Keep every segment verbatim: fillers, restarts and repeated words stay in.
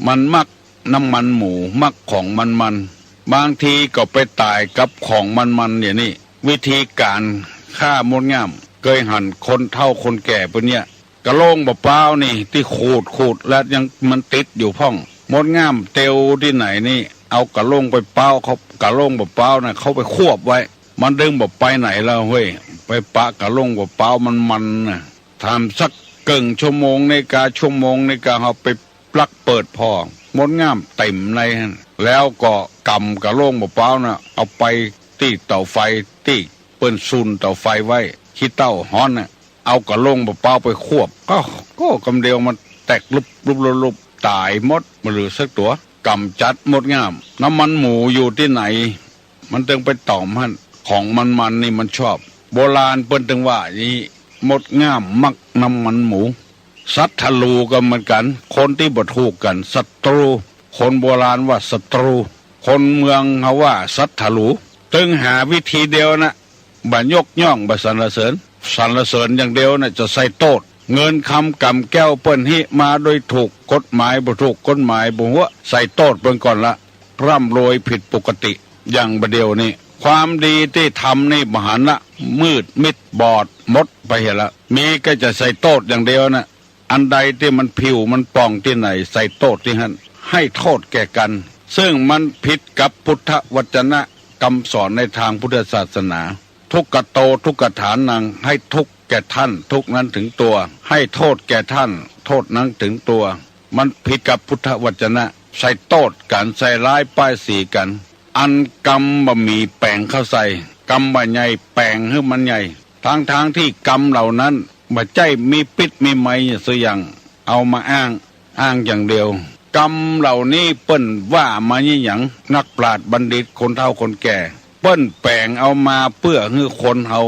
มันมักน้ำมันหมู มักของมันๆ บางทีก็ไปต๋ายกับของมันๆ อย่างนี้ วิธีก๋านฆ่ามดง่าม เกยหันคนเฒ่าคนแก่เปิ้นเนี่ย กะโหล่งบ่าป๊าวนี่ตี้ขูดๆ แล้วยังมันติดอยู่พ่อง มดง่ามเตียวตี้ไหนนี่ เอากะโหล่งบ่าป๊าวเขา กะโหล่งบ่าป๊าวน่ะ เขาไปควบไว้ มันตึงบ่ไปไหนแล้วเฮ้ย ไปปะกะโหล่งบ่าป๊าวมันๆ น่ะ ถามสักเกิ่งชั่วโมงนี่กา ชั่วโมงนี่กา เฮาไปปลั๊กเปิดผ่อ มดง่ามเต็มในหั้น แล้วก็ก๋ำกะโหล่งบ่าป๊าวน่ะ เอาไปตี้เต๋าไฟ ตี้เปิ้นซุนเต๋าไฟไว้ ขี้เถ้าฮ้อนน่ะ เอากะโหล่งบ่าป๊าวไปควบ ก็ ก็กำเดียวมันแตกลุบลุบลุบลุบ ต๋ายหมด บ่เหลือสักตั๋ว ก๋ำจัดมดง่าม น้ำมันหมูอยู่ตี้ไหน มันตึงไปต่อมหั้น ของมันๆ นี่มันชอบ โบราณเปิ้นตึงว่าอย่างนี้ มดง่ามมักน้ำมันหมู ศัตรูก็เหมือนกั๋น คนตี้บ่ถูกกั๋น ศัตรู คนโบราณว่าศัตรู คนเมืองเฮาว่าศัตรู ตึงหาวิธีเดียวนะ บ่ยกย่องบ่สรรเสริญ สรรเสริญอย่างเดียวนะ จะใส่โต้ษ เงินคำก๋ำแก้วเปิ้นฮิมาโดยถูกกฎหมายบ่ถูกกฎหมายบ่หัว ใส่โต้ษเปิ้นก่อนละ ร่ำรวยผิดปกติ อย่างบ่าเดี่ยวนี้ ความดีตี้ทำนี่บ่หันละ มืดมิดบอดหมดไปเหียละ มีก็จะใส่โต้ษอย่างเดียวนะ อันใดตี้มันผิวมันป่องตี้ไหน ใส่โต้ษตี้หั้น ให้โทษแก่กั๋น ซึ่งมันผิดกับพุทธวจนะ กำสอนในตางพุทธศาสนา ทุกขโต ทุกขฐานัง ให้ทุกข์แก่ต้าน ทุกข์นั้นถึงตัว ให้โทษแก่ต้าน โทษนั้นถึงตัว มันผิดกับพุทธวจนะ ใส่โต้ษกั๋น ใส่ร้ายป้ายสีกั๋น อันกรรมบ่หมีแป๋งเข้าใส่ กรรมบ่ใหญ่แป๋งหื้อมันใหญ่ ทั้งๆ ตี้กรรมเหล่านั้นบ่ใจ้มีปิ๊ดมีไมยะสุอย่าง เอามาอ้าง อ้างอย่างเดียว กรรมเหล่านี้เปิ้นว่ามายี่หยัง นักปราชญ์บัณฑิตคนเฒ่าคนแก่ เปิ้นแป๋งเอามาเปื้อหื้อคนเฮา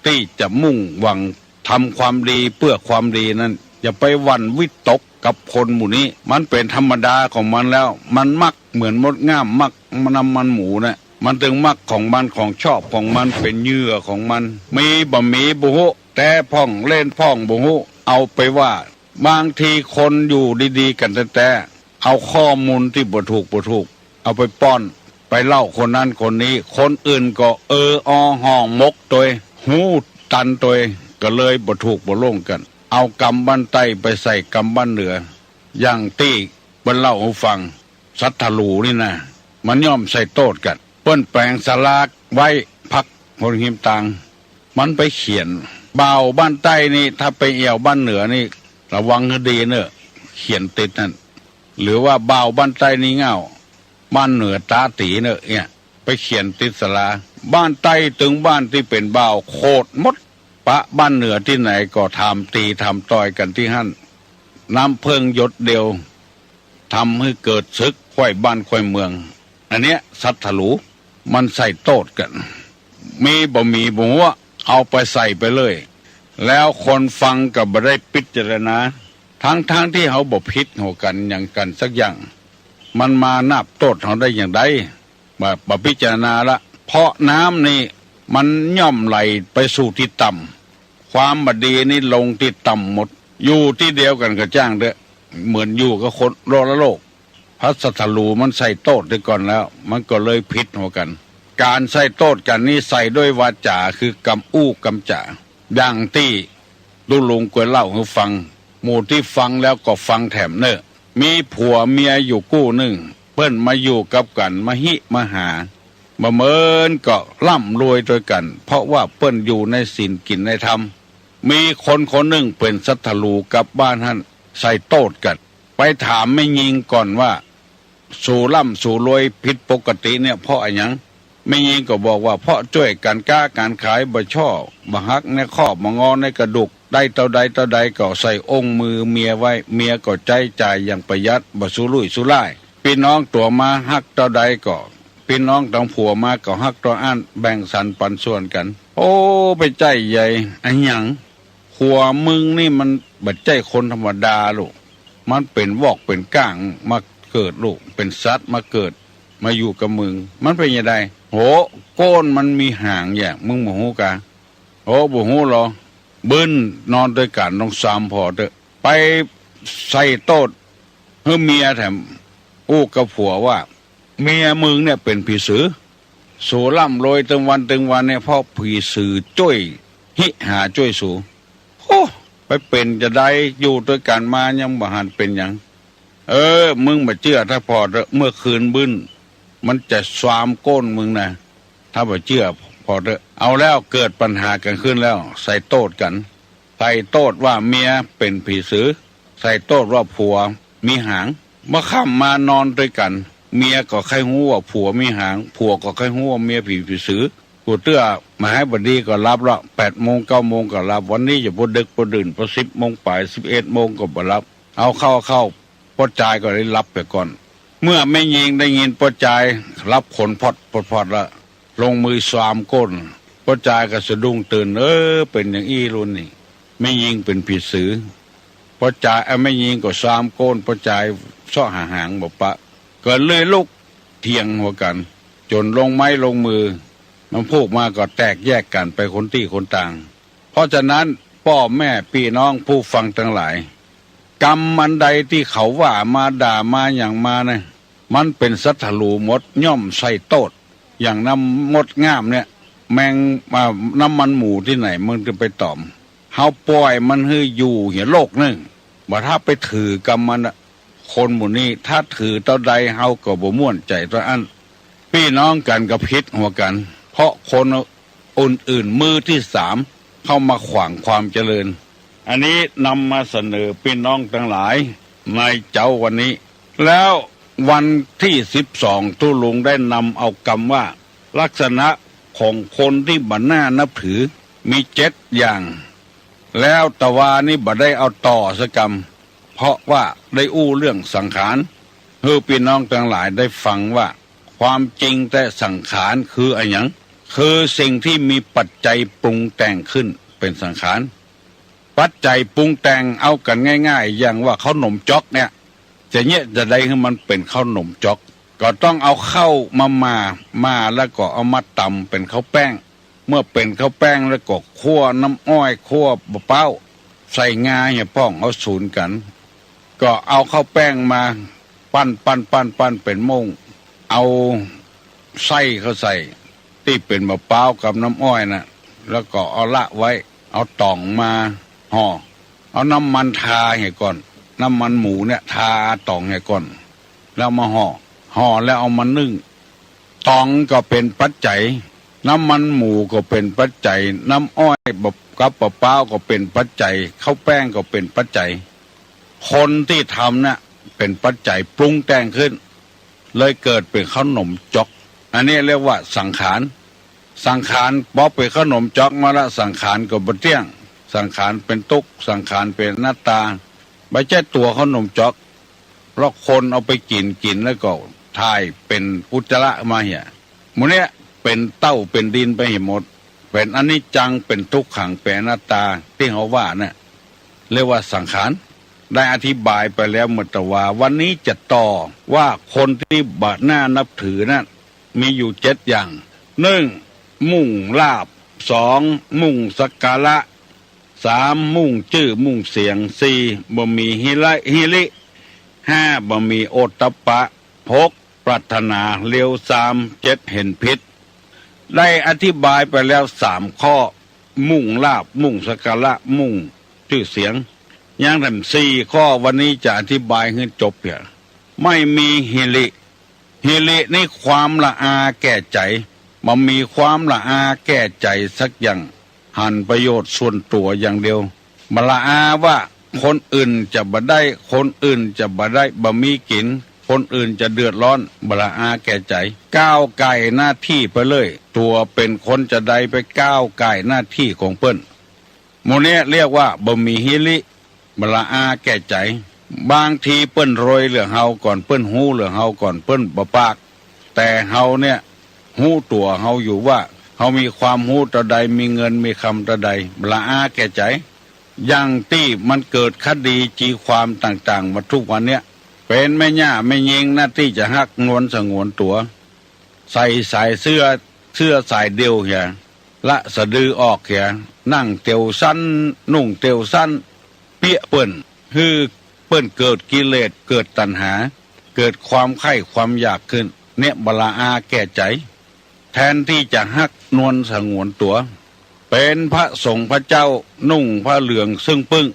ตี้จะมุ่งหวังทำความดีเปื้อความดีนั้น อย่าไปหวั่นวิตกกับคนหมู่นี้ มันเป๋นธรรมดาของมันแล้ว มันมักเหมือนมดง่ามมักน้ำมันหมูน่ะ มันตึงมักของมัน ของชอบของมัน เป๋นเหยื่อของมัน มีบ่มีบ่ฮู้ แต๊พ่องเล่นพ่องบ่ฮู้ เอาไปว่า บางทีคนอยู่ดีๆ กั๋นแต๊ๆ เอาข้อมูลตี้บ่ถูกบ่ถูก เอาไปป้อน ไปเล่าคนนั้นคนนี้ คนอื่นก็เออออห่อหมกตวย ฮู้ตันตวย ก็เลยบ่ถูกบ่โล่งกั๋น เอากรรมบ้านใต้ไปใส่กรรมบ้านเหนือ อย่างตี้เปิ้นเล่าหื้อฟัง ศัตรูนี่นะ มันย่อมใส่โต้ษกั๋น เปิ้นแป๋งศาลาไว้พักบนหิมตาง มันไปเขียน บ่าวบ้านใต้นี่ ถ้าไปแอ่วบ้านเหนือนี่ ระวังหื้อดีเน่อ เขียนติดหั้น หรือว่าบ่าวบ้านใต้นี่ง่าว บ้านเหนือต๋าตี๋เน่อเนี่ย ไปเขียนติดศาลา บ้านใต้ตึงบ้านตี้เป๋นบ่าวโขดหมด ปะบ้านเหนือตี้ไหนก็ถามตี๋ถามตอยกั๋นตี้หั้น น้ำเผิ้งหยดเดียว ทำหื้อเกิดศึกไขว้บ้านไขว้เมือง อันเนี้ยศัตรู มันใส่โต้ษกั๋น มีบ่มีบ่ฮู้ เอาไปใส่ไปเลย แล้วคนฟังก็บ่ได้พิจารณา ทั้งๆ ตี้เฮาบ่ผิดหัวกั๋นหยังกั๋นสักอย่าง มันมานับโต้ษเฮาได้อย่างใด บ่ บ่พิจารณาละ เพราะน้ำนี่มันย่อมไหลไปสู่ตี้ต่ำ ความบ่ดีนี่ลงตี้ต่ำหมด อยู่ตี้เดียวกั๋นก็จ้างเต๊อะ เหมือนอยู่กับคนละโลก เพราะศัตรูมันใส่โต้ษตี้ก่อนแล้ว มันก็เลยผิดหัวกั๋น ก๋านใส่โต้ษกั๋นนี่ใส่ด้วยวาจ๋า คือกำอู้กำจ๋า อย่างตี้ตุ๊ลุงกวยเล่าหื้อฟัง หมู่ตี้ฟังแล้วก็ฟังแถมเน่อ มีผัวเมียอยู่กู้นึ่ง เปิ้นมาอยู่กับกั๋น มาฮิมาหา บ่าเมินก็ร่ำรวยตวยกั๋น เพราะว่าเปิ้นอยู่ในศีลกิ๋นในธรรม มีคนคนนึ่งเป๋นศัตรูกับบ้านหั้น ใส่โต้ษกั๋น ไปถามแม่ญิงก่อนว่า สูร่ำสูรวยผิดปกติเนี่ยเพราะอะหยัง แม่ญิงก็บอกว่าเพราะจ้วยกั๋นก๊ากั๋นขาย บ่ช่อบ่หักในข้อบ่งอในกระดูก ได้เต้าใดเต้าใดก็ใส่อ้งมือเมียไว้ เมียก็ใจ๊จ่ายอย่างประหยัด บ่สุรุ่ยสุร่าย ปี้น้องตั๋วมาฮักเต้าใดก็ ปี้น้องตางผัวมาก็ฮักเต้าอั้น แบ่งสรรปันส่วนกั๋น โอ้ ไปใจ้ใหญ่ อะหยัง ผัวมึงนี่มันบ่ใจ้คนธรรมดาลูก มันเป๋นวอกเป๋นก้างมาเกิดลูก เป๋นสัตว์มาเกิด มาอยู่กับมึง มันเป๋นจะใด โห โก้นมันมีหางแหยะ มึงบ่ฮู้กา โห บ่ฮู้ลอ บึ้น นอนตวยกั๋นต้องสามผ่อเต๊อะ ไปใส่โต้ษหื้อเมียแถม อู้กับผัวว่า เมียมึงเนี่ยเป๋นผีสือ สูร่ำรวยตึงวันตึงวันเนี่ยเพราะผีสือจ้วย ฮิหาจ้วยสู โอ้ ไปเป๋นจาใด อยู่ตวยกั๋นมายังบ่หันเป๋นหยัง เออ มึงบ่เจื้อถ้าผ่อเต๊อะ เมื่อคืนบึ้น มันจะซามก้นมึงนะ ถ้าบ่เจื้อผ่อเต๊อะ เอาแล้ว เกิดปัญหากั๋นขึ้นแล้ว ใส่โต้ษกั๋น ใส่โต้ษว่าเมียเป๋นผีสือ ใส่โต้ษว่าผัวมีหาง เมื่อค่ำมานอนตวยกั๋น เมียก็ใค่ฮู้ว่าผัวมีหาง ผัวก็ใค่ฮู้ว่าเมียเป๋นผีสือ กูเตื้อบ่หายบ่ดีก็หลับละ แปดโมงเก้าโมงก็หลับ วันนี้จะบ่ดึกบ่ดื่น พอสิบโมงป๋าย สิบเอ็ดโมงก็บ่หลับ เอาเข้าเข้า ป้อจายก็ได้หลับไปก่อน เมื่อแม่ญิงได้ยินป้อจายหลับขนพอดพอดพอดละ ลงมือซามก้น ป้อจายก็สะดุ้งตื่น เออ เป๋นอย่างอี้ลุนนี่ แม่ญิงเป๋นผีสือ ป้อจาย เอ้อ แม่ญิงก็ซามก้น ป้อจายเซาะหาหางบ่ปะ ก็เลยลุกเถียงหัวกั๋น จ๋นลงไม้ลงมือ มันพูกมาก็แตกแยกกั๋นไปคนตี้คนตาง เพราะฉะนั้น ป้อแม่ปี้น้องผู้ฟังตังหลาย กรรมอันใดตี้เขาว่ามาด่ามาหยังมานะ มันเป๋นสัตว์หลูหมด ย่อมใส่โต้ษ อย่างน้ำมดง่ามเนี่ย แมง อ่า น้ำมันหมูตี้ไหนมันจะไปต๋อม เฮาป่อยมันหื้ออยู่เหียโลกนึ่ง บ่ถ้าไปถือกำมันอะ คนหมู่นี้ถ้าถือเต้าใดเฮาก็บ่ม่วนใจ๋เต้าอั้น ปี้น้องกั๋นก็ผิดหัวกั๋น เพราะคนอื่นๆ มือที่สามเข้ามาขวางความเจริญ อันนี้นำมาเสนอปี้น้องตังหลายในเจ๊าวันนี้ แล้ววันตี้สิบสอง ตุ๊ลุงได้นำเอากำว่า ลักษณะของคนตี้บ่น่านับถือ มีเจ็ดอย่าง แล้วตะวานี้บ่ได้เอาต่อสักกำ เพราะว่าได้อู้เรื่องสังขาร หื้อปี้น้องตังหลายได้ฟังว่า ความจริงแต๊สังขารคืออะหยัง คือสิ่งตี้มีปัจจัยปรุงแต่งขึ้นเป๋นสังขาร ปัจจัยปรุงแต่งเอากั๋นง่ายๆ อย่างว่าข้าวหนมจ๊อกเนี่ย จะเยียะจาใดหื้อมันเป๋นข้าวหนมจ๊อก ก็ต้องเอาข้าวมาหม่า หม่าแล้วก็เอามาต๋ำเป๋นข้าวแป้ง เมื่อเป๋นข้าวแป้งแล้วก็คั่วน้ำอ้อย คั่วบ่าป๊าว ใส่งาเหียพ่อง เอาสูนกั๋น ก็เอาข้าวแป้งมาปั้นปั้นปั้นปั้นเป๋นโม่ง เอาไส้เข้าใส่ ตี้เป๋นบ่าป๊าวกับน้ำอ้อยน่ะ แล้วก็เอาละไว้ เอาต๋องมาห่อ เอาน้ำมันทาเหียก่อน น้ำมันหมูเนี่ยทาต๋องเหียก่อน แล้วมาห่อ ห่อแล้วเอามานึ่ง ต๋องก็เป๋นปัจจัย น้ำมันหมูก็เป๋นปัจจัย น้ำอ้อยกับบ่าป๊าวก็เป๋นปัจจัย ข้าวแป้งก็เป๋นปัจจัย คนตี้ทำน่ะเป๋นปัจจัยปรุงแต่งขึ้น เลยเกิดเป๋นข้าวหนมจ๊อก อันนี้เรียกว่าสังขาร สังขาร ปอเป๋นข้าวหนมจ๊อกมาละ สังขารก็บ่เตี้ยง สังขารเป๋นตุ๊กข์ สังขารเป๋นอนัตตา บ่ใจ้ตั๋วข้าวหนมจ๊อก เพราะคนเอาไปกิ๋น กิ๋นแล้วก็ถ่ายเป๋นอุจจาระมาเหีย หมู่เนี้ยเป๋นเต้าเป๋นดินไปเหียหมด เป๋นอนิจจัง เป๋นทุกขัง เป๋นอนัตตา ตี้เฮาว่าเนี่ย เรียกว่าสังขาร ได้อธิบายไปแล้วเมื่อตะวา วันนี้จะต่อว่าคนตี้บ่น่านับถือนั้น มีอยู่เจ็ดอย่าง นึ่ง มุ่งลาภ สอง มุ่งสักการะ สาม มุ่งจื้อมุ่งเสียง สี่ บ่มีฮิริ ฮิริ ห้า บ่มีโอตตัปปะ หก ปรารถนาเลวซาม เจ็ด เห็นผิด ได้อธิบายไปแล้วสามข้อ มุ่งลาภ มุ่งสักการะ มุ่งจื้อเสียง ยังแถมสี่ข้อ วันนี้จะอธิบายหื้อจบเหีย ไม่มีฮิริ ฮิรินี่ความละอาแก่ใจ๋ บ่มีความละอาแก่ใจ๋สักอย่าง หันประโยชน์ส่วนตั๋วอย่างเดียว บ่ละอาว่าคนอื่นจะบ่ได้ คนอื่นจะบ่ได้ บ่มีกิ๋น คนอื่นจะเดือดร้อน บ่ละอาแก่ใจ๋ ก้าวก่ายหน้าตี้ไปเลย ตั๋วเป๋นคนจาใดไปก้าวก่ายหน้าตี้ของเปิ้น หมู่เนี้ยเรียกว่าบ่มีฮิริ บ่ละอาแก่ใจ๋ บางทีเปิ้นรวยเหลือเฮาก่อน เปิ้นฮู้เหลือเฮาก่อน เปิ้นบ่ปาก แต่เฮาเนี่ยฮู้ตั๋วเฮาอยู่ว่า เฮามีความฮู้เต้าใด มีเงินมีคำเต้าใด บ่ละอาแก่ใจ๋ อย่างตี้มันเกิดคดีจีความต่างๆ มาทุกวันเนี้ย เป๋นแม่หญ้าแม่ญิงนะตี้จะฮักนวลสงวนตั๋ว ใส่สายเสื้อ เสื้อสายเดี่ยวเหีย ละสะดือออกเหีย นั่งเตียวสั้น นุ่งเตียวสั้น เปี้ยะเปิ้น หื้อเปิ้นเกิดกิเลส เกิดตัณหา เกิดความใคร่ความอยากขึ้น เนี่ยบ่ละอาแก่ใจ๋ แทนตี้จะฮักนวลสงวนตั๋ว เป๋นพระสงฆ์พระเจ้านุ่งผ้าเหลืองซึ่งปึ้ง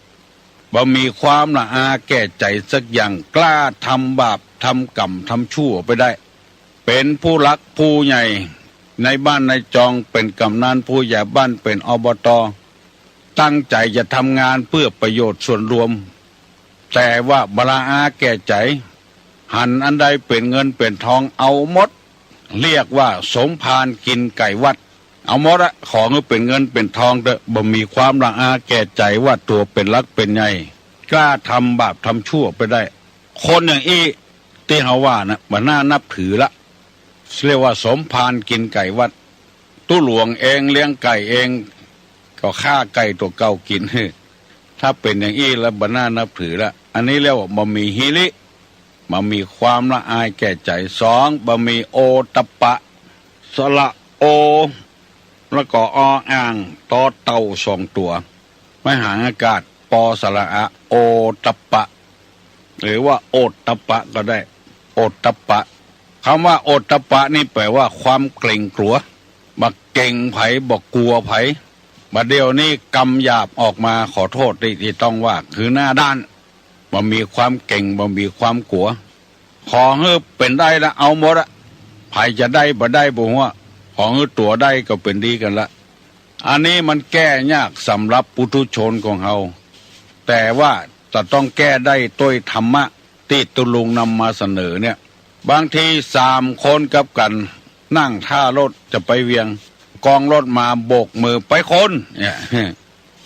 บ่มีความละอาแก่ใจ๋สักอย่าง กล้าทำบาปทำกรรมทำชั่วไปได้ เป๋นผู้หลักผู้ใหญ่ในบ้านในจอง เป๋นกำนันผู้ใหญ่บ้าน เป๋น อบต. ตั้งใจ๋จะทำงานเปื้อประโยชน์ส่วนรวม แต่ว่าบ่ละอาแก่ใจ๋ หันอันใดเป๋นเงินเป๋นทองเอาหมด เรียกว่าสมภารกิ๋นไก่วัด เอาหมดอะ ขอหื้อเป๋นเงินเป๋นทองเต๊อะ บ่มีความละอาแก่ใจ๋ว่าตั๋วเป๋นหลักเป๋นใหญ่ กล้าทำบาปทำชั่วไปได้ คนอย่างอี้ตี้เฮาว่านะ บ่น่านับถือละ เรียกว่าสมภารกิ๋นไก่วัด ตุ๊หลวงเองเลี้ยงไก่เอง ก็ฆ่าไก่ตั๋วเก่ากิ๋น ถ้าเป๋นอย่างอี้แล้วบ่น่านับถือละ อันนี้เรียกว่าบ่มีหิริ บ่มีความละอายแก่ใจ๋ สอง บ่มีโอตตัปปะ สระโอ แล้วก็ อ อ่าง ตอเต่าสองตั๋ว ไม้หางอากาศ ป สระอา โอตตัปปะ หรือว่าโอตตัปปะก็ได้ โอตตัปปะ กำว่าโอตตัปปะนี่แป๋ว่าความเก๋งกั๋ว บ่เก๋งใผ บ่กั๋วใผ บ่าเดี่ยวนี้กำหยาบออกมา ขอโต้ษตี้ ตี้ต้องว่า คือหน้าด้าน บ่มีความเก๋ง บ่มีความกั๋ว ขอหื้อเป๋นได้ละ เอาหมดอะ ใผจะได้บ่ได้บ่ฮู้ ขอหื้อตั๋วได้ก็เป๋นดีกั๋นละ อันนี้มันแก้ยากสำหรับปุถุชนของเฮา แต่ว่าจะต้องแก้ได้ตวยธรรมะตี้ตุ๊ลุงนำมาเสนอเนี่ย บางทีสามคนกับกั๋น นั่งท่ารถจะไปเวียง กองรถมาโบกมือ ไปคน เนี่ย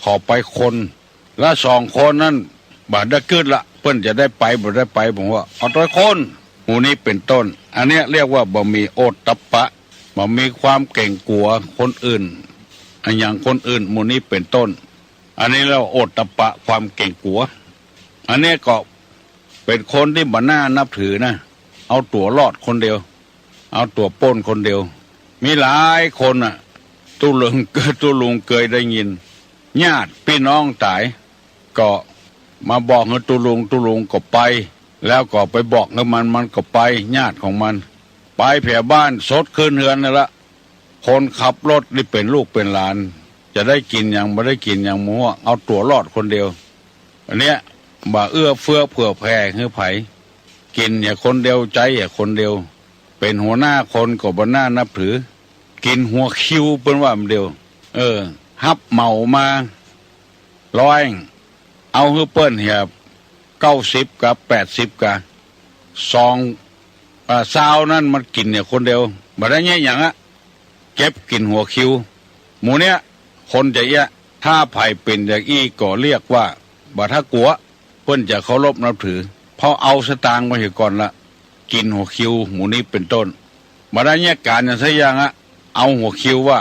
ขอไปคน แล้วสองคนนั้นบ่ได้กึ๊ดละ เปิ้นจะได้ไปบ่ได้ไป ผมว่า เอาตวยคน หมู่นี้เป๋นต้น อันเนี้ยเรียกว่าบ่มีโอตตัปปะ บ่มีความเก๋งกั๋วคนอื่น อะหยังคนอื่น หมู่นี้เป๋นต้น อันนี้เรียกว่าโอตตัปปะ ความเก๋งกั๋ว อันเนี้ยก็เป๋นคนตี้บ่น่านับถือนะ เอาตั๋วรอดคนเดียว เอาตั๋วป๊นคนเดียว มีหลายคนน่ะ ตุ๊ลุง ตุ๊ลุงเกยได้ยิน ญาติปี้น้องต๋าย ก็มาบอกหื้อตุ๊ลุง ตุ๊ลุงก็ไป แล้วก็ไปบอกหื้อมัน มันก็ไป ญาติของมัน ไปแผวบ้าน สดขึ้นเฮือนนั่นละ คนขับรถนี่เป๋นลูกเป๋นหลาน จะได้กิ๋นหยังบ่ได้กิ๋นหยังบ่ฮู้ เอาตั๋วรอดคนเดียว อันเนี้ยบ่เอื้อเฟื้อเผื่อแผ่หื้อใผ กิ๋นเหียคนเดียว ใจ๊เหียคนเดียว เป๋นหัวหน้าคนก็บ่น่านับถือ กิ๋นหัวคิวเปิ้นว่ามันเดียว เออ ฮับเหมามาร้อย เอาหื้อเปิ้นเหียเก้าสิบกา แปดสิบกา สอง อ่า ซาวนั้นมันกิ๋นเหียคนเดียว บ่ได้เยียะหยังอะ เก็บกิ๋นหัวคิว หมู่เนี้ย คนจะเยียะ ถ้าใผเป๋นอย่างอี้ก็เรียกว่าบ่ถ้ากั๋ว เปิ้นจะเคารพนับถือ เพราะเอาสตางค์ไปเหียก่อนละ กิ๋นหัวคิว หมู่นี้เป๋นต้น บ่ได้เยียะก๋านหยังสักอย่างอะ เอาหัวคิวว่า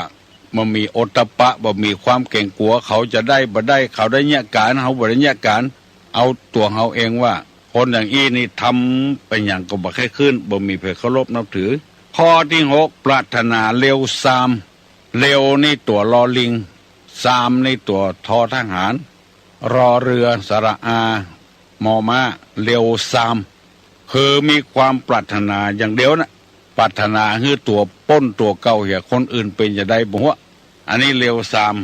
บ่มีโอตตัปปะ บ่มีความเก๋งกั๋ว เขาจะได้บ่ได้ เขาได้เยียะก๋าน เฮาบ่ได้เยียะก๋าน เอาตั๋วเฮาเองว่า คนอย่างอี้นี่ทำไปหยังก็บ่ใค่ขึ้น บ่มีใผเคารพนับถือ ข้อตี้หก ปรารถนาเลวซาม เลวนี่ตั๋วลอลิง ซามนี่ตั๋วทอทหาร รอเรือ สระอา มอม้า เลวซาม คือมีความปรารถนาอย่างเดียวนะ ปรารถนาหื้อตั๋วป๊นตั๋วเก่าเหียคนอื่นเป๋นจะได้บ่ฮู้ อันนี้เลวซาม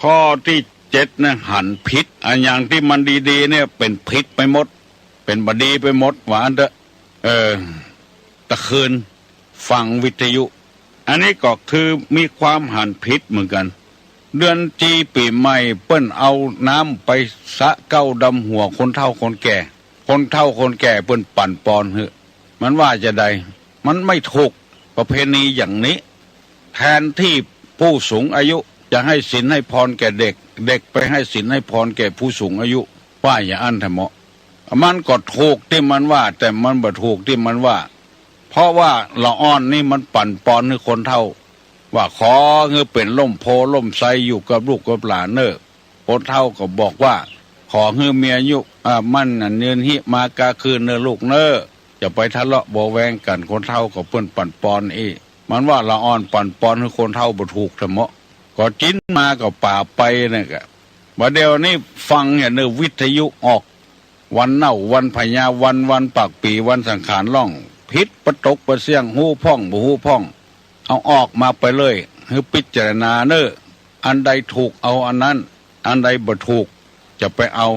ข้อตี้เจ็ดนะ หันผิด อะหยังตี้มันดีๆ เนี่ยเป๋นผิดไปหมด เป๋นบ่ดีไปหมด ว่าอั้นเต๊อะ เออ ตะคืนฟังวิทยุ อันนี้ก็คือมีความหันผิดเหมือนกั๋น เดือนจีปี๋ใหม่เปิ้นเอาน้ำไปสระเก๊าดำหัวคนเฒ่าคนแก่ คนเฒ่าคนแก่เปิ้นปั่นปอนหื้อ มันว่าจะใด มันไม่ถูกประเพณีอย่างนี้ แทนตี้ผู้สูงอายุจะให้ศีลให้พรแก่เด็ก เด็กไปให้ศีลให้พรแก่ผู้สูงอายุ ว่าอย่างอั้นแท้เหมาะ มันก็ถูกตี้มันว่า แต่มันบ่ถูกตี้มันว่า เพราะว่าละอ่อนนี่มันปั่นปอนหื้อคนเฒ่า ว่าขอหื้อเป๋นล่มโพธิ์ล่มไทรอยู่กับลูกกับหลานเน่อ คนเฒ่าก็บอกว่า ขอหื้อมีอายุ อ่า มั่นขวัญยืน หิมากาคืนเน่อลูกเน่อ จะไปทะเลาะเบาะแว้งกั๋น คนเฒ่าก็เปิ้นปั่นปอนอี้ มันว่าละอ่อนปั่นปอนหื้อคนเฒ่าบ่ถูกแท้เหมาะ ก็จิ๊นมาก็ป๋าไปเนี่ยกะ บ่าเดี่ยวนี้ฟังอย่างเน่อวิทยุออก วันเน่าวันพญาวัน วันปากปี๋ วันสังขารล่อง ผิดปะตกปะเสี้ยง ฮู้พ่องบ่ฮู้พ่อง เอาออกมาไปเลย หื้อพิจารณาเน่อ อันใดถูกเอาอันนั้น อันใดบ่ถูกจะไปเอา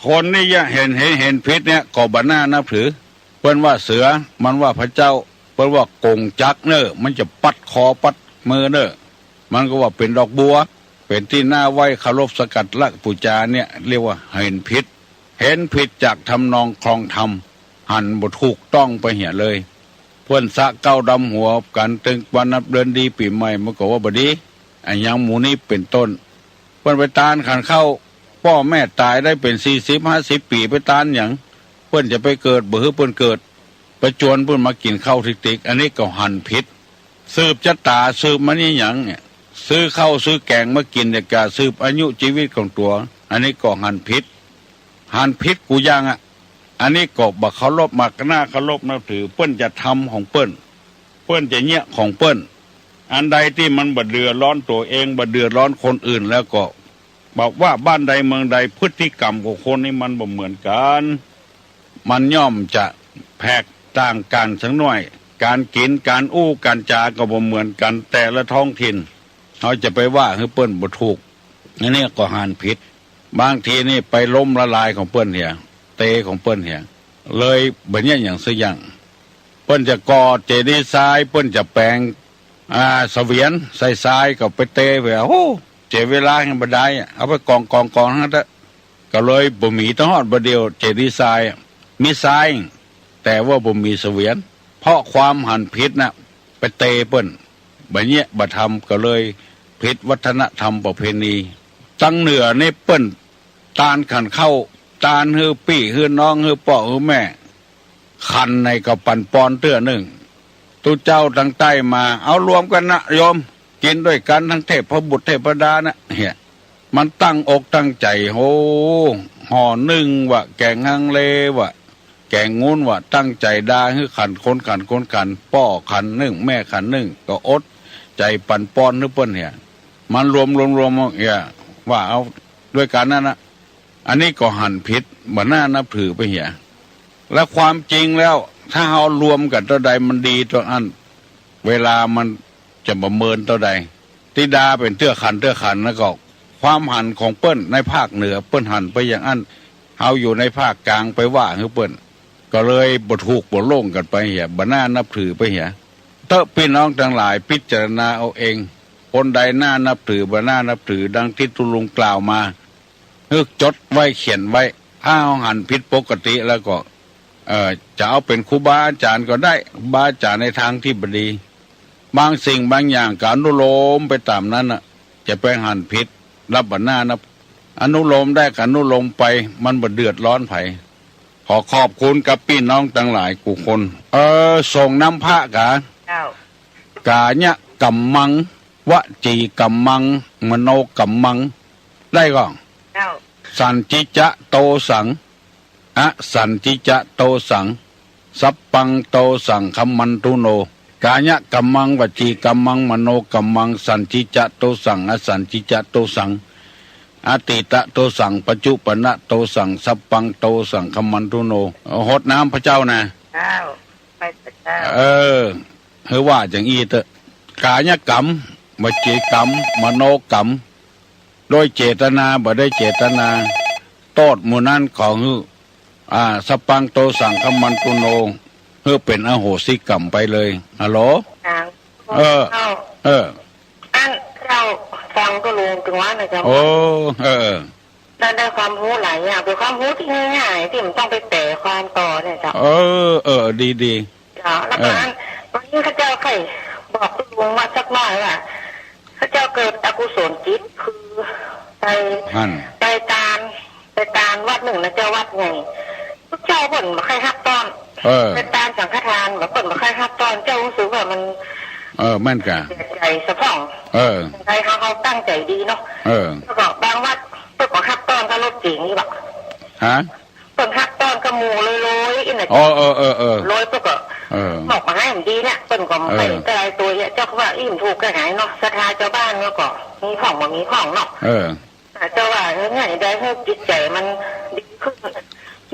คนนี้เยียะเห็น เห็น เห็นผิดเนี่ยก็บ่น่านับถือ เปิ้นว่าเสือ มันว่าพระเจ้า เปิ้นว่ากงจักรเน่อ มันจะปัดคอปัดมือเน่อ มันก็ว่าเป๋นดอกบัว เป๋นตี้น่าไหว้เคารพสักการะปู๋จาเนี่ย เรียกว่าเห็นผิด เห็นผิดจากทำนองครองธรรม หันบ่ถูกต้องไปเหียเลย เปิ้นสะเก๊าดำหัวกั๋น ตึงวันนับเดือนดีปี๋ใหม่ มันก็ว่าบ่ดี อะหยังหมู่นี้เป๋นต้น เปิ้นไปตานขันข้าว ป้อแม่ต๋ายได้เป๋นสี่สิบห้าสิบปี๋ ไปตานหยัง เปิ้นจะไปเกิด บ่หื้อเปิ้นเกิด ไปจวนเปิ้นมากิ๋นข้าวติ๊กๆ อันนี้ก็หันผิด สืบจะต๋า สืบมานี่หยังเนี่ย ซื้อข้าวซื้อแก๋งมากิ๋นเดียก้า สืบอายุจีวิตของตั๋ว อันนี้ก็หันผิด หันผิดกู้อย่างอะ อันนี้ก็บ่เคารพ บ่น่าเคารพนับถือ เปิ้นจะทำของเปิ้น เปิ้นจะเยียะของเปิ้น อันใดตี้มันบ่เดือดร้อนตั๋วเอง บ่เดือดร้อนคนอื่นแล้วก็ บอกว่าบ้านใดเมืองใด พฤติกรรมของคนนี่มันบ่เหมือนกั๋น มันย่อมจะแผกต่างกั๋นสักหน่อย ก๋านกิ๋น ก๋านอู้ ก๋านจาก็บ่เหมือนกั๋น แต่ละท้องถิ่น เฮาจะไปว่าหื้อเปิ้นบ่ถูก อันนี้ก็หันผิด บางทีนี่ไปล้มละลายของเปิ้นเหีย เตของเปิ้นเหีย เลยบ่เยียะหยังสักอย่าง เปิ้นจะก่อเจดีย์ทราย เปิ้นจะแป๋ง อ่า เสวียนใส่ทรายก็ไปเตไป โอ้ เสียเวลาแฮงบ่ดาย เอาไปกองๆๆ หั้นเต๊อะ ก็เลยบ่มี เถิงฮอดบ่าเดี่ยวเจดีย์ทรายอะ มีทราย แต่ว่าบ่มีเสวียน เพราะความหันผิดน่ะ ไปเตเปิ้น บ่เยียะบ่ทำ ก็เลยผิดวัฒนธรรมประเพณี ตังเหนือนี่เปิ้นตานขันข้าว ตานหื้อปี้หื้อน้อง หื้อป้อหื้อแม่ ขันไหนก็ปั๋นปอนเตื้อนึ่ง ตุ๊เจ้าตังใต้มา เอารวมกั๋นนะโยม กิ๋นด้วยกั๋นตังเทพบุตรเทพดานะ เหีย มันตั้งอกตั้งใจ๋ โห ห่อนึ่งวะ แก๋งฮังเลวะ แก๋งงู้นวะ ตั้งใจ๋ดาหื้อขัน คนขัน คนขัน ป้อขันนึ่ง แม่ขันนึ่ง ก็อดใจ๋ปั๋นปอนหื้อเปิ้นเหีย มันรวมๆๆ เหีย ว่าเอาด้วยกั๋นนั้นนะ อันนี้ก็หันผิด บ่น่านับถือไปเหีย และความจริงแล้ว ถ้าเฮารวมกั๋นเต้าใดมันดีเต้าอั้น เวลามันจะบ่เมินเต้าใด ตี้ดาเป๋นเตื้อขันเตื้อขัน แล้วก็ความหันของเปิ้นในภาคเหนือ เปิ้นหันไปอย่างอั้น เฮาอยู่ในภาคกลางไปว่าหื้อเปิ้น ก็เลยบ่ถูกบ่โล่งกั๋นไปเหีย บ่น่านับถือไปเหีย เต๊อะปี้น้องตังหลายพิจารณาเอาเอง คนใดน่านับถือบ่น่านับถือ ดังตี้ตุ๊ลุงกล่าวมา หื้อจดไว้เขียนไว้ ถ้าเฮาหันผิดปกติแล้วก็ เอ่อ จะเอาเป๋นครูบาอาจ๋ารย์ก็ได้ ครูบาอาจ๋ารย์ในตางตี้บ่ดี บางสิ่งบางอย่างก็อนุโลมไปต๋ามนั้นน่ะ จะไปหันผิด บ่น่านับ อนุโลมได้ก็อนุโลมไป มันบ่เดือดร้อนใผ ขอขอบคุณกับปี้น้องตังหลายกู้คน เออ สงฆ์นำพระกา เจ้า กายกัมมัง วจีกัมมัง มโนกัมมัง ได้ก่อ เจ้า สัญญิจจะโตสัง อสัญญิจจะโตสัง สัพพังโตสังคัมมันตุโน กายกัมมัง วจีกัมมัง มโนกัมมัง สัญญิจจะโตสัง อสัญญิจจะโตสัง อตีตะโตสัง ปัจจุปันนะโตสัง สัพพังโตสังคัมมันตุโน หดน้ำพระเจ้านะ เจ้า ไปเถอะเจ้า เออ หื้อว่าอย่างอี้เต๊อะ กายกรรม วจีกรรม มโนกรรม โดยเจตนา บ่ได้เจตนา โต้ษหมู่นั้นขอหื้อ อ่า สัพพังโตสังคัมมันตุโน หื้อเป๋นอโหสิกรรมไปเลย ฮัลโหล เจ้า เออ เจ้า เออ อันเจ้าฟังตุ๊ลุงตึงว่านะเจ้า โอ้ เออ ได้ ได้ความฮู้หลายอย่าง เป๋นความฮู้ตี้ง่ายๆ ตี้บ่ต้องไปแป๋ความต่อเนี่ยเจ้า เออ เออ ดี ดี เจ้า แล้วก็ เออ อัน วันนี้ข้าเจ้าใค่บอกตุ๊ลุงว่าสักหน่อยว่า ข้าเจ้าเกิดอกุศลจิต คือไป หั้น ไปตาน ไปตานวัดนึ่งนะเจ้า วัดใหญ่ ตุ๊เจ้าเปิ้นบ่ใค่ฮับต้อน เออ ไปตานสังฆทาน เปิ้นบ่ใค่ฮับต้อน เจ้าฮู้สึกว่ามัน เออ แม่นก่ะ เสียใจ๋สะพ่อง เออ ใค่เฮา เฮาตั้งใจ๋ดีเนาะ เออ แล้วก็บางวัดเปิ้นก็ฮับต้อนกับรถเก๋งนี่บ่ ฮะ เปิ้นฮับต้อนกับหมู่ลอยๆ อี้นะ อ๋อ เออ เออ เออ ลอยเปิ้นก็ เออ ออกมาหื้อมันดีเนี่ย เปิ้นก็ เออ ไปไกลตั๋วเนี่ย เจ้าก็ว่าอี้มันถูกกระหายเนาะ ศรัทธาจาวบ้านเนี่ยก็มีพ่องบ่มีพ่องเนาะ เออ เจ้าว่าเออ เนี่ยได้หื้อจิตใจ๋มันดีขึ้น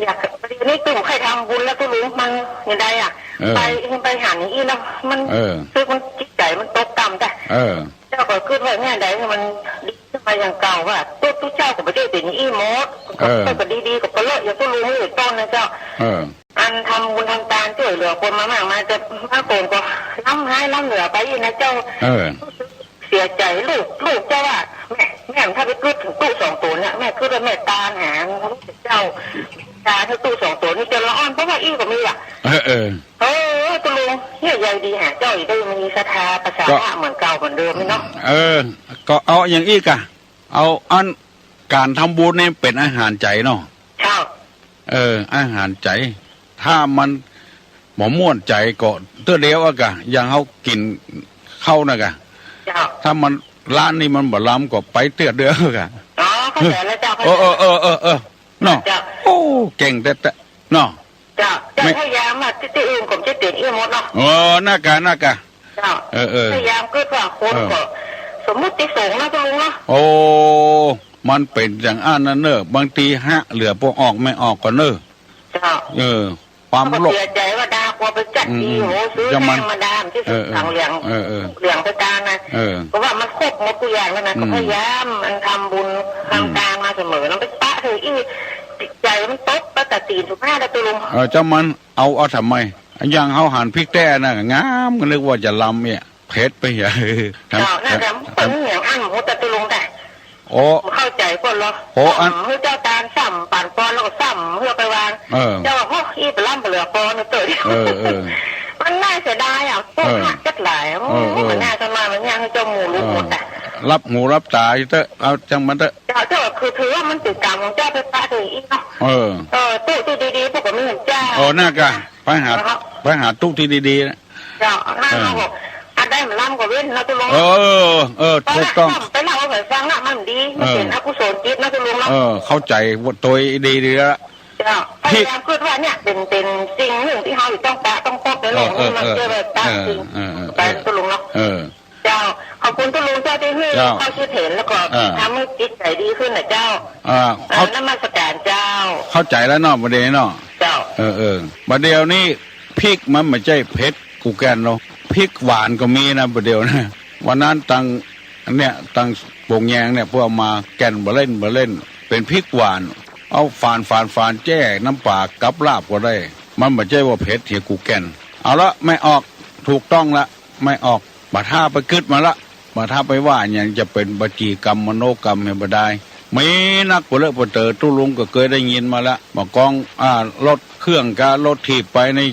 อยาก เดี๋ยวนี้ตุ้มใค่ทำบุญแล้วตุ๊ลุง มันอย่างใดอะ เออ ไป ไปหันอย่างอี้แล้ว มัน เออ รู้สึกมันจิตใจ๋มันตกต่ำจ้ะ เออ เจ้าก็กึ๊ดว่าเนี่ยใดมันดีขึ้นมาอย่างเก่า ว่าตุ๊ ตุ๊เจ้าก็บ่ได้เป๋นอย่างอี้หมด เออ ก็ดีๆ ก็เปาะเยอะอย่างตุ๊ลุงนี่เป๋นต้นนะเจ้า เออ อันทำบุญทำตานจ้วยเหลือคนมามากมาย แต่มาโก๋นก็ล้ำหายล้ำเหลือไปอี้นะเจ้า เออ เสียใจ๋ลูก ลูกเจ้าว่า แม่ แม่ถ้าไปกึ๊ดเถิงตุ๊สองตั๋วเนี่ย แม่กึ๊ดว่าแม่ตานหาลูกเจ้า ตานหื้อตุ๊สองตั๋วนี่จนละอ่อน เพราะว่าอี้ก็มีอะ เออ เออ เออ ตุ๊ลุง เนี่ยใยดีหาเจ้าอีก ได้มีศรัทธาประสาทะเหมือนเก่าเหมือนเดิมนี่เนาะ เออ ก็เอาอย่างอี้ก่ะ เอาอันก๋านทำบุญนี่เป๋นอาหารใจ๋เนาะ เจ้า เออ อาหารใจ๋ ถ้ามันบ่ม่วนใจ๋ก็เตื้อเดียวอะก่ะ อย่างเฮากิ๋นข้าวน่ะก่ะ เจ้า ถ้ามัน ร้านนี้มันบ่ลำก็ไปเตื้อเดียวอะก่ะ อ๋อ เข้าใจ๋แล้วเจ้า เออ เข้าใจ๋ เออ เออ เออ เออ เนาะ เจ้า โอ้ เก่งแต๊ๆ เนาะ เจ้า เจ้า ไม่ พยายามอะ ตี้ ตี้อื่นก็จะเป๋นอี้หมดเนาะ เออ นั่นก่ะ นั่นก่ะ เจ้า เออ เออ พยายามกึ๊ดว่าคน เออ ก็สมมุติสงฆ์นะตุ๊ลุงเนาะ โอ้ มันเป๋นอย่างอั้นนะเน่อ บางทีฮะ เหลือป้อออกแม่ออกก่อเน่อ เจ้า เออ ความโลภ เสียใจ๋ว่าดากั๋วไปจัดดี อืม โห ซื้อ จะมัน แป้งมาดาตี้ เออ เออ สังเหลียง เออ เออ เหลียงไปตานนะ เออ เพราะว่ามันครบหมดกู้อย่างแล้วนะ อืม ก็พยายามมันทำบุญ อืม ทำตานมาเสมอ แล้วไปปะเถอะอี้ จิตใจ๋มันตกไปตะตี๋นสุภาพแล้วตุ๊ลุง เออ จะมัน เอา เอาทำไม อย่างเฮาหันพริกแต๊น่ะ งาม ก็นึกว่าจะลำเนี่ย เผ็ดไปเหีย เจ้า น่าจะเป๋นอย่างอั้นหมดแต่ตุ๊ลุงแต่ โอ้ เข้าใจ๋ก่อนเหรอ โอ้ อัน ซ้ำหื้อเจ้าตาน ซ้ำปานปอน แล้วก็ซ้ำหื้อไปวาง เออ เจ้าว่า โอ้ อี้ไปล้ำไปเหลือปอนเต๋อ เออ เออ มันน่าเสียดายอะ พวก เออ หักจักหลาย เออ เออ มันน่าจะมา มันย่างหื้อเจ้าหมู่รู้หมดอะ เออ รับหูรับต๋าอยู่เต๊อะ เอาจังมันเต๊อะ เจ้า เจ้า คือถือว่ามันเป๋นกรรมของเจ้าไปปะเถอะอี้เนาะ เออ เออ ตุ๊ตี้ดีๆ พวกก็มีเหมือนเจ้า เออ นั่นก่ะ ไปหา นะครับ ไปหาตุ๊ตี้ดีๆ นะ เจ้า นั่น เออ เฮาก็ อันใดมันลำก็เว้นเนาะตุ๊ลุง เออ เออ ถูกต้อง ไปเล่าให้ใผฟังละมันดี มันเป๋น เออ อกุศลจิตเนาะตุ๊ลุงเนาะ เออ เข้าใจ๋ว่าโตยดีๆ แล้ว เจ้า พยายามกึ๊ดว่าเนี่ยเป๋น เป๋นสิ่งนึ่งตี้เฮาจะต้องปะต้องปกในโลกนี้ เออ เออ มันจะแบบปะ เออ สิ่ง เออ เออ ไปตุ๊ลุงเนาะ เออ เจ้า ขอบคุณตุ๊ลุงเจ้าตี้หื้อ เจ้า ข้อคิดเห็นแล้วก็ เออ ทำหื้อจิตใจ๋ดีขึ้นน่ะเจ้า อ่า เอ่อ เข้า นมัสการเจ้า เข้าใจ๋แล้วเนาะ บ่าเดี่ยวนี้เนาะ เจ้า เออ เออ บ่าเดี่ยวนี้พริกมันบ่ใจ้เผ็ดกู้แก่นเนาะ พริกหวานก็มีนะ บ่าเดี่ยวนะ วันนั้นตัง เนี่ย ตังโป่งแยงเนี่ย พวกเอามาแก่นบ่าเล่น บ่าเล่น เป๋นพริกหวาน เอาฝาน ฝาน ฝานแจ้น้ำป๋ากับลาบก็ได้ มันบ่ใจ้ว่าเผ็ดเหียกู้แก่น เอาละ แม่ออก ถูกต้องละ แม่ออก บ่าถ้าไปกึ๊ดมาละ บ่าถ้าไปว่าหยังจะเป๋นวจีกรรมมโนกรรมหื้อบ่ดาย มีนักปะเลอะปะเต๋อ ตุ๊ลุงก็เกยได้ยินมาละ บ่ากอง อ่า รถเครื่องกับรถถีบไปนี่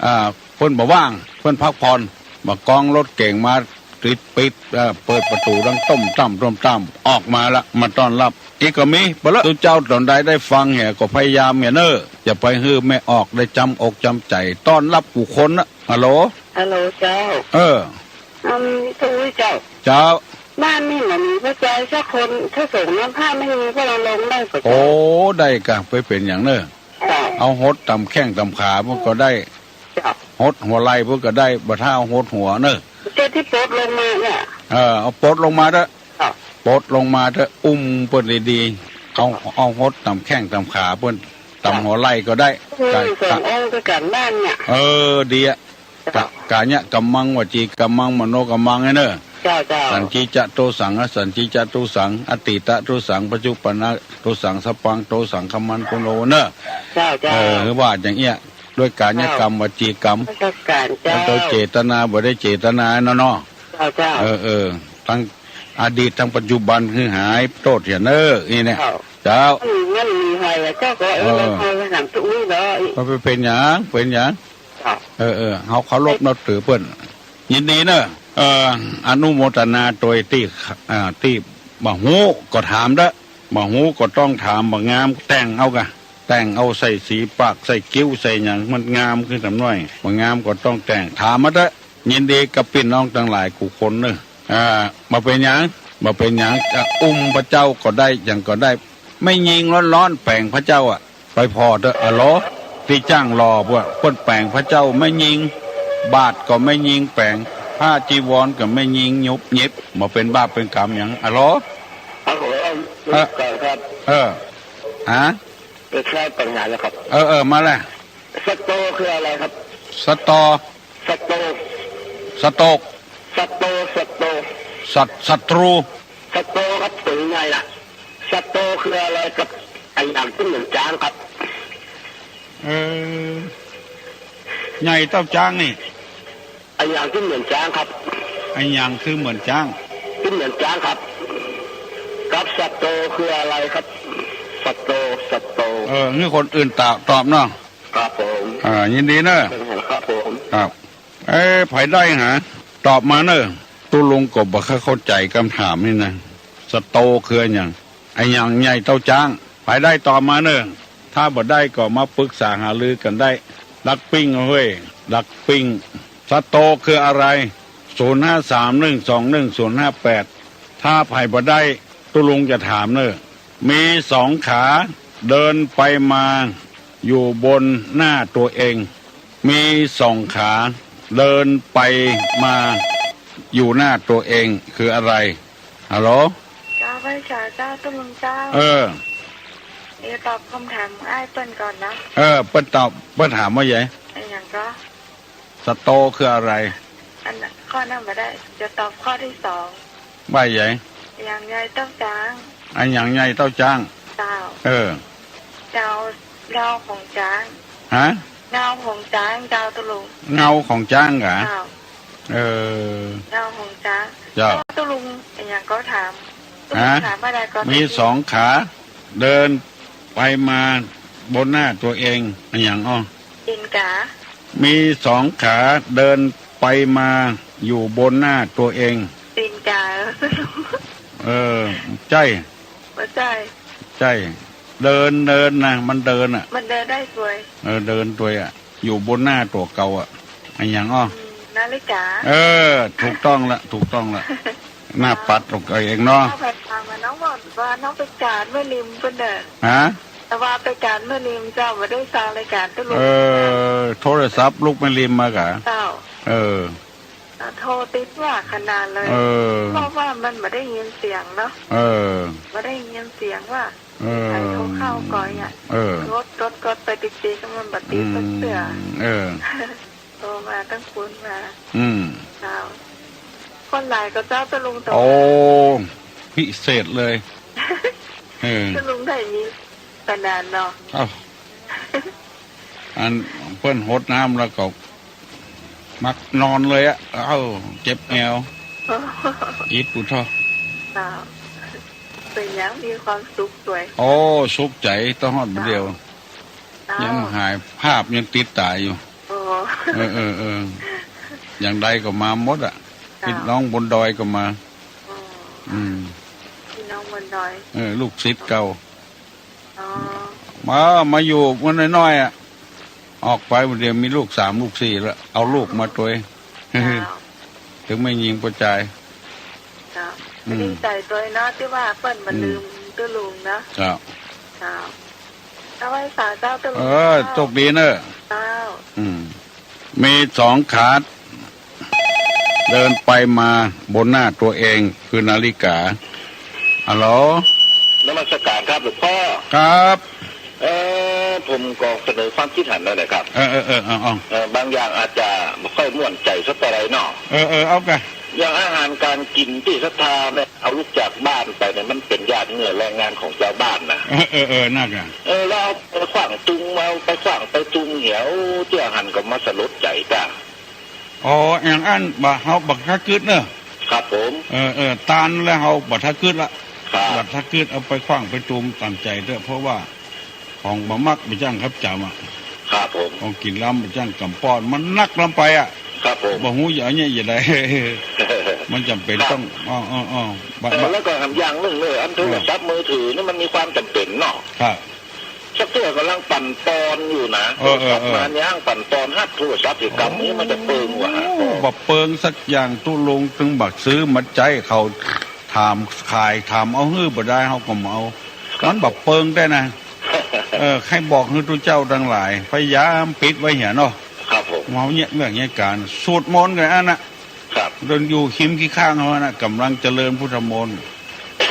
อ่า เปิ้นบ่ว่าง เปิ้นพักผ่อน บ่ากองรถเก๋งมาติดปิ๊บ อ่า เปิดประตู๋ดังต้มต้ำต้มต้ำ ออกมาละ มาต้อนรับ อีกก็มีปะเลอะ ตุ๊เจ้าต๋นใดได้ฟังเหียก็พยายามเหียเน่อ อย่าไปหื้อแม่ออกได้จำอกจำใจ๋ ต้อนรับกู้คนนะ ฮัลโหล ฮัลโหลเจ้า เออ อืม ตุ๊เจ้า เจ้า บ้านนี่บ่มีป้อจอยสักคน ถ้าสงฆ์น้ำพระไม่มีก็ลองลงได้ก่อเจ้า โอ้ ได้ก่ะ ไปเป๋นหยังเน่อ เจ้า เอาหดต๋ามแข้งต๋ามขาพุ้นก็ได้ เจ้า หดหัวไหล่พุ้นก็ได้ บ่าถ้าเอาหดหัวเน่อ เจ้าตี้ปลดลงมาเนี่ย เออ เอาปลดลงมาเต๊อะ เจ้า ปลดลงมาเต๊อะ อุ้มเปิ้นดีๆ เอา เอาหดต๋ามแข้งต๋ามขาเปิ้น ต๋ามหัวไหล่ก็ได้ อืม กะ สององค์ตวยกั๋นบ้านเนี่ย เออ ดีอะ เจ้า กะ กายะกัมมัง วจีกัมมัง มโนกัมมัง ไอ้เน่อ เจ้า เจ้า สัญจีจะโตสัง อสัญจีจะโตสัง อตีตะโตสัง ปัจจุปันนะโตสัง สัพพังโตสัง คัมมันตุโนเน่อ เจ้า เจ้า เออ ว่าอย่างเอี้ย ด้วยกายกรรม เจ้า วจีกรรม นมัสการเจ้า โดยเจตนา บ่ได้เจตนาเนาะ เนาะ เจ้า เจ้า เออ เออ ตังอดีตตังปัจจุบันหื้อหายโต้ษเหียเน่อ อี้เนี่ย เจ้า เจ้า มันมีหอยอะเจ้า ก็ เออ เออ มันหอยมันหนำตุ้ยเนาะ บ่เป๋นหยัง เป๋นหยัง เจ้า เออ เออ เฮาเคารพนับถือเปิ้น ยินดีเน่อ เออ อนุโมทนาโดยตี้ อ่า ตี้บ่ฮู้ก็ถามเต๊อะ บ่ฮู้ก็ต้องถาม บ่งามแต่งเอาก่ะ แต่งเอาใส่สีปาก ใส่คิ้ว ใส่หยัง มันงามขึ้นสักหน่อย บ่งามก็ต้องแต่ง ถามมาเต๊อะ ยินดีกับปี้น้องตังหลายกู้คนเน่อ อ่า บ่เป๋นหยัง บ่เป๋นหยัง จะอุ้มพระเจ้าก็ได้ หยังก็ได้ แม่ญิงร้อนๆ แป๋งพระเจ้าอะ ไปผ่อเต๊อะ อะโหล ตี้จ้างหล่อพวก เปิ้นแป๋งพระเจ้าแม่ญิง บาทก็แม่ญิงแป๋ง ผ้าจีวรก็แม่ญิงหยุบหยิบ บ่เป๋นบาปเป๋นกรรมหยัง อะโหล ครับผม เออ ครับ เออ ฮะ จะใช้ปัญหาแล้วครับ เออ เออ มาแล้ว สโตคืออะไรครับ สตอ สโต สโตก สโต สโต ศัต- ศัตรู สโตครับ เป็นไงล่ะ สโตคืออะไรครับ ไอ้อย่างตี้เหมือนจ๊างครับ เออ ใหญ่เต้าจ๊างนี่ ไอ้อย่างตี้เหมือนจ๊างครับ ไอ้อย่างตี้เหมือนจ๊าง ตี้เหมือนจ๊างครับ ครับ สโตคืออะไรครับ สโต สโต เออ นี่คนอื่นตอบ ตอบเนาะ ครับผม อ่า ยินดีเนอะ ครับผม ครับ เอ้ย ใผได้หา ตอบมาเนอะ ตุ๊ลุงก็บ่ค่อยเข้าใจ๋กำถามนี่นะ สโตคืออะหยัง ไอ้อย่างใหญ่เต้าจ๊าง ใผได้ตอบมาเนอะ ถ้าบ่ได้ก็มาปรึกษาหารือกั๋นได้ ดักปิ้งเฮ้ย ดักปิ้ง สโตคืออะไร ศูนย์ห้าสาม หนึ่งสองหนึ่ง ศูนย์ห้าแปด ถ้าใผบ่ได้ ตุ๊ลุงจะถามเนอะ มีสองขา เดินไปมา อยู่บนหน้าตั๋วเอง มีสองขา เดินไปมา อยู่หน้าตั๋วเอง คืออะไร ฮัลโหล เจ้า ไหว้สาเจ้า ตุ๊ลุงเจ้า เออ เดี๋ยวตอบกำถามอ้ายเปิ้นก่อนนะ เออ เปิ้นตอบ เปิ้นถามว่าไง ไอ้หยังก็ สโตคืออะไร อันนั้น ข้อนั้นบ่ได้ จะตอบข้อตี้สอง ว่าไง อย่างใหญ่เต้าจ๊าง อันอย่างใหญ่เต้าจ๊าง เจ้า เออ เงา เงาของจ๊าง ฮะ เงาของจ๊าง เจ้าตุ๊ลุง เงาของจ๊างเหรอ เจ้า เออ เงาของจ๊าง เจ้า ตุ๊ลุง ไอ้หยังก็ถาม ตุ๊ลุง ฮะ ถามอะไรก็ มีสองขา เดินไปมาบนหน้าตั๋วเอง อะหยังอ้อ ตีนก๋า มีสองขา เดินไปมาอยู่บนหน้าตั๋วเอง ตีนก๋า เออ ใจ้ บ่ใจ้ ใจ้ เดิน เดินนะ มันเดินอะ มันเดินได้ตวย เออ เดินตวยอะ อยู่บนหน้าตั๋วเก่าอะ อะหยังอ้อ อืม นาฬิกา เออ ถูกต้องละ ถูกต้องละ หน้าปัดตั๋วเก่าเองเนาะ เอาไปฟังมา น้องบอกว่าน้องไปก๋านแม่ริมเปิ้นเน่อ ฮะ แต่ว่าไปก๋านแม่ริมเจ้า บ่ได้ฟังรายก๋านตุ๊ลุง เออ โทรศัพท์ลูกแม่ริมมาก่ะ เจ้า เออ โทรติดว่าขนาดเลย เออ เพราะว่ามันบ่ได้ยินเสียงเนาะ เออ บ่ได้ยินเสียงว่า เออ ใผโทรเข้าก่อนอะ เออ กด กด กดไปติดๆ ก็มันบ่ติดสักเตื้อ อืม เออ โทรมาตั้งปุ้นมา อืม เจ้า คนหลายก็เจ้าตุ๊ลุงโต โอ้ พิเศษเลย เออ ตุ๊ลุงได้มีขนาดเนาะ เอ้า อันเปิ้นหดน้ำแล้วก็มักนอนเลยอะ เอ้า เจ็บแอว อิดปุ้นเถาะ เจ้า เป๋นหยังมีความสุขตวย โอ้ สุขใจ๋ ตะฮอดบ่าเดี่ยว เจ้า ยังบ่หาย ภาพยังติดต๋าอยู่ โอ้ เออ เออ เออ อย่างใดก็มาหมดอะ เจ้า พี่น้องบนดอยก็มา อ๋อ อืม พี่น้องบนดอย เออ ลูกศิษย์เก่า อ๋อ มา มาอยู่เมื่อน้อยๆ อะ ออกไปบ่าเดี่ยวมีลูกสามลูกสี่แล้ว เอาลูกมาตวย เจ้า ตึงแม่ญิงป้อจาย เจ้า อืม ดีใจ๋ตวยเนาะ ตี้ว่าเปิ้นบ่ อืม ลืมตุ๊ลุงเนาะ เจ้า เจ้า เอาไว้สาเจ้าตุ๊ลุง เออ เจ้า โชคดีเนอะ เจ้า อืม มีสองขา เดินไปมาบนหน้าตั๋วเอง คือนาฬิกา ฮัลโหล นมัสการครับหลวงพ่อ ครับ เอ่อ ผมก็เสนอความคิดหันหน่อยนะครับ เออ เออ เออ เอา เอา เอ่อ บางอย่างอาจจะบ่ค่อยม่วนใจ๋สักเท่าใดเนาะ เออ เออ เอาก่ะ อย่างอาหารก๋านกิ๋นตี้ศรัทธาเนี่ย เอาลุกจากบ้านไปเนี่ย มันเป๋นหยาดเหงื่อแรงงานของจาวบ้านนะ เออ เออ เออ นั่นก่ะ เออ แล้วเอาไปขว้างตุง เอาไปขว้างไปตุงเหีย ตี้หันก็มาสลดใจ๋จ้า อ๋อ อย่างอั้นบ่า เฮาบ่ถ้ากึ๊ดเนอะ ครับผม เออ เออ ตานแล้วเฮาบ่ถ้ากึ๊ดละ ครับ บ่ถ้ากึ๊ด เอาไปขว้างไปตุงต๋ามใจ๋เต๊อะ เพราะว่าของบ่มักบ่จ้างครับจ๋ำอะ ครับผม ของกิ๋นล้ำบ่จ้างกำป้อน มันนักล้ำไปอะ ครับผม บ่ฮู้จะเอาเนี่ยจะใด มันจ๋ำเป๋น ครับ ต้อง อ้อ อ้อ อ้อ บ่ เออ บ่ แล้วก็แถมอย่างนึ่งเนอะ อันโทรศัพท์มือถือนี่มันมีความจ๋ำเป๋นเนาะ ครับ สักเตื้อก่ำลังปั่นปอนอยู่นะ เออ เออ เออ โทรศัพท์มาเนี่ย ปั่นปอนฮับโทรศัพท์อยู่กำนี้ มันจะเปิงวะ โอ้ บ่เปิงสักอย่าง ตุ๊ลุง ตึงบ่ซื้อมาใจ๊เขา ถามขาย ถามเอาหื้อบ่ได้ เฮาก็บ่เอา ครับ มันบ่เปิงแต๊นะ เออ ใค่บอกหื้อตุ๊เจ้าตังหลาย พยายามปิดไว้เหียเนาะ ครับผม เฮาเยียะเวียกเยียะก๋าน สวดมนต์กั๋นอั้นน่ะ ครับ เดินอยู่ฮิมขี้ข้างเฮาน่ะ ก่ำลังเจริญพุทธมนต์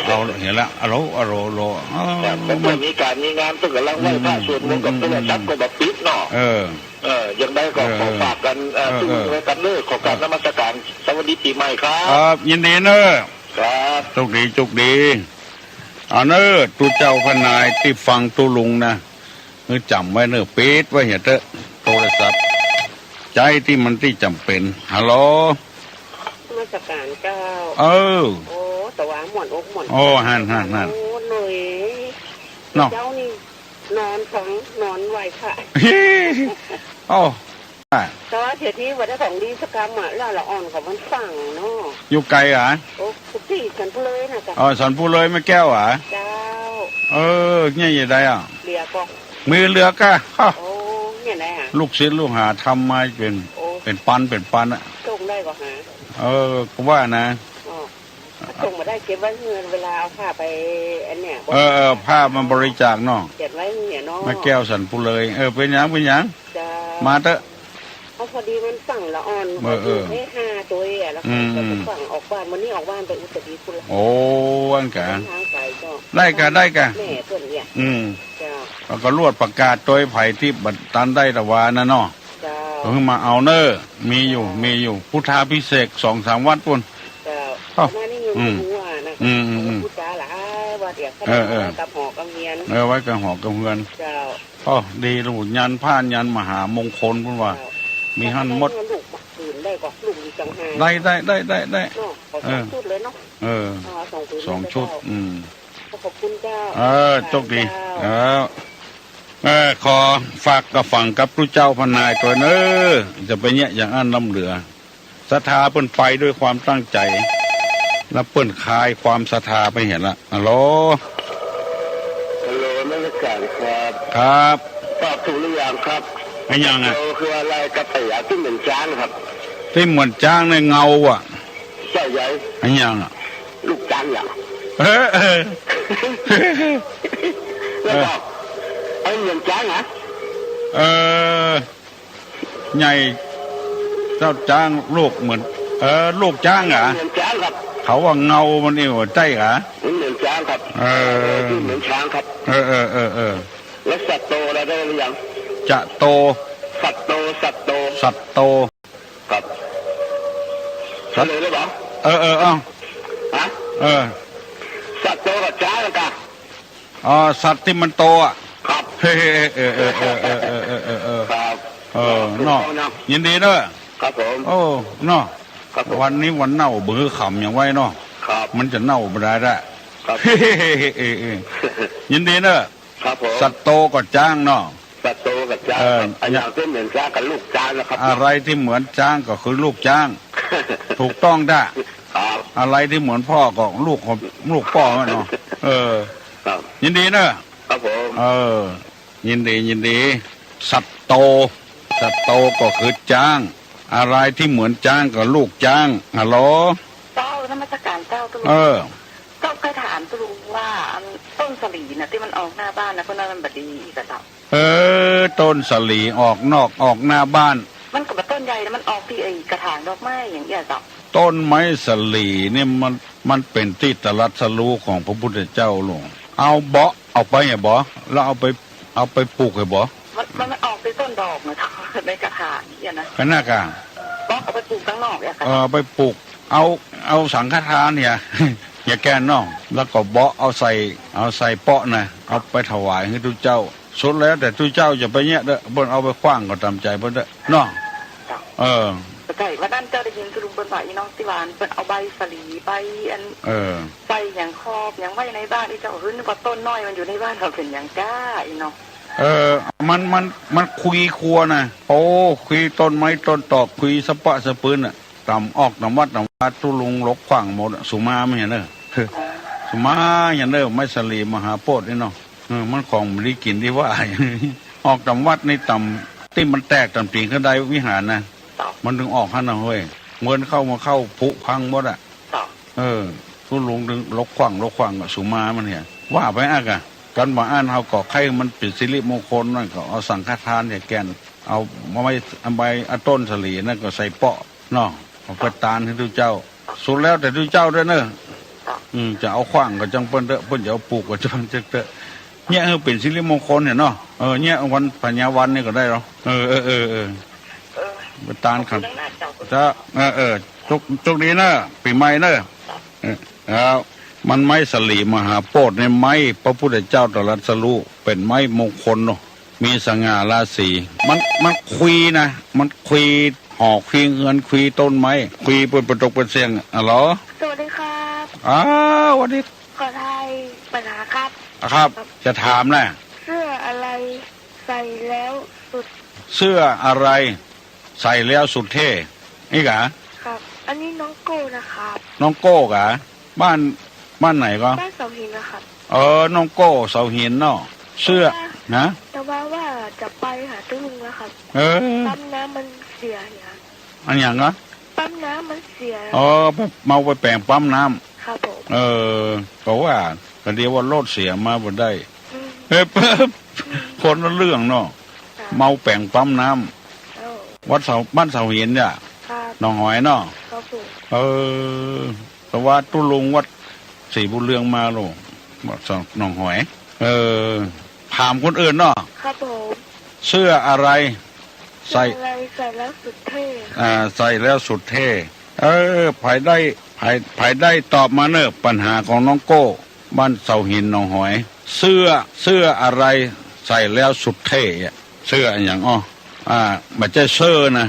เอาละ หันละ อะโหล อะโหล อะโหล เออ ครับ มัน เปิ้นมีก๋านมีงาน เปิ้นก่ำลังไหว้พระ อืม สวดมนต์กับ อืม โทรศัพท์ก็บ่ปิดเนาะ เออ เออ จั่งใดก็ เออ ขอฝากกั๋น เอ่อ เออ เออ ตุ้มไว้กั๋นเน้อ ขอกราบนมัสก๋าน สวัสดีปี๋ใหม่ครับ ครับ ยินดีเน้อ ครับ โชคดี โชคดี เอาเน้อ ตุ๊เจ้าพระนายตี้ฟังตุ๊ลุงนะ หื้อจ๋ำไว้เน้อ ปิดไว้เหียเต๊อะ โทรศัพท์ ใจ๊ตี้มันตี้จ๋ำเป๋น ฮัลโหล นมัสก๋านเจ้า เออ โอ้ แต่ว่าม่วนอกม่วน โอ้ หั้น หั้น หั้น โอ้ เหนื่อย เนาะ เจ้านี่ นอนฟัง นอนไหว้พระ โอ้ อ่ะ แต่ว่าเสียทีบ่ได้ของดีสักกำอะ แล้วละอ่อนของมันฟั่งเนาะ อยู่ไกลหรอ โอ้ กุฏิสันปุเลยนะเจ้า อ๋อ สันปุเลยแม่แก้วหรอ เจ้า เออ เนี่ยอยู่ใดอะ เหลือก็ มีเหลือก้า โอ้ เนี่ยไหนอะ ลูกศิษย์ลูกหาทำมาเป๋น โอ้ เป๋นปัน เป๋นปันอะ ส่งได้ก็หา เออ ก็ว่านะ อ๋อ ส่งมาได้เก็บไว้เผื่อเวลาเอาผ้าไปอันเนี้ย เออ เออ ผ้ามันบริจาคเนาะ เก็บไว้เนี่ยเนาะ แม่แก้วสันปุเลย เออ เป๋นหยัง เป๋นหยัง เจ้า มาเต๊อะ เอาพอดีมันฟั่งละอ่อน เออ เออ อยู่แค่ห้าตัวอะ แล้ว อืม ก็ อืม ฟั่งออกบ้าน วันนี้ออกบ้านไปอุตรดิตถ์พุ้นละ โอ้ อั้นกะ ทางไก๋ก็ ได้กะ ได้กะ แม่เปิ้นเนี่ย อืม เจ้า แล้วก็ลวดประกาศโตยใผตี้บ่ตันได้ตะวานะเนาะ เจ้า ก็หื้อมาเอาเน้อ มีอยู่ เจ้า มีอยู่ พุทธาภิเษกสองสามวัดปู้น เจ้า เอ้า อันนั้นนี่ยัง อืม บ่ฮู้อะนะ อืม อืม อืม พุทธาหลายวัดเนี่ย เออ เออ ไว้กับหอกับเฮือน เออ ไว้กับหอกับเฮือน เจ้า อ้อ ดีลูก ยันต์พระยันต์มหามงคลปู้นว่า เจ้า มีหั้นหมด ลูกอื่นได้ก็ ลูกอยู่จังหาก ได้ ได้ ได้ ได้ ได้ เนาะ ขอ เออ สองชุดเลยเนาะ เออ เอาสองชุด สองชุด เจ้า อืม ขอบคุณเจ้า เออ โชคดี เจ้า เออ เออ ขอฝากกับฝังกับตุ๊เจ้าพระนายตวยเน้อ จะไปเยียะอย่างอั้นล้ำเหลือ ศรัทธาเปิ้นไปด้วยความตั้งใจ๋ แล้วเปิ้นคลายความศรัทธาไปเหียละ ฮัลโหล ฮัลโหล นมัสก๋านครับ ครับ ตอบถูกหรือยังครับ อะหยังอะ โตคืออะไร กระเตียตี้เหมือนจ๊างครับ ตี้เหมือนจ๊างในเงาอะ ใจ้ใหญ่ อะหยังอะ ลูกจ๊างอย่าง เออ เออ แล้วก็ เออ ไอ้เหมือนจ๊างอะ เออ ใหญ่เต้าจ๊าง ลูกเหมือน เออ ลูกจ๊างอะ เหมือนจ๊างครับ เขาว่าเงามันนี่ว่าใจ้กะ มันเหมือนจ๊างครับ เออ ตี้เหมือนจ๊างครับ เออ เออ เออ เออ แล้วสัตโตอะไรได้หรือยัง จะโต สัตโต สัตโต สัตโต ครับ สัต เฉลยเลยเหรอ เออ เออ เอ้า ฮะ เออ สัตโตกับจ๊างกะ อ๋อ สัตว์ตี้มันโตอะ ครับ เฮ้ย เออ เออ ครับ เออ เนาะ ถูกต้องนะ ยินดีเน้อ ครับผม โอ้ เนาะ ครับผม วันนี้วันเน่า บ่หื้อขำหยังไว้เนาะ ครับ มันจะเน่าบ่ได้ละ ครับ เออ เออ ยินดีเน้อ ครับผม สัตว์โตก็จ๊างเนาะ สัตว์โตกับจ๊าง เออ ครับ อะหยังตี้เหมือนจ๊างกับลูกจ๊างนะครับ อะไรตี้เหมือนจ๊างก็คือลูกจ๊าง ถูกต้องจ้ะ ครับ อะไรตี้เหมือนป้อก็ลูกของ ลูกป้อเนาะ เออ ครับ ยินดีเน้อ ครับผม เออ ยินดี ยินดี สัตว์โต สัตว์โตก็คือจ๊าง อะไรตี้เหมือนจ๊างก็ลูกจ๊าง ฮัลโหล เจ้า นมัสก๋านเจ้า ตุ๊ลุง เออ เจ้า ใค่ถามตุ๊ลุงว่า อันต้นสาลีน่ะ ตี้มันออกหน้าบ้านน่ะ เปิ้นว่ามันบ่ดีอีกอะเจ้า เออ ต้นสาลีออกนอกออกหน้าบ้าน มันก็บ่ต้นใหญ่นะ มันออกตี้ไอ้กระถางดอกไม้อย่างเงี้ยเจ้า ต้นไม้สาลีนี่มัน มันเป๋นตี้ตรัสรู้ของพระพุทธเจ้าลง เอาเบาะ เอาไปอะบ่ แล้วเอาไป เอาไปปลูกอะบ่ มัน มัน มันออกตี้ต้นดอกนะเจ้า ในกระถางเนี่ยนะ ก็น่ากะ เบาะเอาไปปลูกตังนอกเนี่ยค่ะ เออ เอาไปปลูก เอา เอาสังฆทานเนี่ย อย่าแก่นอก แล้วก็เบาะเอาใส่ เอาใส่เปาะนะ เอาไปถวายหื้อตุ๊เจ้า สุดแล้วแต่ตุ๊เจ้าจะไปเยียะเต๊อะ เปิ้นเอาไปขว้างก็ต๋ามใจ๋เปิ้นเต๊อะ เนาะ เออ แต่วันนั้นเจ้าได้ยินตุ๊ลุงเปิ้นว่า อีน้องตี้ว่าเปิ้นเอาใบสาลี ใบอัน เออ ใบหยังคอบหยังไว้ในบ้าน อีเจ้าก็นึกว่าต้นน้อยมันอยู่ในบ้าน ว่าเป๋นหยังจ้า อีน้อง เออ มัน มัน มันคุยครัวนะ โอ้ คุยต้นไม้ต้นตอก คุยสะปะสะปืนน่ะ ต๋ามออกต๋ามวัดต๋ามวาตุ๊ลุงหลกขว้างหมดอะ สุมามันเหียเน้อ สุมาเหียเน้อ ไม้สาลีมหาโพธิ์นี่เนาะ เออ มันของบ่ดีกิ๋นตี้ว่า ออกต๋ามวัดนี่ต๋าม ตี้มันแตกต๋ามตี๋นขึ้นได้วิหารนะ มันตึงออกหั้นนะเฮ้ย เงินเข้ามาเข้าผุพังหมดอะ เออ ตุ๊ลุงตึงหลกขว้าง หลกขว้างอะ สุมามันเหีย ว่าไปอะกะ กั๋นบ่าอั้นเฮาก็ใค่มันเป๋นสิริมงคลนั่นก็เอาสังฆทานเนี่ยแก่น เอาไม้ เอาใบ เอาต้นสาลีนั่นก็ใส่เปาะเนาะ เอาไปตานหื้อตุ๊เจ้า สุดแล้วแต่ตุ๊เจ้าเต๊อะเน้อ อืม จะเอาขว้างก็จ้างเปิ้นเต๊อะ เปิ้นจะเอาปลูกก็จ้างเปิ้นเต๊อะ เยียะหื้อเป๋นสิริมงคลเนี่ยเนาะ เออ เยียะวันพญาวันนี่ก็ได้เนาะ เออ เออ เออ เออ เออ ไปตานครับ ขอบคุณนะ เจ้า จ้า เออ เออ โชค โชคดีเนอะ ปี๋ใหม่เนอะ เออ แล้วมันไม้สาลีมหาโพธิ์เนี่ย ไม้พระพุทธเจ้าตรัสรู้ เป๋นไม้มงคลเนาะ มีสง่าราศี มัน มันคุยนะ มันคุยหอคุยเฮือน คุยต้นไม้ คุยเปิ้นปะตกเปิ้นเสี้ยง อะหรอ สวัสดีครับ อ้าว สวัสดี ขอทายปัญหาครับ ครับ ครับ จะถามนะ เสื้ออะไรใส่แล้วสุด เสื้ออะไรใส่แล้วสุดเท่ นี่กะ ครับ อันนี้น้องโก้นะครับ น้องโก้กะ บ้าน บ้านไหนก็ บ้านเสาหินนะครับ เออ น้องโก้เสาหินเนาะ เสื้อ เพราะว่า นะ แต่ว่า ว่าจะไปหาตู้ลุงแล้วครับ เออ ปั๊มน้ำมันเสียเนี่ย อันหยังอะ ปั๊มน้ำมันเสีย อ๋อ ไป เมาไปแป๋งปั๊มน้ำ ครับผม เออ ก็ว่า ก็เดี๋ยวว่ารถเสียมาบ่ได้ อืม เอ้ย คนละเรื่องเนาะ ครับ เมาแป๋งปั๊มน้ำ เอ้า วัดเสา บ้านเสาหินเนี่ย ครับ หนองหอยเนาะ ครับผม เออ แต่ว่าตู้ลุงวัดศรีบุญเรืองมาโล วัดหนองหอย เออ ถามคนอื่นเนาะ ครับผม เสื้ออะไร ใส่ เสื้ออะไรใส่แล้วสุดเท่ อ่า ใส่แล้วสุดเท่ เออ ใผได้ ใผ ใผได้ตอบมาเนอะ ปัญหาของน้องโก้ บ้านเสาหินหนองหอย เสื้อ เสื้ออะไรใส่แล้วสุดเท่อะ เสื้ออะหยังอ้อ อ่า บ่ใจ้เซอร์นะ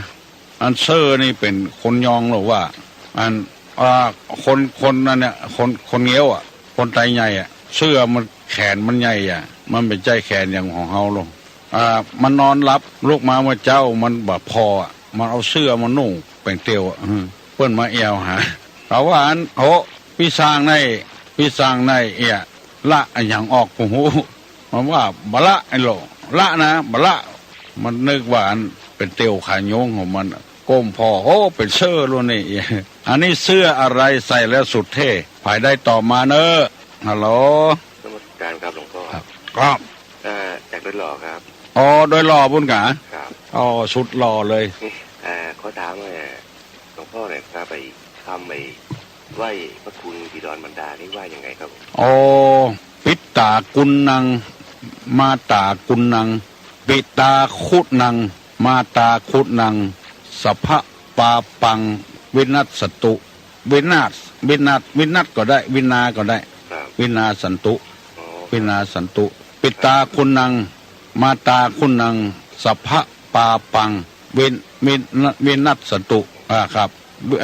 อันเซอร์นี่เป๋นคนยองหรือว่า อัน อ่า คน คนนั้นเนี่ย คน คนเงี้ยวอะ คนไตใหญ่อะ เสื้อมันแขนมันใหญ่อะ มันบ่ใจ้แขนอย่างของเฮาหรอก อ่า มันนอนหลับ ลุกมาเมื่อเจ๊า มันบ่ผ่ออะ มันเอาเสื้อมานุ่งแป๋งเตียวอะ อืม เปิ้นมาแอ่วหา เขาว่าอัน โห ปี้ซ่างใน ปี้ซ่างในเอี้ย ละอะหยังออกบ่ฮู้ มันว่าบ่ละไอ้โหล ละนะ บ่ละ มันนึกว่าอันเป๋นเตียวขาโยงของมัน ก้มผ่อ โอ้ เป๋นเสื้อรุ่นนี้ อันนี้เสื้ออะไรใส่แล้วสุดเท่ ใผได้ตอบมาเนอะ ฮัลโหล นมัสการครับหลวงพ่อ ครับ ครับ เอ่อ จากดอยหล่อครับ อ๋อ ดอยหล่อปู้นกา ครับ อ๋อ สุดหล่อเลย เอ่อ ขอถาม เอ่อ หลวงพ่อหน่อยครับ ไอ้คำไอ้ไหว้พระคุณบิดามารดานี่ว่ายังไงครับผม อ๋อ ปิตาคุณนัง มาตาคุณนัง ปิตาคุณัง มาตาคุณัง สัพพะปาปัง วินัสสตุ วินาศ วินาศ วินัศก็ได้ วินาก็ได้ ครับ วินาสันตุ อ๋อ วินาสันตุ ปิตาคุณัง มาตาคุณัง สัพพะปาปัง วิน วิน วินัสสตุ อ่า ครับ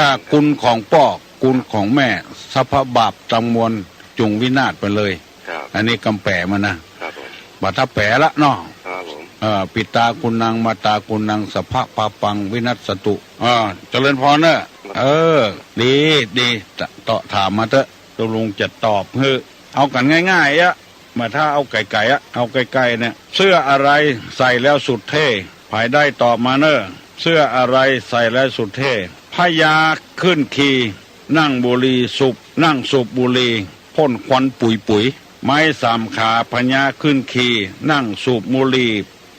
อ่า คุณของป้อ คุณของแม่ สัพพะบาปตังมวล จุ่งวินาศไปเลย ครับ อันนี้กำแปลมันนะ ครับผม บ่าถ้าแปลละเนาะ ครับผม เอ่อ ปิตาคุณัง มาตาคุณัง สัพพะปาปัง วินัสสตุ อ่า เจริญพรเนอะ ครับ เออ ดี ดี เตาะถามมาเต๊อะ ตกลงจะตอบหื้อ เอากั๋นง่ายๆ อะ บ่าถ้าเอาไก๋ๆ อะ เอาใก้ๆ เนี่ย เสื้ออะไรใส่แล้วสุดเท่ ใผได้ตอบมาเนอะ เสื้ออะไรใส่แล้วสุดเท่ พญาขึ้นขี่ นั่งบุหรี่สูบ นั่งสูบบุหรี่ พ่นควันปุ๋ยๆ ไม้สามขา พญาขึ้นขี่ นั่งสูบบุหรี่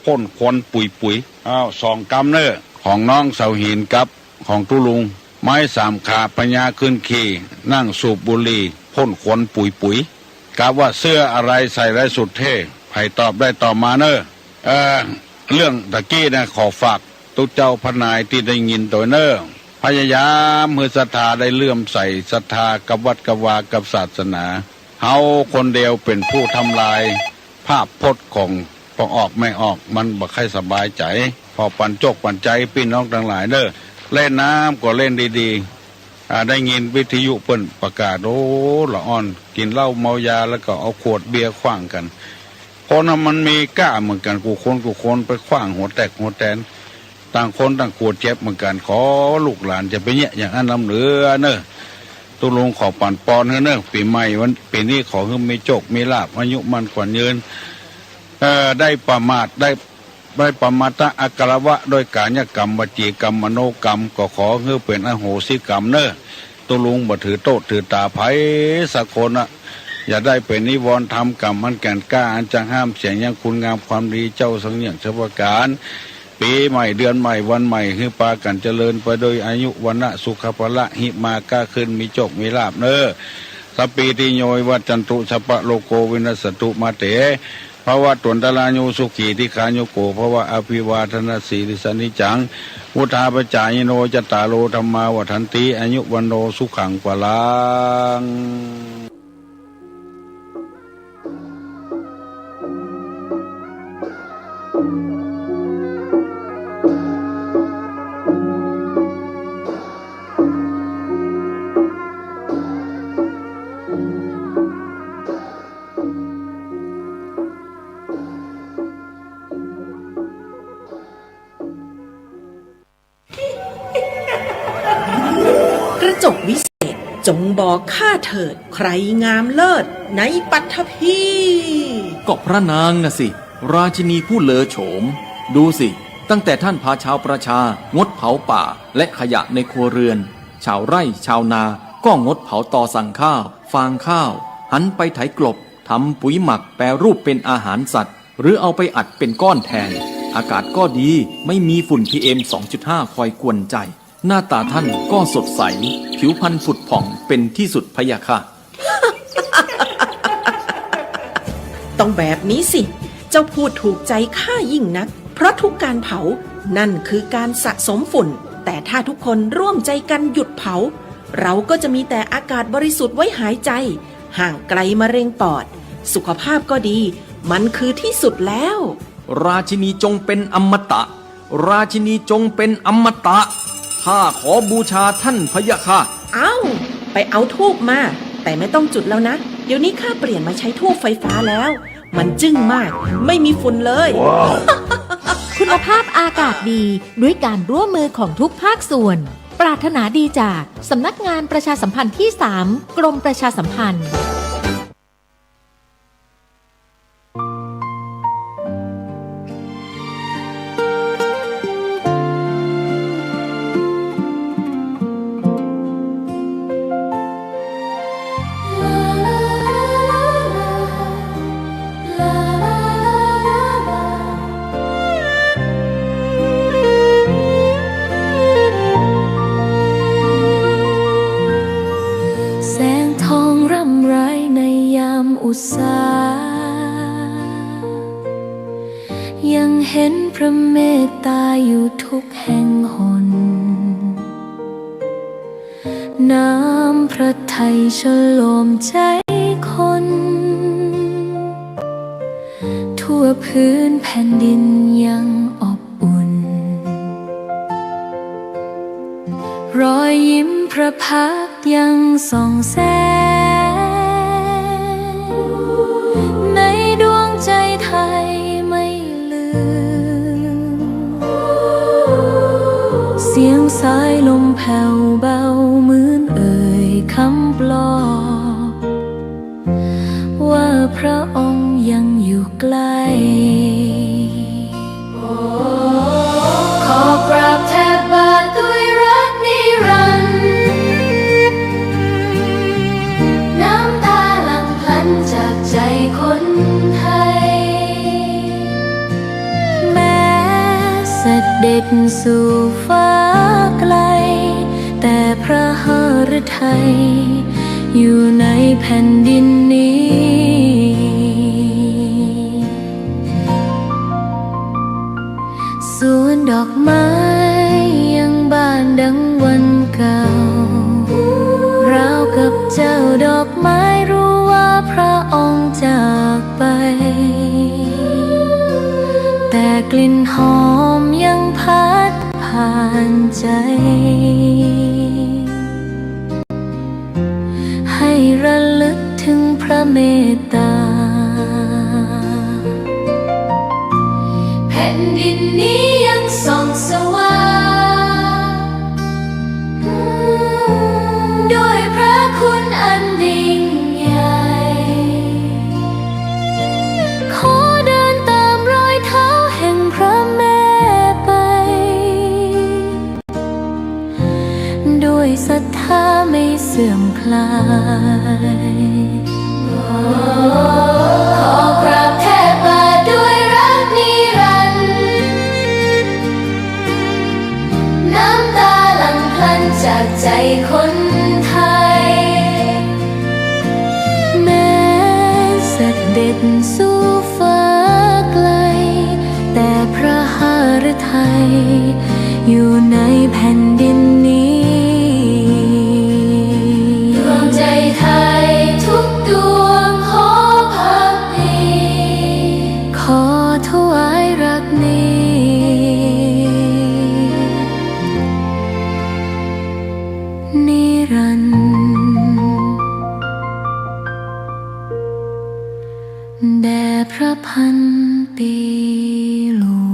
พ่นควันปุ๋ยๆ อ้าว สองกำเนอะ ของน้องเสาหินกับ ของตุ๊ลุง ไม้สามขา พญาขึ้นขี่ นั่งสูบบุหรี่ พ่นควันปุ๋ยๆ กาว่าเสื้ออะไรใส่แล้วสุดเท่ ใผตอบได้ตอบมาเนอะ เอ่อ เรื่องตะกี้นะ ขอฝากตุ๊เจ้าพระนายตี้ได้ยินตวยเนอะ พยายามหื้อศรัทธาได้เลื่อมใสศรัทธากับวัดกับวากับศาสนา เฮาคนเดียวเป๋นผู้ทำลาย ภาพพจน์ของป้อออกแม่ออก มันบ่ใค่สบายใจ๋ ขอปันจกปันใจ๋ปี้น้องตังหลายเด้อ เล่นน้ำก็เล่นดีๆ อ่า ได้ยินวิทยุเปิ้นประกาศ โอ้ ละอ่อน กิ๋นเหล้าเมายาแล้วก็เอาขวดเบียร์ขว้างกั๋น คนน่ะมันมีก้าเหมือนกั๋น กู้คนกู้คนไปขว้างหัวแตกหัวแตน ต่างคนต่างกลัวเจ็บเหมือนกั๋น ขอลูกหลานจะไปเยียะอย่างอั้นนำเลือเนอะ ตุ๊ลุงขอปันปอนหื้อเนอะ ปี๋ใหม่วัน ปี๋นี้ขอหื้อมีโจคมีลาภ อายุมั่นขวัญยืน เอ่อ ได้ประมาท ได้ ได้ประมาทอักขระวะ ด้วยกายกรรม วจีกรรม มโนกรรม ก็ขอหื้อเป๋นอโหสิกรรมเนอะ ตุ๊ลุงบ่ถือโต้ษถือต๋าใผสักคนอะ อย่าได้เป๋นนิวรณ์ธรรมกรรมอันแก่นกล้า อันจะห้ามเสียงยังคุณงามความดีเจ้าสังเยียงเทวการ ปี๋ใหม่เดือนใหม่วันใหม่ หื้อปากั๋นเจริญไปโดยอายุวรรณะสุขะพละ หิมาก้าขึ้นมีโจคมีลาภเนอะ สัพพีติโย วิวัชชันตุ สัพพะโรโค วินัสสะตุ มาเต ภะวะตวันตะราโย สุขี ทีฆายุโก ภะวะ อะภิวาทะนะสีลิสสะ นิจจัง วุฑฒาปะจายิโน จัตตาโร ธัมมา วัฑฒันติ อายุ วัณโณ สุขัง พะลัง กระจกวิเศษ จงบอกข้าเถิด ใครงามเลิศในปัตภี ก็พระนางน่ะสิ ราชินีผู้เลอโฉม ดูสิ ตั้งแต่ท่านพาชาวประชา งดเผาป่าและขยะในครัวเรือน ชาวไร่ชาวนา ก็งดเผาตอสั่งข้าว ฟางข้าว หันไปไถกลบ ทำปุ๋ยหมักแปรรูปเป็นอาหารสัตว์ หรือเอาไปอัดเป็นก้อนแทน อากาศก็ดี ไม่มีฝุ่น พีเอ็ม สองจุดห้า คอยกวนใจ หน้าตาท่านก็สดใส ผิวพรรณผุดผ่องเป็นที่สุดพะยะค่ะ ต้องแบบนี้สิ เจ้าพูดถูกใจข้ายิ่งนัก เพราะทุกการเผา นั่นคือการสะสมฝุ่น แต่ถ้าทุกคนร่วมใจกันหยุดเผา เราก็จะมีแต่อากาศบริสุทธิ์ไว้หายใจ ห่างไกลมะเร็งปอด สุขภาพก็ดี มันคือที่สุดแล้ว ราชินีจงเป็นอมตะ ราชินีจงเป็นอมตะ ข้าขอบูชาท่านพะยะค่ะ เอ้า ไปเอาธูปมา แต่ไม่ต้องจุดแล้วนะ เดี๋ยวนี้ข้าเปลี่ยนมาใช้ธูปไฟฟ้าแล้ว มันจึ้งมาก ไม่มีฝุ่นเลย คุณภาพอากาศดี ด้วยการร่วมมือของทุกภาคส่วน ปรารถนาดีจากสำนักงานประชาสัมพันธ์ที่สาม กรมประชาสัมพันธ์ แสงทองร่ำไรในยามอุษา ยังเห็นพระเมตตาอยู่ทุกแห่งหน น้ำพระทัยชโลมใจคน ทั่วพื้นแผ่นดินยังอบอุ่น รอยยิ้มพระพักตร์ยังส่องแสง ในดวงใจไทยไม่ ลืม เสียงสายลมแผ่วเบาเหมือนเอ่ยคำปลอบ ว่าพระองค์ยังอยู่ใกล้ ขอกราบแทบบาทด้วยรักนิรันดร์ น้ำตาหลั่งพลันจากใจคนไทย แม้เสด็จสู่ฟ้าไกล แต่พระหฤทัยอยู่ในแผ่นดินนี้ สวนดอกไม้ยังบานดังวันเก่า ราวกับเจ้าดอกไม้รู้ว่าพระองค์จากไป แต่กลิ่นหอมยังพัดผ่านใจ ให้ระลึกถึงพระเมตตา แผ่นดินนี้ยังส่องสว่าง ด้วยพระคุณอันยิ่งใหญ่ ขอเดินตามรอยเท้าแห่งพระแม่ไป ด้วยศรัทธาไม่เสื่อมคลาย ขอกราบแทบบาทด้วยรักนิรันดร์ น้ำตาหลั่งพลันจากใจคนไทย สู่ฟ้าไกล แต่พระหฤทัยอยู่ในแผ่นดินนี้ ดวงใจไทยทุกดวงขอภักดี ขอถวายรักนี้ นิรันดร์ แด่พระพันปีหลวง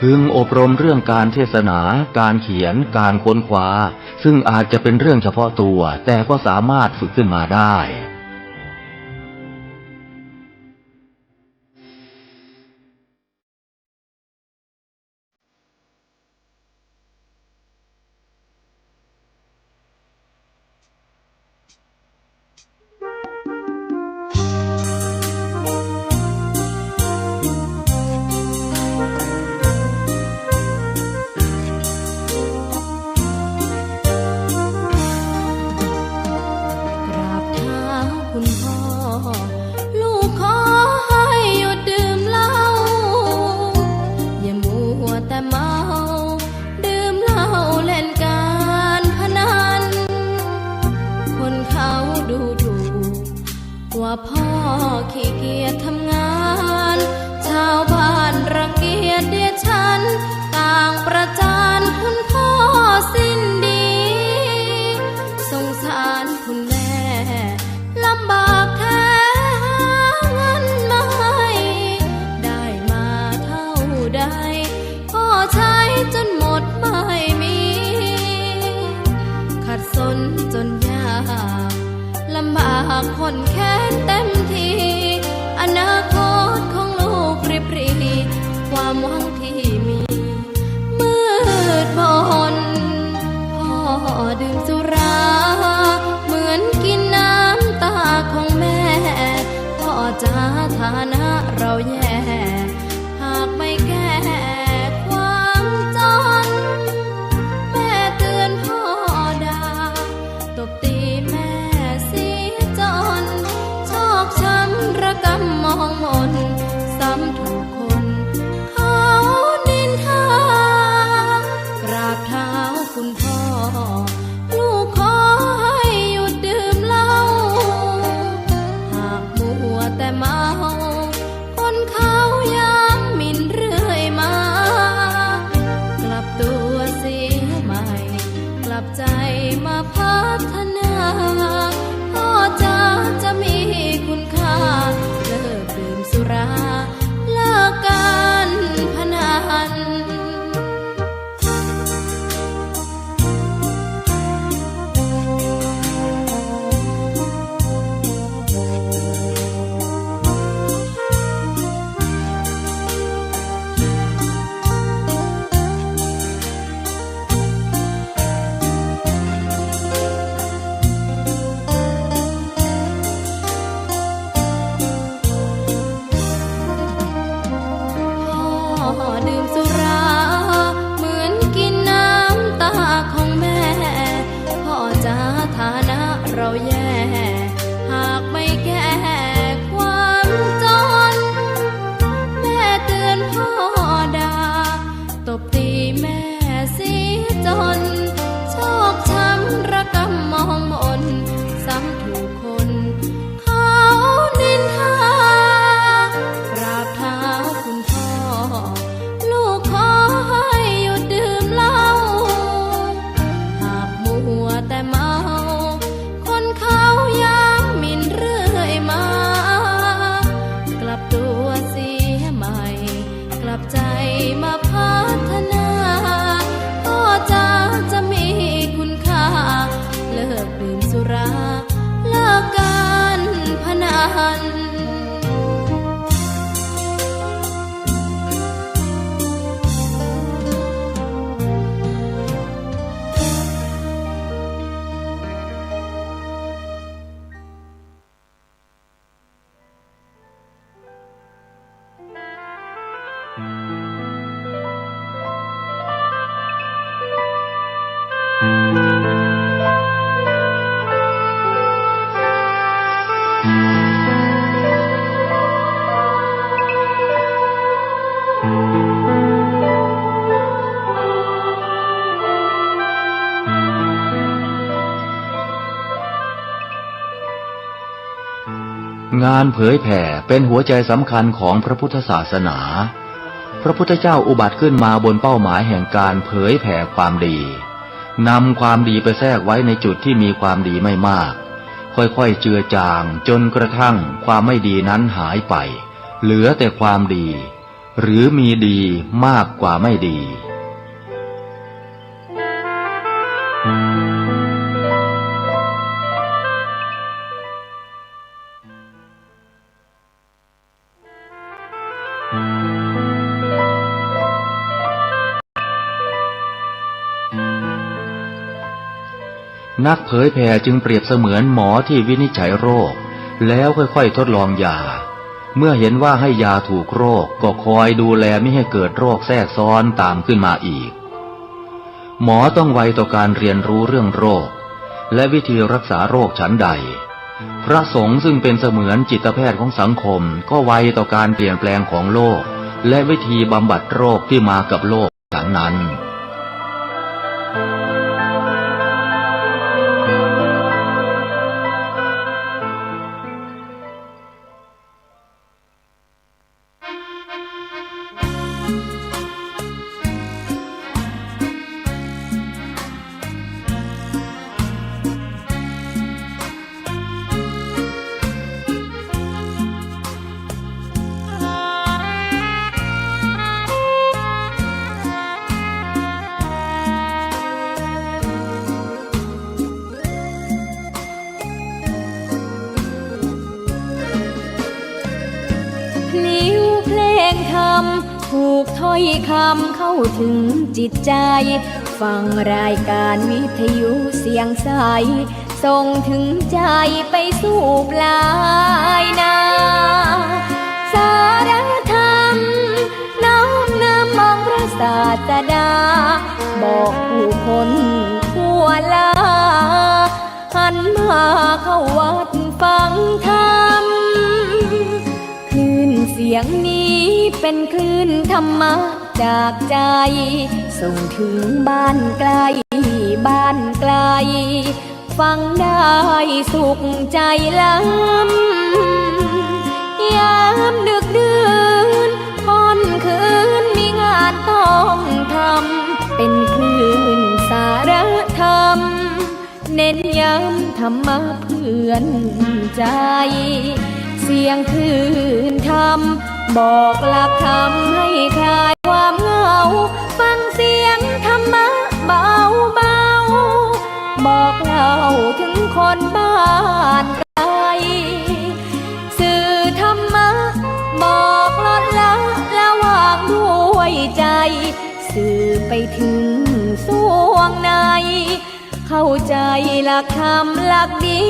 พึงอบรมเรื่องการเทศนา การเขียน การค้นคว้า ซึ่งอาจจะเป็นเรื่องเฉพาะตัว แต่ก็สามารถฝึกขึ้นมาได้ กราบเท้าคุณพ่อ ลูกขอให้หยุดดื่มเหล้า อย่ามัวแต่เมา ดื่มเหล้าเล่นการพนัน คนเขาดูถูก ว่าพ่อขี้เกียจทำงาน ชาวบ้านรังเกียจเดียดฉัน ต่างประจานคุณพ่อสิ้นดี สงสารคุณแม่ ลำบากแท้หาเงินมาให้ ได้มาเท่าใด พ่อใช้จนหมดไม่มี ขัดสนจนยาก ลำบากข้นแค้นเต็มที อนาคตของลูกริบหรี่ ความหวังที่มี มืดมน พ่อดื่มสุรา เหมือนกินน้ำตาของแม่ พ่อจ๋าฐานะเราแย่ หากไม่แก้ความจน แม่เตือนพ่อด่า ตบตีแม่เสียจน ชอกช้ำระกำมองมน ซ้ำถูกคนเขานินทา กราบเท้าคุณพ่อ ลูกขอให้หยุดดื่มเหล้า หากมัวแต่เมา งานเผยแผ่เป็นหัวใจสำคัญของพระพุทธศาสนา พระพุทธเจ้าอุบัติขึ้นมาบนเป้าหมายแห่งการเผยแผ่ความดี นำความดีไปแทรกไว้ในจุดที่มีความดีไม่มาก ค่อยๆ เจือจางจนกระทั่งความไม่ดีนั้นหายไป เหลือแต่ความดี หรือมีดีมากกว่าไม่ดี นักเผยแผ่จึงเปรียบเสมือนหมอที่วินิจฉัยโรค แล้วค่อยๆ ทดลองยา เมื่อเห็นว่าให้ยาถูกโรค ก็คอยดูแลมิให้เกิดโรคแทรกซ้อนตามขึ้นมาอีก หมอต้องไวต่อการเรียนรู้เรื่องโรค และวิธีรักษาโรคฉันใด พระสงฆ์ซึ่งเป็นเสมือนจิตแพทย์ของสังคม ก็ไวต่อการเปลี่ยนแปลงของโรค และวิธีบำบัดโรคที่มากับโรคฉันนั้น พลิ้วเพลงธรรม ผูกถ้อยคำเข้าถึงจิตใจ ฟังรายการวิทยุเสียงใส ส่งถึงใจไปสู่ปลายนา สารธรรม น้อมนำองค์พระศาสดา บอกผู้คนทั่วลา หันมาเข้าวัดฟังธรรม คลื่นเสียงนี้เป็นคลื่นธรรมะจากใจ ส่งถึงบ้านไกลบ้านไกล ฟังได้สุขใจล้ำ ยามดึกดื่นค่ำคืนมีงานต้องทำ เป็นคลื่นสารธรรม เน้นย้ำธรรมะเพื่อนใจ เสียงคลื่นธรรม บอกหลักธรรมให้คลายความเหงา ฟังเสียงธรรมะเบาๆ บอกเล่าถึงคนบ้านไกล สื่อธรรมะ บอกลดละละวางด้วยใจ สื่อไปถึงส่วงใน เข้าใจหลักธรรมหลักดี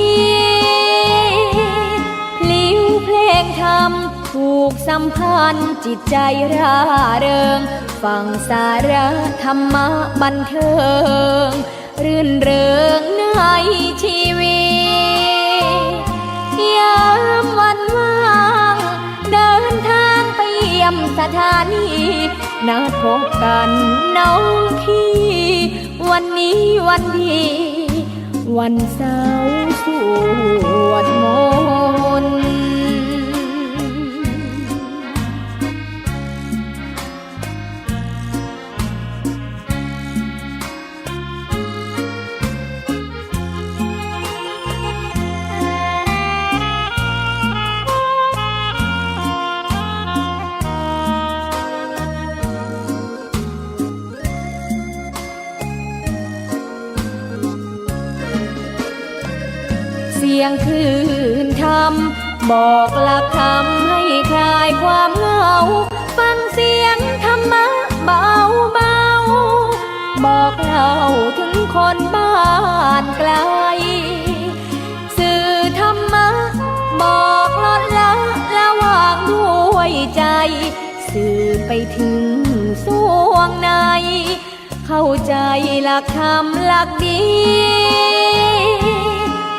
พลิ้วเพลงธรรม ผูกสัมพันธ์จิตใจร่าเริง ฟังสาระธรรมะบันเทิง รื่นเริงในชีวิต ยามวันว่าง เดินทางไปเยี่ยมสถานี นัดพบกันน้องพี่ วันนี้วันดี วันเสาร์สวดมนต์ เสียงคลื่นธรรม บอกหลักธรรมให้คลายความเหงา ฟังเสียงธรรมะเบาๆ บอกเล่าถึงคนบ้านไกล สื่อธรรมะ บอกลดละละวางด้วยใจ สื่อไปถึงส่วงใน เข้าใจหลักธรรมหลักดี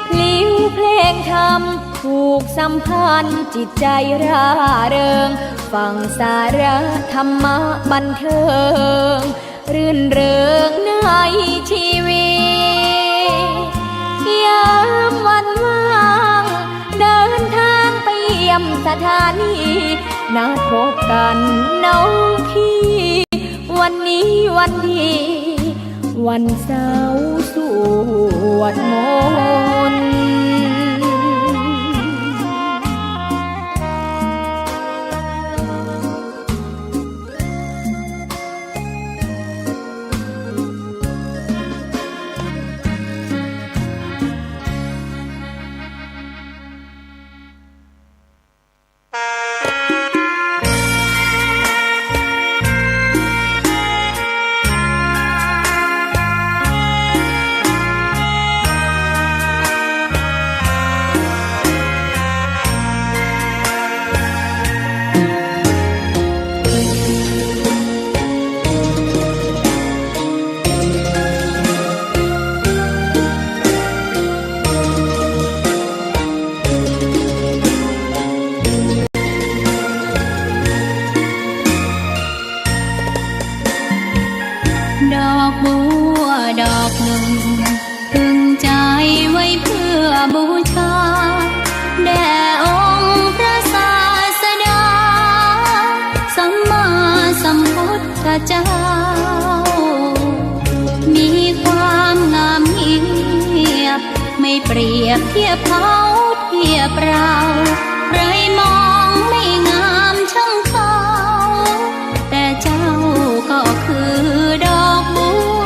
พลิ้วเพลงธรรม ผูกสัมพันธ์จิตใจร่าเริง ฟังสาระธรรมะบันเทิง รื่นเริงในชีวิต ยามวันว่าง เดินทางไป ำสถานี นัดพบกันน้องพี่ วันนี้วันดี วันเสาร์สวดมนต์ ดอกบัวดอกหนึ่ง ตึงใจไว้เพื่อบูชา แด่องค์พระศาสดา สัมมาสัมพุทธเจ้า มีความงามเงียบ ไม่เปรียบเทียบเขาเทียบเรา ใครมองไม่งามช่างเขา แต่เจ้าก็คือดอกบัว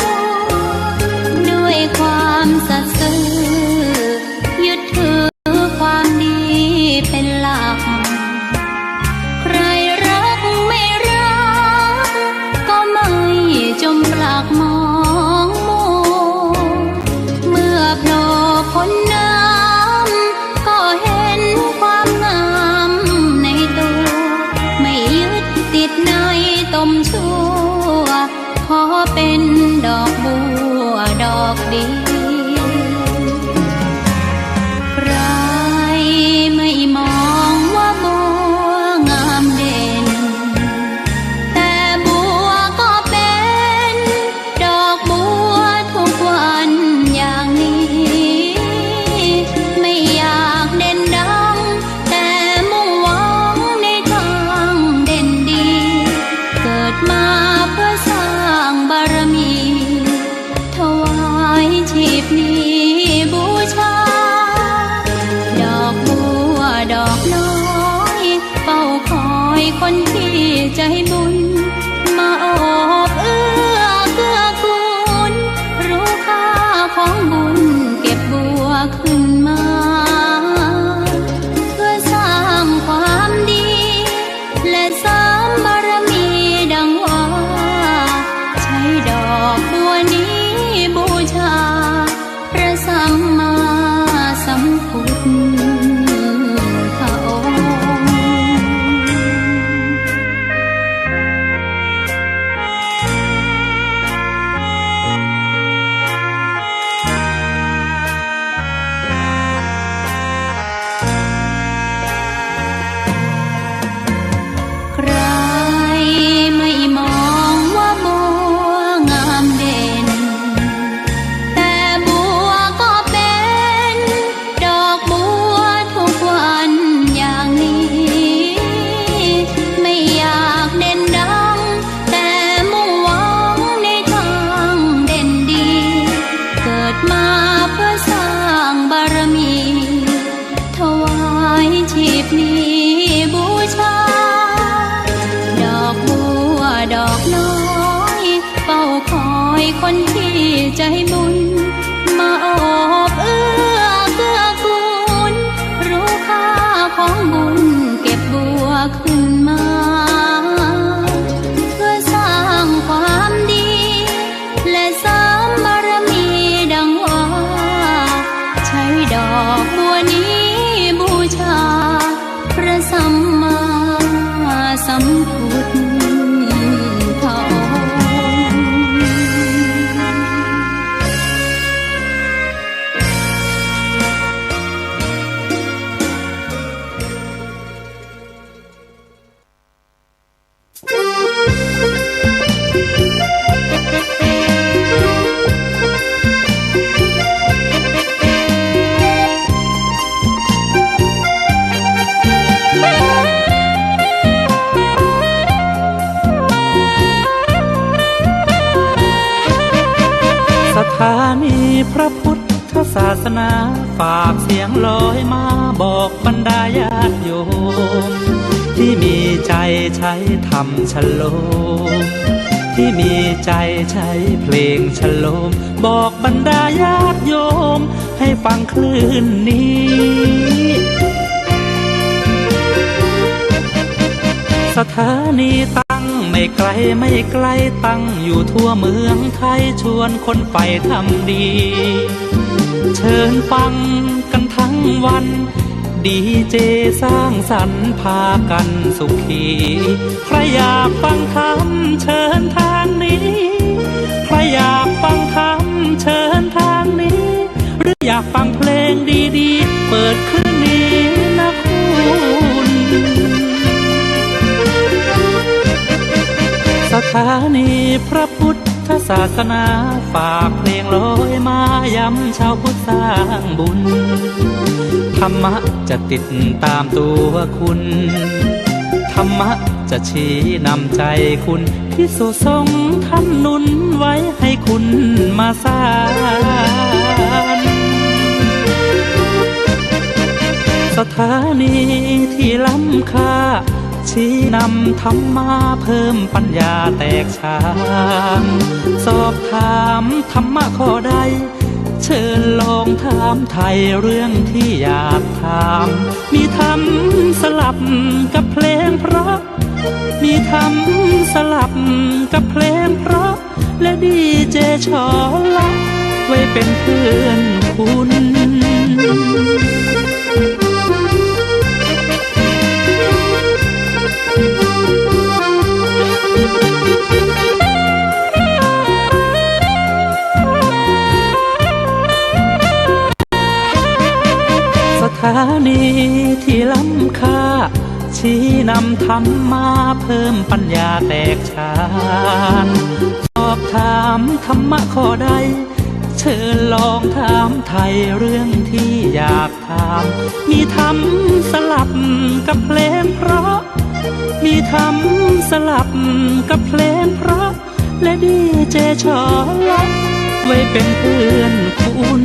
ด้วยความสัตย์ซื่อ ยึดถือความดีเป็นหลัก ใครรักไม่รัก ก็ไม่จมปลักมองมัว เมื่อโผล่พ้นน้ำ ก็เห็นความงามในตัว ไม่ยึดติดในตมชั่ว ขอเป็นดอกบัวดอกเดียว ใครไม่มองว่าบัวงามเด่น แต่บัวก็เป็นดอกบัวทุกวันอย่างนี้ ไม่อยากเด่นดัง แต่มุ่งหวังในทางเด่นดี เกิดมาเพื่อสร้างบารมี ถวายชีพนี้บูชา ดอกบัวดอกน้อย เฝ้าคอยคนที่ใจบุญ มาโอบเอื้อเกื้อกูล รู้ค่าของบุญเก็บบัวขึ้นมา เพื่อสร้างความดี และเสริมบารมีดังว่า ใช้ดอกบัวนี้บูชา พระสัมมาสัมพุทธองค์ ใครไม่มองว่าบัวงามเด่น แต่บัวก็เป็นดอกบัวทุกวันอย่างนี้ ไม่อยากเด่นดัง แต่มุ่งหวังในทางเด่นดี เกิดมาเพื่อสร้างบารมี ถวายชีพนี้บูชา ดอกบัวดอกน้อย เฝ้าคอยคนที่ใจบุญ มาโอบเอื้อเกื้อกูล รู้ค่าของบุญเก็บบัวขึ้นมา เพื่อสร้างความดี และเสริมบารมีดังว่า ใช้ดอกบัวนี้บูชา พระสัมมาสัมพุทธองค์ สถานีพระพุทธศาสนา ฝากเสียงลอยมาบอกบรรดาญาติโยม ที่มีใจ๋ใช้ธรรมชโลม ที่มีใจ๋ใช้เพลงชโลม บอกบรรดาญาติโยมให้ฟังคลื่นนี้ สถานีตั้งไม่ไกลไม่ไกล ตั้งอยู่ทั่วเมืองไทย ชวนคนใฝ่ธรรมดี เชิญฟังกันทั้งวัน ดีเจสร้างสรรค์พากันสุขี ใครอยากฟังธรรมเชิญทางนี้ ใครอยากฟังธรรมเชิญทางนี้ หรืออยากฟังเพลงดีๆ เปิดคลื่นนี้นะคุณ สถานีพระพุทธศาสนา ฝากเพลงลอยมาย้ำชาวพุทธสร้างบุญ ธรรมะจะติดตามตัวคุณ ธรรมะจะชี้นำใจ๋คุณ ภิกษุสงฆ์ท่านหนุนไว้ให้คุณมาสาน สถานีที่ล้ำค่า ชี้นำธรรมะเพิ่มปัญญาแตกฉาน สอบถามธรรมะข้อใด เชิญลองถามไถ่เรื่องที่อยากถาม มีธรรมสลับกับเพลงเพราะ มีธรรมสลับกับเพลงเพราะ และดีเจชอละ ไว้เป็นเพื่อนคุณ สถานีที่ล้ำค่า ชี้นำธรรมะเพิ่มปัญญาแตกฉาน สอบถามธรรมะข้อใด เชิญลองถามไถ่เรื่องที่อยากถาม มีธรรมสลับกับเพลงเพราะ มีธรรมสลับกับเพลงเพราะ และดีเจชอละ ไว้เป็นเพื่อนคุณ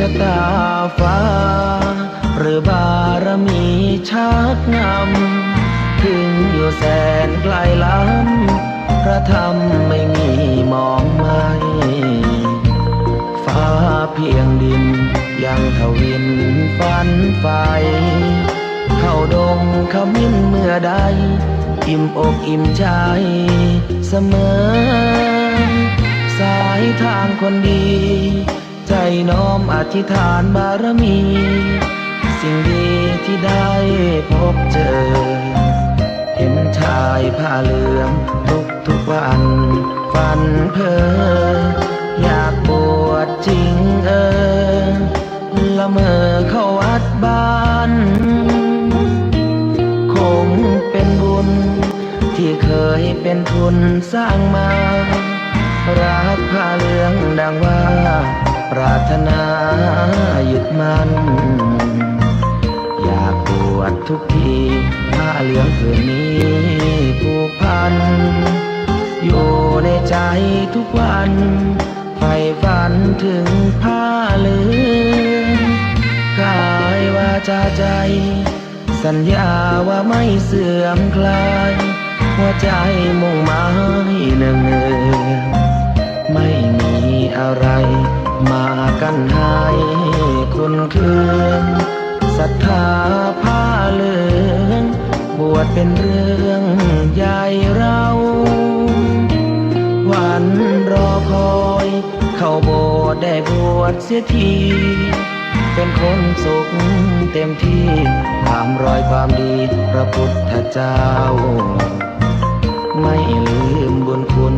ชะตาฟ้า หรือบารมีชักนำ ถึงอยู่แสนไกลล้ำ พระธรรมไม่มีหมองไหม้ ฟ้าเพียงดินยังทวินฝันใฝ่ เข้าดงขมิ้นเมื่อใด อิ่มอกอิ่มใจเสมอ สายทางคนดี ใจ๋น้อมอธิษฐานบารมี สิ่งดีที่ได้พบเจอ เห็นชายผ้าเหลืองทุกๆวัน ฝันเพ้อ อยากบวชจริงเออ ละเมอเข้าวัดบ้าน คงเป็นบุญ ที่เคยเป็นทุนสร้างมา รักผ้าเหลืองดังว่า ปรารถนายึดมั่น อยากบวชทุกที ผ้าเหลืองผืนนี้ผูกพัน อยู่ในใจทุกวัน ใฝ่ฝันถึงผ้าเหลือง กายวาจาใจ สัญญาว่าไม่เสื่อมคลาย หัวใจมุ่งหมายเนืองๆ ไม่มีอะไรมากั้นให้คลอนเคลือง ศรัทธาผ้าเหลือง บวชเป็นเรื่องใหญ่เรา เข้าโบสถ์ได้บวชเสียที เป็นคนสุขเต็มที่ ตามรอยความดีพระพุทธเจ้า ไม่ลืมบุญคุณ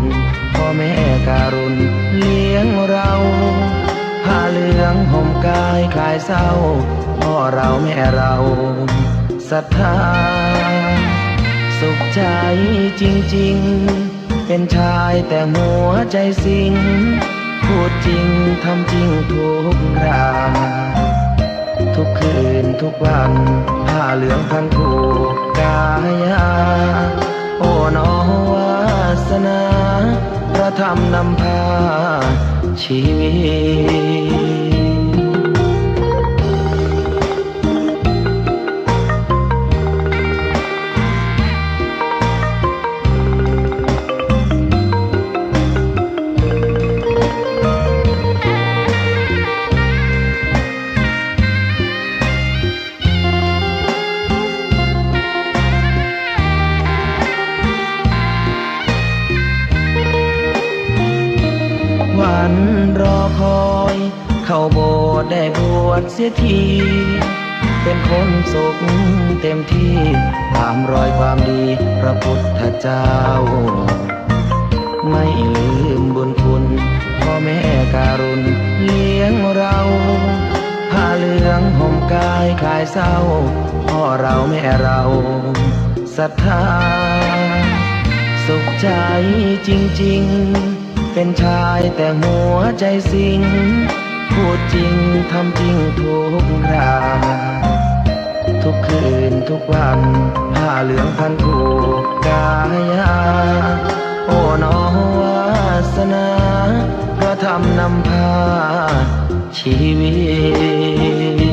พ่อแม่การุณเลี้ยงเรา ผ้าเหลืองห่มกายคลายเศร้า พ่อเราแม่เราศรัทธา สุขใจจริงๆ เป็นชายแต่หัวใจสิง พูดจริงทำจริงทุกครา ทุกคืนทุกวัน ผ้าเหลืองพันผูกกายา โอ้หนอวาสนา พระธรรมนำพาชีวิต วันรอคอย เข้าโบสถ์ได้บวชเสียที เป็นคนสุขเต็มที่ ตามรอยความดีพระพุทธเจ้า ไม่ลืมบุญคุณพ่อแม่การุณเลี้ยงเรา ผ้าเหลืองห่มกายคลายเศร้า พ่อเราแม่เราศรัทธา สุขใจจริงๆ เป็นชายแต่หัวใจสิง พูดจริงทำจริงทุกครา ทุกคืนทุกวัน ผ้าเหลืองพันผูกกายา โอ้หนอวาสนา พระธรรมนำพาชีวิต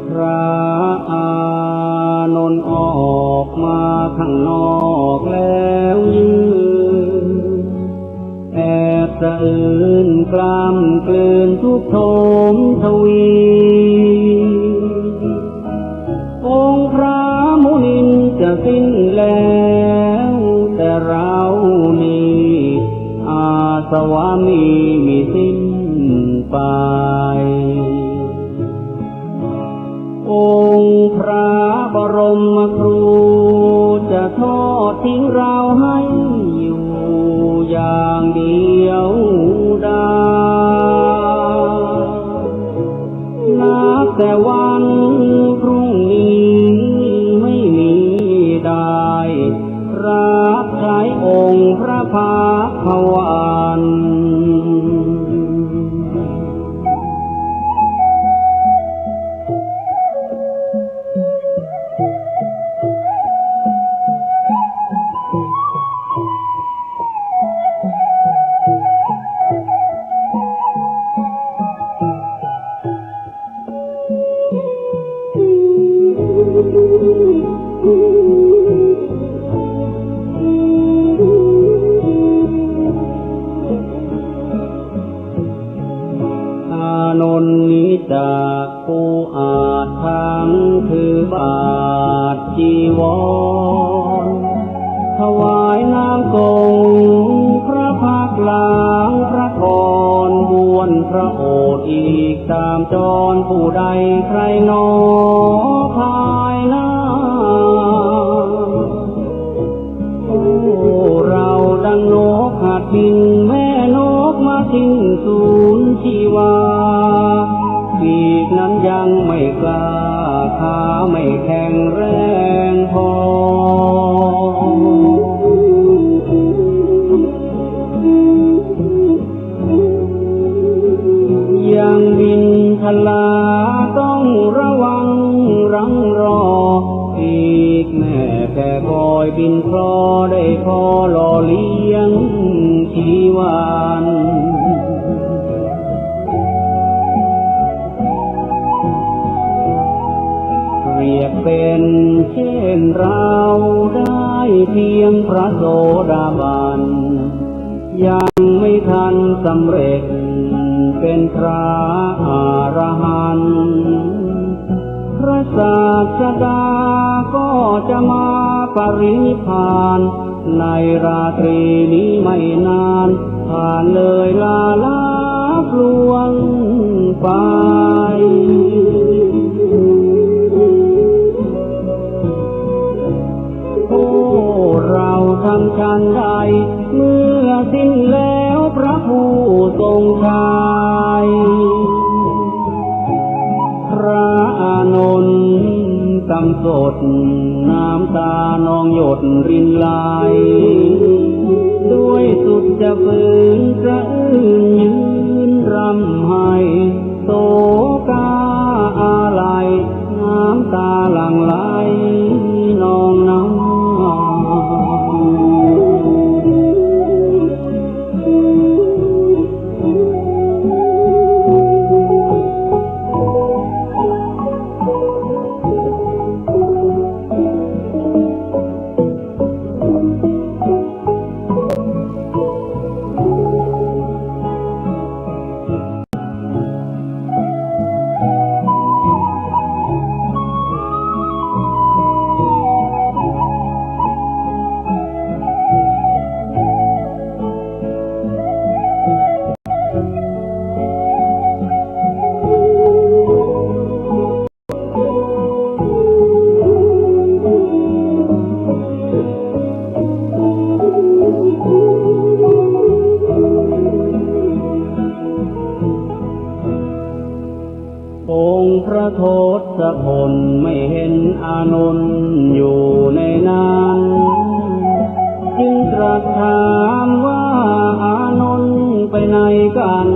พระอานนท์ออกมาข้างนอกแล้วยืน แอบสะอื้นกล้ำกลืนทุกข์โทมทวี องค์พระมุนินจะสิ้นแล้ว แต่เรานี้อาสวะมีมิสิ้นไป องค์พระบรมครูจะทอดทิ้งเราให้อยู่อย่างเดียวดาย นับแต่วันพรุ่งนี้ไม่มีได้รับใช้องค์พระพักตร์พระวัน อานนท์นี้จากผู้อาจทั้งถือบาตรจีวร ถวายน้ำสงฆ์พระพักตร์ล้างพระกร บ้วนพระโอษฐ์อีกตามจร ผู้ใดใครหนอภายหน้า โอ้ เราดังนกหัดบิน แม่นกมาสิ้นสูญชีวา ได้พอหล่อเลี้ยงชีวัน เปรียบเป็นเช่นเราได้เพียงพระโสดาบัน ยังไม่ทันสำเร็จเป็นพระอรหันต์ พระศาสดาก็จะมาปรินิพพาน ในราตรีนี้ไม่นาน ผ่านเลยลาลับล่วงไป โอ้ เราทำฉันใด เมื่อสิ้นแล้วพระผู้ทรงชัย พระอานนท์กำสด น้ำตานองหยดรินไหล ด้วยสุดจะฝืนสะอื้นยืนร่ำไห้ โศกาอาลัย น้ำตาหลั่งไหลนองน้ำ องค์พระทศพลไม่เห็นอานนท์อยู่ในนั้น จึงตรัสถามว่า อานนท์ไปไหนกัน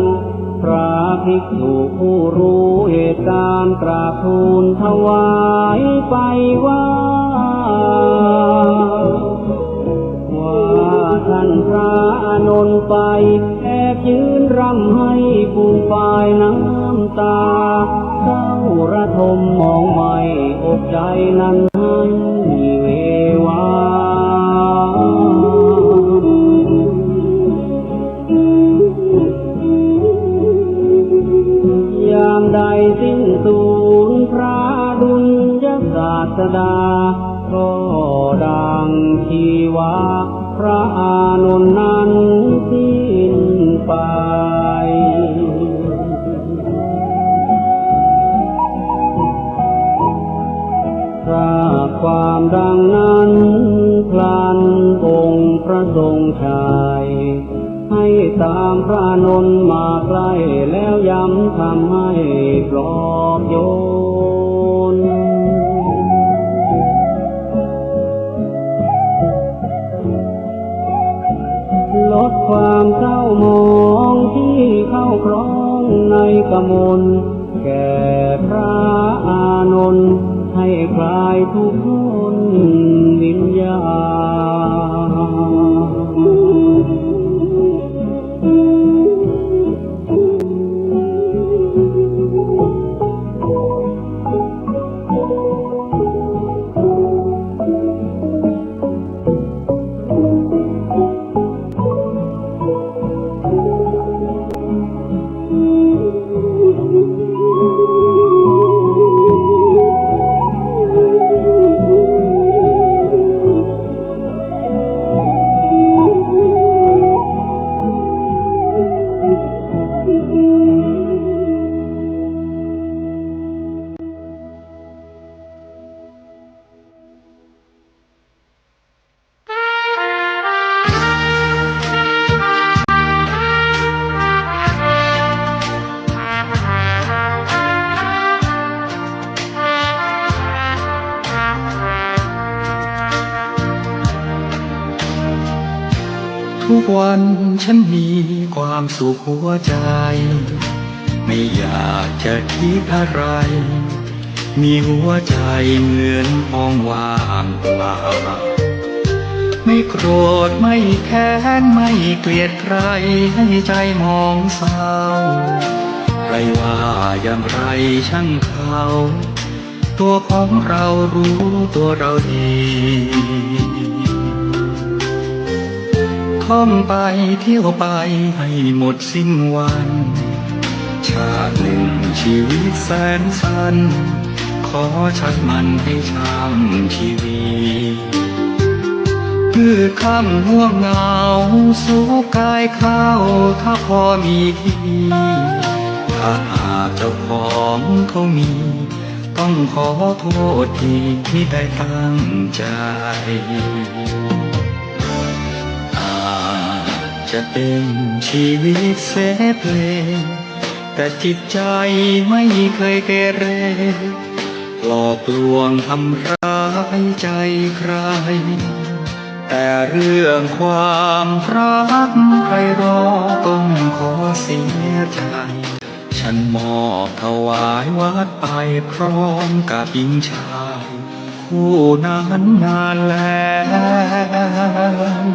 พระภิกษุผู้รู้เหตุการณ์กราบทูลถวายไปว่า ว่าท่านพระอานนท์ไปแอบยืนร่ำไห้ฟูมฟายน้ำตา เศร้าระทมหมองไหม้อกใจนั้นให้เววา ยามใดสิ้นสูญพระอดุลยศาสดา ก็ดังชีวาพระอานนท์นั้นสิ้นไป ทราบความดังนั้นพลันองค์พระทรงชัย ให้ตามพระอานนท์มาใกล้แล้วย้ำธรรมให้ปลอบโยน ลดความเศร้าหมองที่เข้าครองในกมล แก่พระอานนท์ให้คลายทุกข์พ้นวิญญาณ ทุกวันฉันมีความสุขหัวใจ ไม่อยากจะคิดอะไร มีหัวใจเหมือนห้องว่างเปล่า เห ไม่โกรธ ไม่แค้น ไม่เกลียดใคร ให้ใจหมองเศร้า ใครว่าอย่างไรช่างเขา ตัวของเรารู้ตัวเราดี ท่องไปเที่ยวไปให้หมดสิ้นวัน ชาติหนึ่งชีวิตแสนสั้น ขอใช้มันให้ช่ำชีวี มืดค่ำง่วงเหงา สุขกายเข้า ถ้าพอมีที่ ถ้าหากเจ้าของเขามี ต้องขอโทษที มิได้ตั้งใจ อาจจะเป็นชีวิตเสเพล แต่จิตใจไม่เคยเกเร หลอกลวงทำร้ายใจใคร แต่เรื่องความรักใครรอ ต้องขอเสียใจ ฉันมอบถวายวัดไปพร้อมกับหญิงชายคู่นั้นนานแล้ว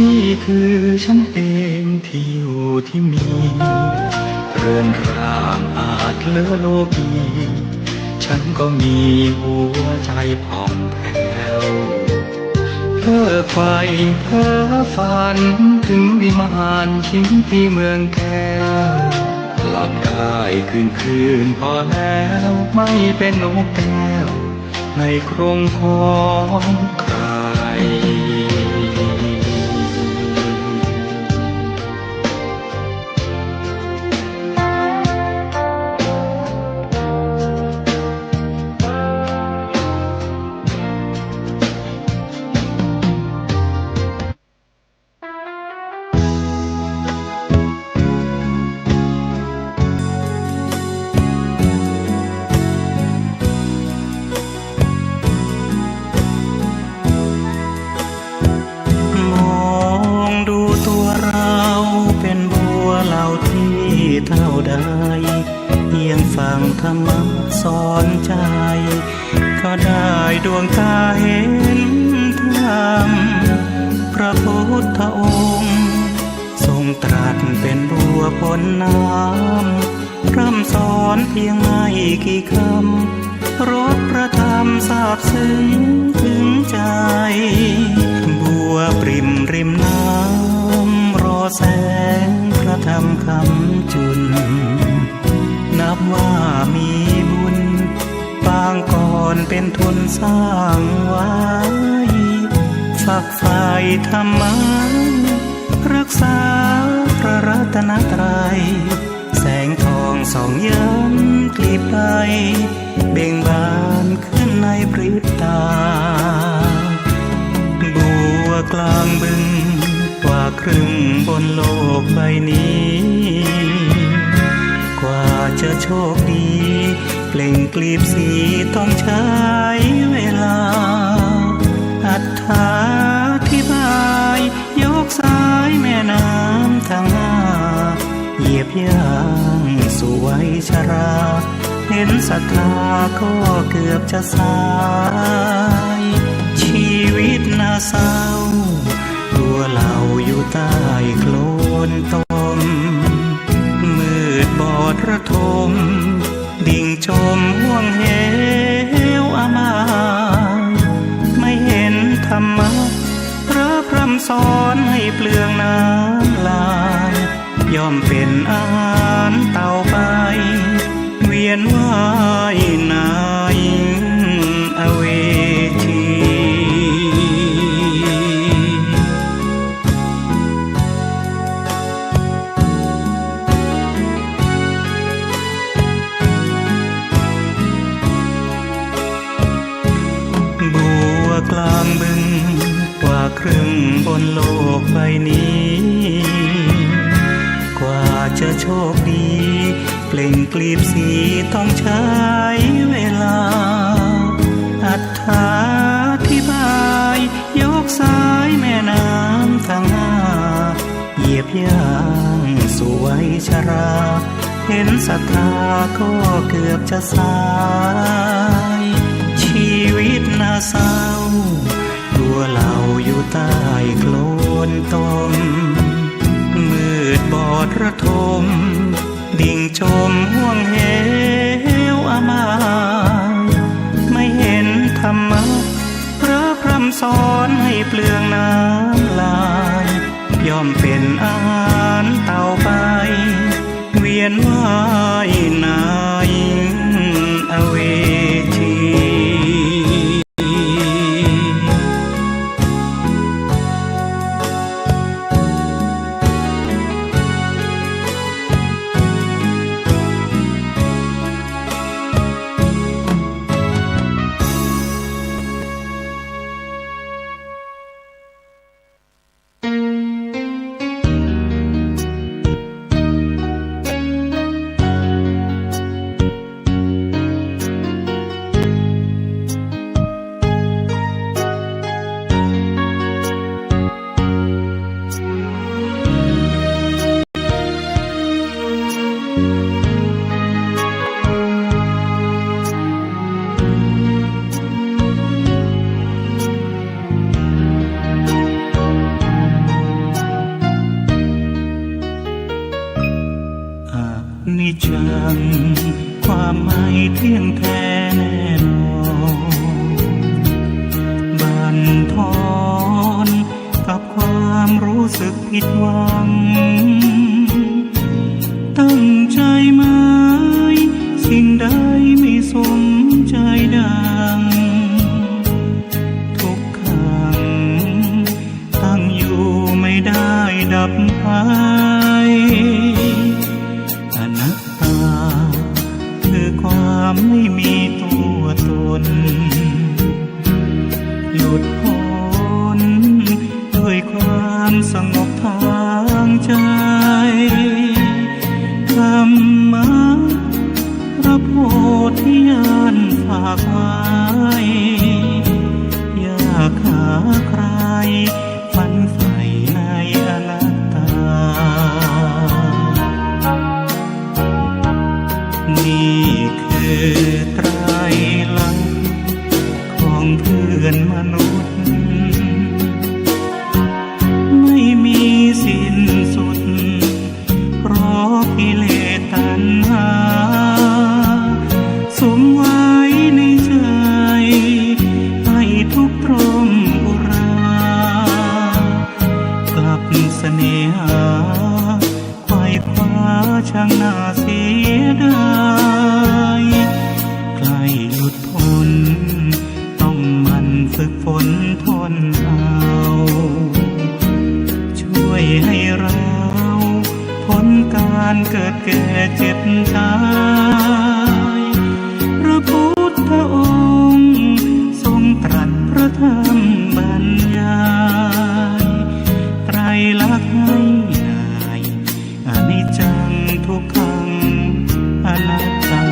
นี่คือฉันเองที่อยู่ที่มี เรือนร่างอาจเลอะโลกี ฉันก็มีหัวใจผ่องแผ้ว เพ้อใฝ่เพ้อฝันถึงวิมานชิงที่เมืองแก้ว หลับได้คืนคืนพอแล้ว ไม่เป็นนกแก้วในกรงของใคร มองดูตัวเราเป็นบัวเหล่าที่เท่าใด เยี่ยงฟังธรรมะสอนใจ ก็ได้ดวงตาเห็นธรรม พระพุทธองค์ทรงตรัสเป็นบัวพ้นน้ำ พร่ำสอนเพียงไม่กี่คำ รสพระธรรมซาบซึ้งถึงใจ บัวปริ่มริมน้ำ รอแสงพระธรรมคำจุล นับว่ามีบุญ ปางก่อนเป็นทุนสร้างไว้ ฝักใฝ่ธรรมะ รักษาพระรัตนตรัย แสงทองส่องย้ำกลีบใบ เบ่งบานขึ้นในพริบตา บัวกลางบึง กว่าครึ่งบนโลกใบนี้ กว่าจะโชคดี เปล่งกลีบสีต้องใช้เวลา อธิบาย ยกสายแม่น้ำทั้งห้า เหยียบย่างสู่วัยชรา เห็นศรัทธาก็เกือบจะสาย ชีวิตน่าเศร้า ตัวเหล่าอยู่ใต้โคลนตม มืดบอดระทม ดิ่งจมห้วงเหว สอนให้เปลืองน้ำลาย ย่อมเป๋นอาหารเต่าไป เวียนว่ายในอเวจี บัวกลางบึงกว่าครึ่งบนโลกใบนี้ กว่าจะโชคดีเปล่งกลีบสีต้องใช้เวลา อธิบายยกสายแม่น้ำทั้งห้า เหยียบย่างสู่วัยชรา เห็นศรัทธาก็เกือบจะสาย ชีวิตน่าเศร้า ตัวเหล่าอยู่ใต้โคลนตม มืดบอดระทม ดิ่งจมห้วงเหวอมาย ไม่เห็นธรรมะ พระพร่ำสอนให้เปลืองน้ำลาย ย่อมเป๋นอาหารเต่าไป เวียนว่ายในอเวจี อนิจจัง ความไม่เที่ยงแท้แน่นอน บั่นทอนกับความรู้สึกผิดหวัง ตั้งใจหมายสิ่งใดไม่สมใจดัง ทุกขัง ตั้งอยู่ไม่ได้ดับไป อนัตตา คือความไม่มีตัวตน หลุดพ้นด้วยความสงบทางใจ ธรรมะ พระโพธิญาณฝากไว้ อยากหาใครฝันใฝ่ในอนัตตา นี่คือไตรลักษณ์ของเพื่อนมนุษย์ ไม่มีสิ้นสุด เพราะกิเลสตัณหา สุมไว้ในใจ ให้ทุกข์ตรมอุรา กลับเสน่หา ไขว่คว้าช่างน่าเสียดาย ใคร่หลุดพ้น ต้องหมั่นฝึกฝนทนเอา ช่วยให้เราพ้นการเกิดแก่เจ็บตาย พระพุทธองค์ทรงตรัสพระธรรมบรรยาย ไตรลักษณ์ให้นาย อนิจจัง ทุกขัง อนัตตา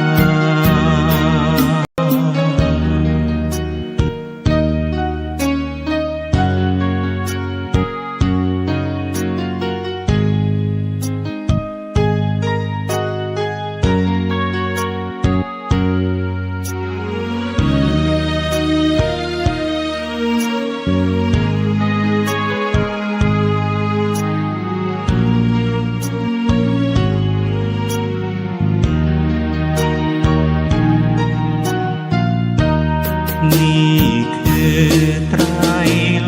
นี่คือไตร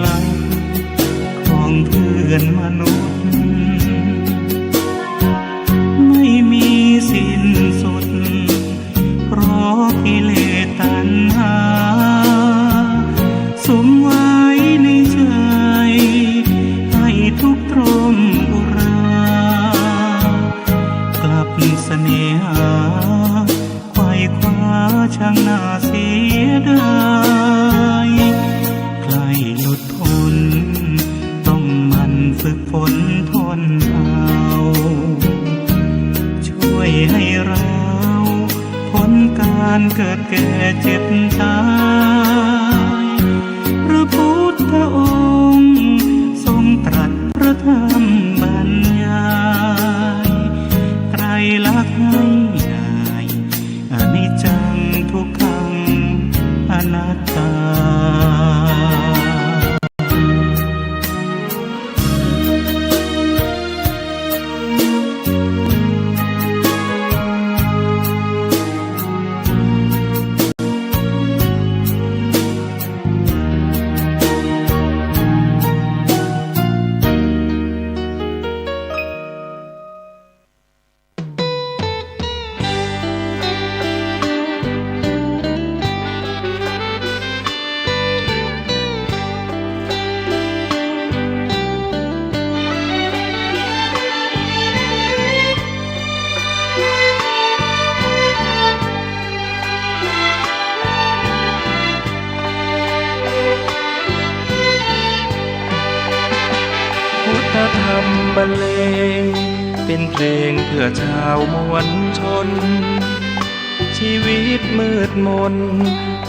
ลักษณ์ของ เกิดแก่เจ็บตาย พระพุทธองค์ทรงตรัสพระธรรมบรรยาย ไตรลักษณ์ให้นาย อนิจจังทุกขังอนัตตา พุทธธรรมบรรเลง เป็นเพลงเพื่อชาวมวลชน ชีวิตมืดมน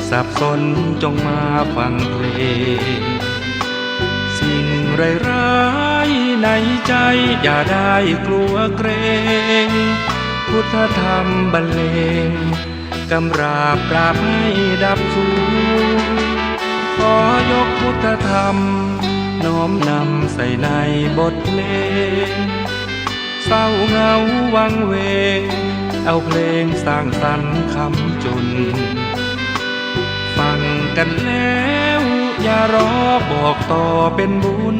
สับสนจงมาฟังเพลง สิ่งร้ายๆในใจอย่าได้กลัวเกรง พุทธธรรมบรรเลง กำราบปราบให้ดับสูญ ขอยกพุทธธรรม น้อมนำใส่ในบทเพลง เศร้าเหงาวังเวง เอาเพลงสร้างสรรค์ค้ำจุน ฟังกันแล้วอย่ารอ บอกต่อเป็นบุญ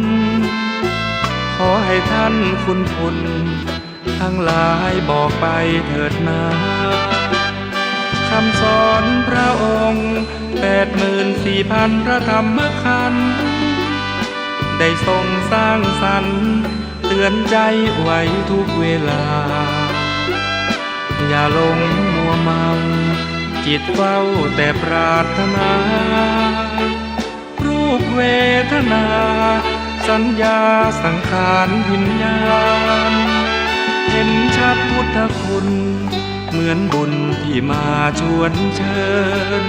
ขอให้ท่านคุณคุณ ทั้งหลายบอกไปเถิดนา คำสอนพระองค์ แปดหมื่นสี่พันพระธรรมขันธ์ ได้ทรงสร้างสรรค์เตือนใจไว้ทุกเวลา อย่าหลงมัวเมา จิตเฝ้าแต่ปรารถนา รูปเวทนา สัญญาสังขารวิญญาณ เห็นชัดพุทธคุณ เหมือนบุญที่มาชวนเชิญ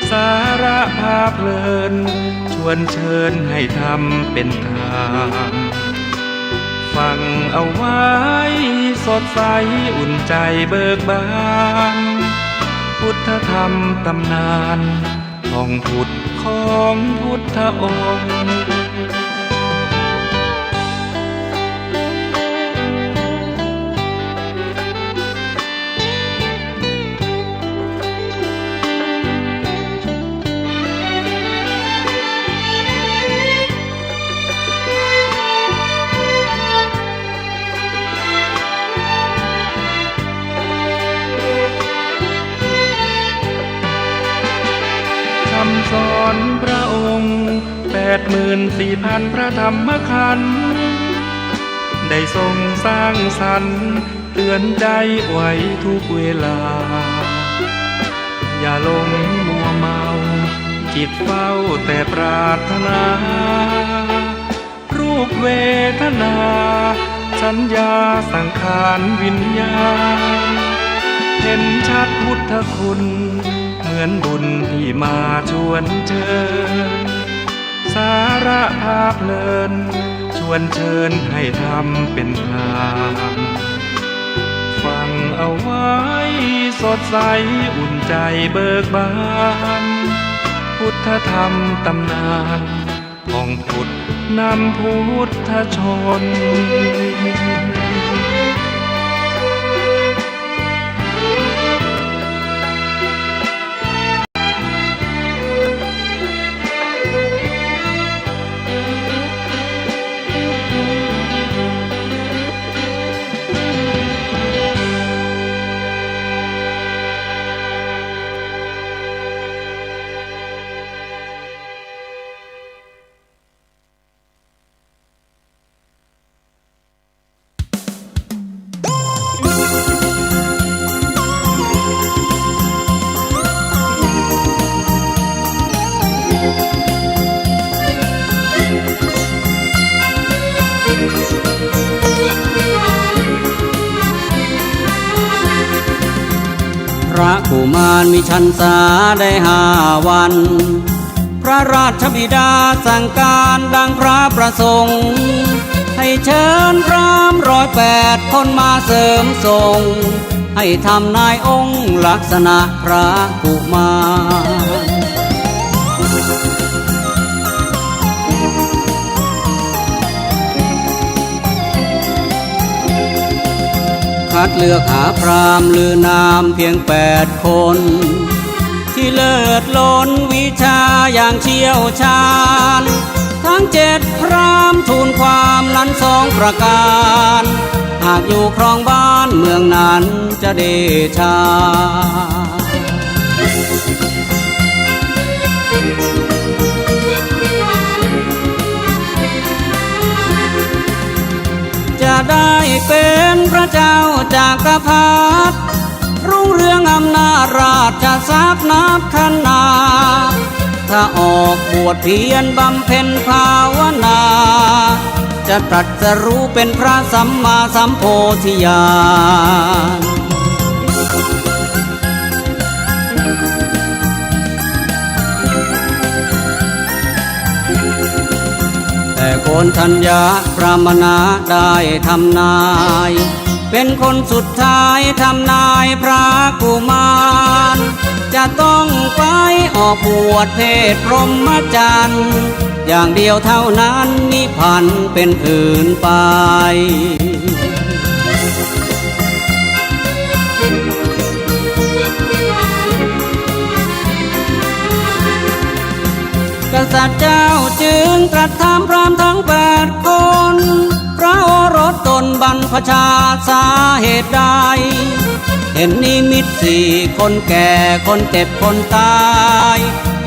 สาระพาเพลิน ชวนเชิญให้ทำเป็นทาน ฟังเอาไว้ สดใสอุ่นใจเบิกบาน พุทธธรรมตำนาน ท่องพุทธของพุทธองค์ คำสอนพระองค์ แปดหมื่นสี่พันพระธรรมขันธ์ ได้ทรงสร้างสรรค์เตือนใจไว้ทุกเวลา อย่าหลงมัวเมา จิตเฝ้าแต่ปรารถนา รูปเวทนา สัญญาสังขารวิญญาณ เห็นชัดพุทธคุณ เหมือนบุญที่มาชวนเชิญ สาระพาเพลิน ชวนเชิญให้ทำเป็นทาน ฟังเอาไว้ สดใสอุ่นใจเบิกบาน พุทธธรรมตำนาน ท่องพุทธนำพุทธชน พระกุมารมีพรรษาได้ห้าวัน พระราชบิดาสั่งก๋านดังพระประสงค์ ให้เชิญพราหมณ์ร้อยแปดคนมาเสริมส่ง ให้ทำนายองค์ลักษณะพระกุมาร คัดเลือกหาพราหมณ์ลือนามเพียงแปดคน ที่เลิศล้นวิชาอย่างเชี่ยวชาญ ทั้งเจ็ดพราหมณ์ทูลความนั้นสองประก๋าน หากอยู่ครองบ้านเมืองนั้นจะเดชา จะได้เป็นพระเจ้าจักรพรรดิ รุ่งเรืองอำนาจราชสากดิ์นับคณา ถ้าออกบวชเพียรบำเพ็ญภาวนา จะตรัสรู้เป็นพระสัมมาสัมโพธิญาณ แต่โกณฑัญญะพราหมณะได้ทำนาย เป็นคนสุดท้ายทำนายพระกุมาร จะต้องไปออกบวชเพศพรหมจรรย์ อย่างเดียวเท่านั้นมิผันเป็นอื่นไป กษัตริย์เจ้าจึงตรัสถามพราหมณ์ทั้งแปดคน พระโอรสตนบรรพชาสาเหตุใด เห็นนิมิตสี่คนแก่คนเจ็บคนตาย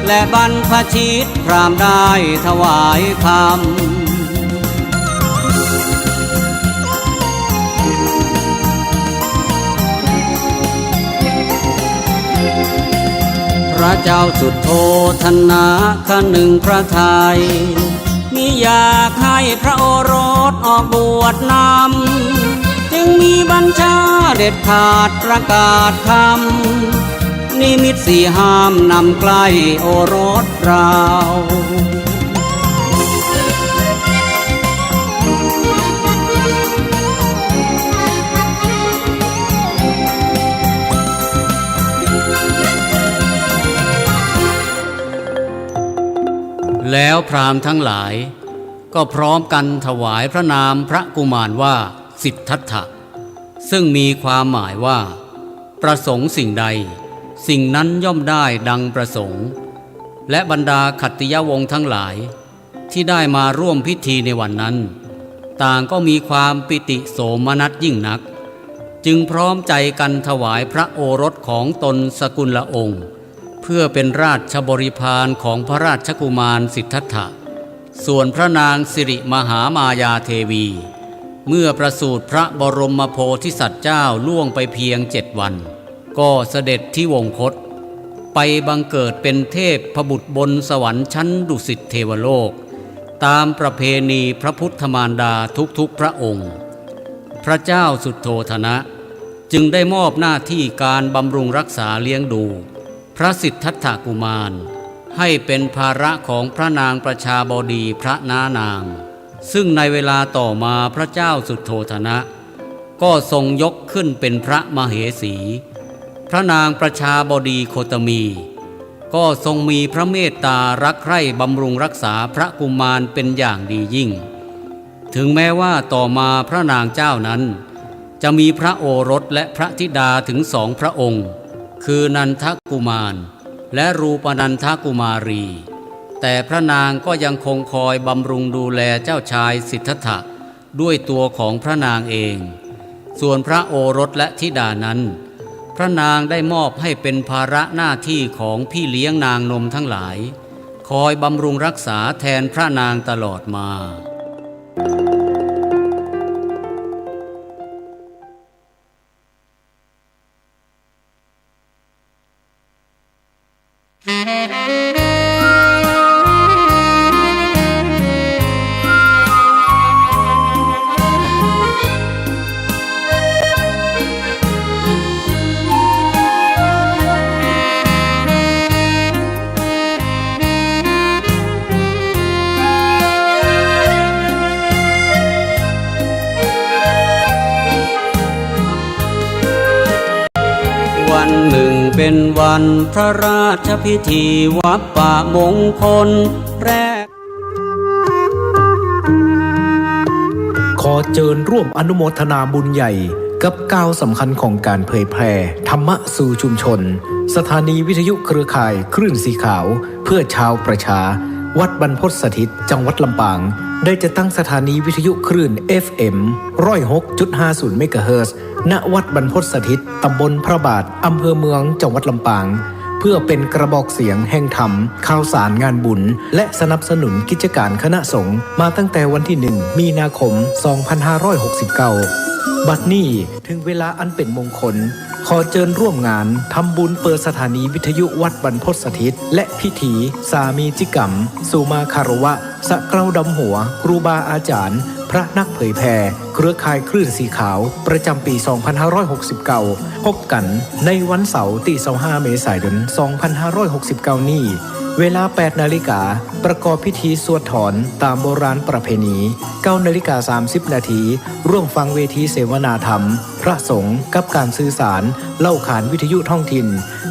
และบรรพชิตพราหมณ์ได้ถวายคำ พระเจ้าสุโธทนะคะนึงพระทัย มิอยากให้พระโอรสออกบวชนำ จึงมีบัญชาเด็ดขาดประกาศคำ นิมิตสี่ห้ามนำใกล้โอรสเรา แล้วพราหมณ์ทั้งหลายก็พร้อมกันถวายพระนามพระกุมารว่าสิทธัตถะ ซึ่งมีความหมายว่า ประสงค์สิ่งใด สิ่งนั้นย่อมได้ดังประสงค์ และบรรดาขัตติยวงศ์ทั้งหลาย ที่ได้มาร่วมพิธีในวันนั้น ต่างก็มีความปิติโสมนัสยิ่งนัก จึงพร้อมใจกันถวายพระโอรสของตนสกุลองค์ เพื่อเป็นราชบริพารของพระราชกุมารสิทธัตถะ ส่วนพระนางสิริมหามายาเทวี เมื่อประสูติพระบรมโพธิสัตว์เจ้าล่วงไปเพียงเจ็ดวัน ก็เสด็จทิวงคต ไปบังเกิดเป็นเทพบุตรบนสวรรค์ชั้นดุสิตเทวโลก ตามประเพณีพระพุทธมารดาทุกๆพระองค์ พระเจ้าสุโธทนะ จึงได้มอบหน้าที่การบำรุงรักษาเลี้ยงดู พระสิทธัตถกุมาร ให้เป็นภาระของพระนางประชาบดีพระน้านาง ซึ่งในเวลาต่อมาพระเจ้าสุโธทนะ ก็ทรงยกขึ้นเป็นพระมเหสี พระนางประชาบดีโคตมี ก็ทรงมีพระเมตตารักใคร่บำรุงรักษาพระกุมารเป็นอย่างดียิ่ง ถึงแม้ว่าต่อมาพระนางเจ้านั้น จะมีพระโอรสและพระธิดาถึงสองพระองค์ คือนันทกุมาร และรูปนันทกุมารี แต่พระนางก็ยังคงคอยบำรุงดูแลเจ้าชายสิทธัตถะด้วยตัวของพระนางเอง ส่วนพระโอรสและธิดานั้น พระนางได้มอบให้เป็นภาระหน้าที่ของพี่เลี้ยงนางนมทั้งหลาย คอยบำรุงรักษาแทนพระนางตลอดมา เป็นวันพระราชพิธีวัปปะมงคลแรก ขอเจิญร่วมอนุโมทนาบุญใหญ่กับก้าวสำคัญของการเผยแผ่ธรรมะสู่ชุมชน สถานีวิทยุเครือข่ายคลื่นสีขาวเพื่อชาวประชา วัดบรรพตสถิต จังหวัดลำปาง ได้จัดตั้งสถานีวิทยุคลื่น เอฟเอ็ม ร้อยหกจุดห้าศูนย์ เมกะเฮิรตซ์ ณ วัดบรรพตสถิต ตำบลพระบาท อำเภอเมือง จังหวัดลำปาง เพื่อเป็นกระบอกเสียงแห่งธรรม ข่าวสารงานบุญ และสนับสนุนกิจการคณะสงฆ์ มาตั้งแต่วันที่หนึ่ง มีนาคม สองพันห้าร้อยหกสิบเก้า บัดนี้ถึงเวลาอันเป็นมงคล ขอเจิญร่วมงานทำบุญเปิดสถานีวิทยุวัดบรรพตสถิต และพิธีสามีจิกรรม สุมาคารวะ สะเกล้าดำหัว ครูบาอาจารย์ พระนักเผยแผ่ เครือข่ายคลื่นสีขาว ประจำปี๋ สองพันห้าร้อยหกสิบเก้า พบกั๋นในวันเสาร์ตี้ ซาวห้า เมษายน สองพันห้าร้อยหกสิบเก้า นี้ เวลา แปดนาฬิกา ประกอบพิธีสวดถอนต๋ามโบราณประเพณี เก้านาฬิกา สามสิบนาที ร่วมฟังเวทีเสวนาธรรม พระสงฆ์กับก๋านสื่อสาร เล่าขานวิทยุท้องถิ่น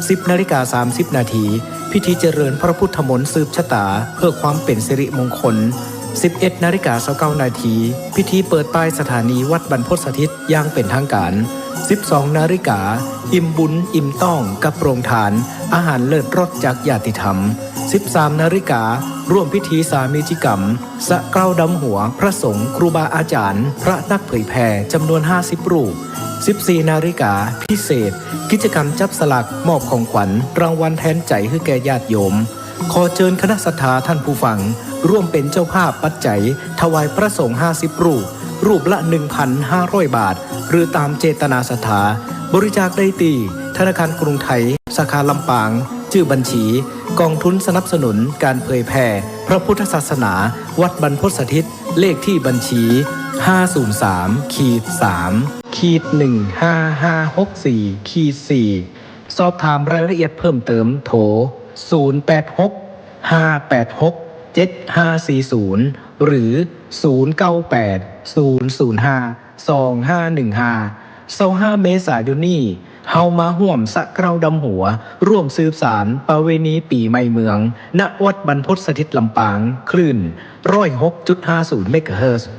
สิบนาฬิกา สามสิบนาที พิธีเจริญพระพุทธมนต์สืบชะต๋า เพื่อความเป๋นสิริมงคล สิบเอ็ดนาฬิกา ซาวเก้านาที พิธีเปิดป้ายสถานีวัดบรรพตสถิตอย่างเป๋นทางก๋าน สิบสองนาฬิกา อิ่มบุญอิ่มต้องกับโรงทาน อาหารเลิศรสจากญาติธรรม สิบสามนาฬิกา ร่วมพิธีสามีจิกรรม สะเกล้าดำหัว พระสงฆ์ ครูบาอาจารย์ พระนักเผยแผ่ จ๋ำนวน ห้าสิบรูป สิบสี่นาฬิกา พิเศษ กิจกรรมจับสลาก มอบของขวัญ รางวัลแทนใจ๋หื้อแก่ญาติโยม ขอเจิญคณะศรัทธาท่านผู้ฟัง ร่วมเป๋นเจ้าภาพปัจจัย ถวายพระสงฆ์ ห้าสิบรูป รูปละ หนึ่งพันห้าร้อยบาท หรือต๋ามเจตนาศรัทธา บริจาคได้ตี้ธนาคารกรุงไทย สาขาลำปาง จื้อบัญชี ก๋องทุนสนับสนุนก๋านเผยแผ่พระพุทธศาสนา วัดบรรพตสถิต เลขตี้บัญชี ห้าศูนย์สาม ขีด สาม ขีด หนึ่งห้าห้าหกสี่ ขีด สี่ สอบถามรายละเอียดเพิ่มเติม โทร ศูนย์แปดหก ห้าแปดหก เจ็ดห้าสี่ศูนย์ หรือ ศูนย์เก้าแปด ศูนย์ศูนย์ห้า สองห้าหนึ่งห้า ซาวห้าเมษายนนี้ เฮามาฮ่วมสะเกล้าดำหัว ร่วมสืบสานประเวณีปี๋ใหม่เมือง ณ วัดบรรพตสถิตลำปาง คลื่น ร้อยหกจุดห้าศูนย์ เมกะเฮิรตซ์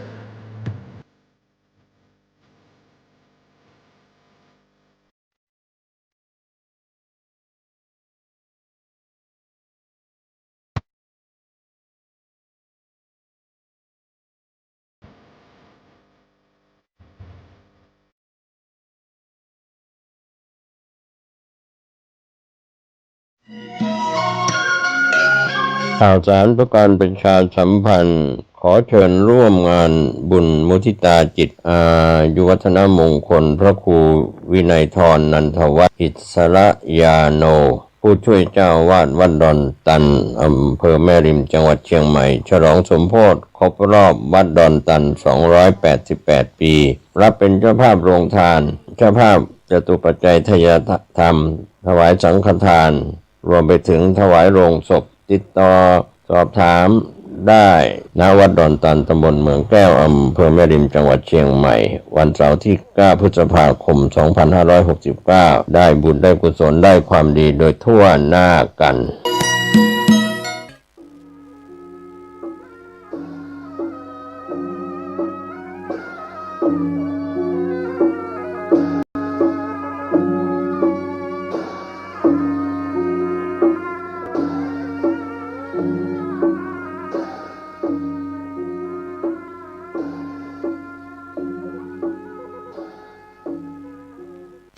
ข่าวสารเพื่อการประชาสัมพันธ์ ขอเชิญร่วมงานบุญมุทิตาจิต อายุวัฒนมงคล พระครูวินัยธร นันทวัฒน์ อิสระยาโน ผู้ช่วยเจ้าอาวาสวัดดอนตัน อำเภอแม่ริม จังหวัดเชียงใหม่ ฉลองสมโภชครบรอบวัดดอนตัน สองร้อยแปดสิบแปดปี รับเป็นเจ้าภาพโรงทาน เจ้าภาพจตุปัจจัยทายธรรม ถวายสังฆทาน รวมไปถึงถวายโลงศพ ติดต่อสอบถามได้ ณ วัดดอนตัน ตำบลเมืองแก้ว อำเภอแม่ริม จังหวัดเชียงใหม่ วันเสาร์ที่เก้า พฤษภาคม สองพันห้าร้อยหกสิบเก้า ได้บุญได้กุศลได้ความดีโดยทั่วหน้ากัน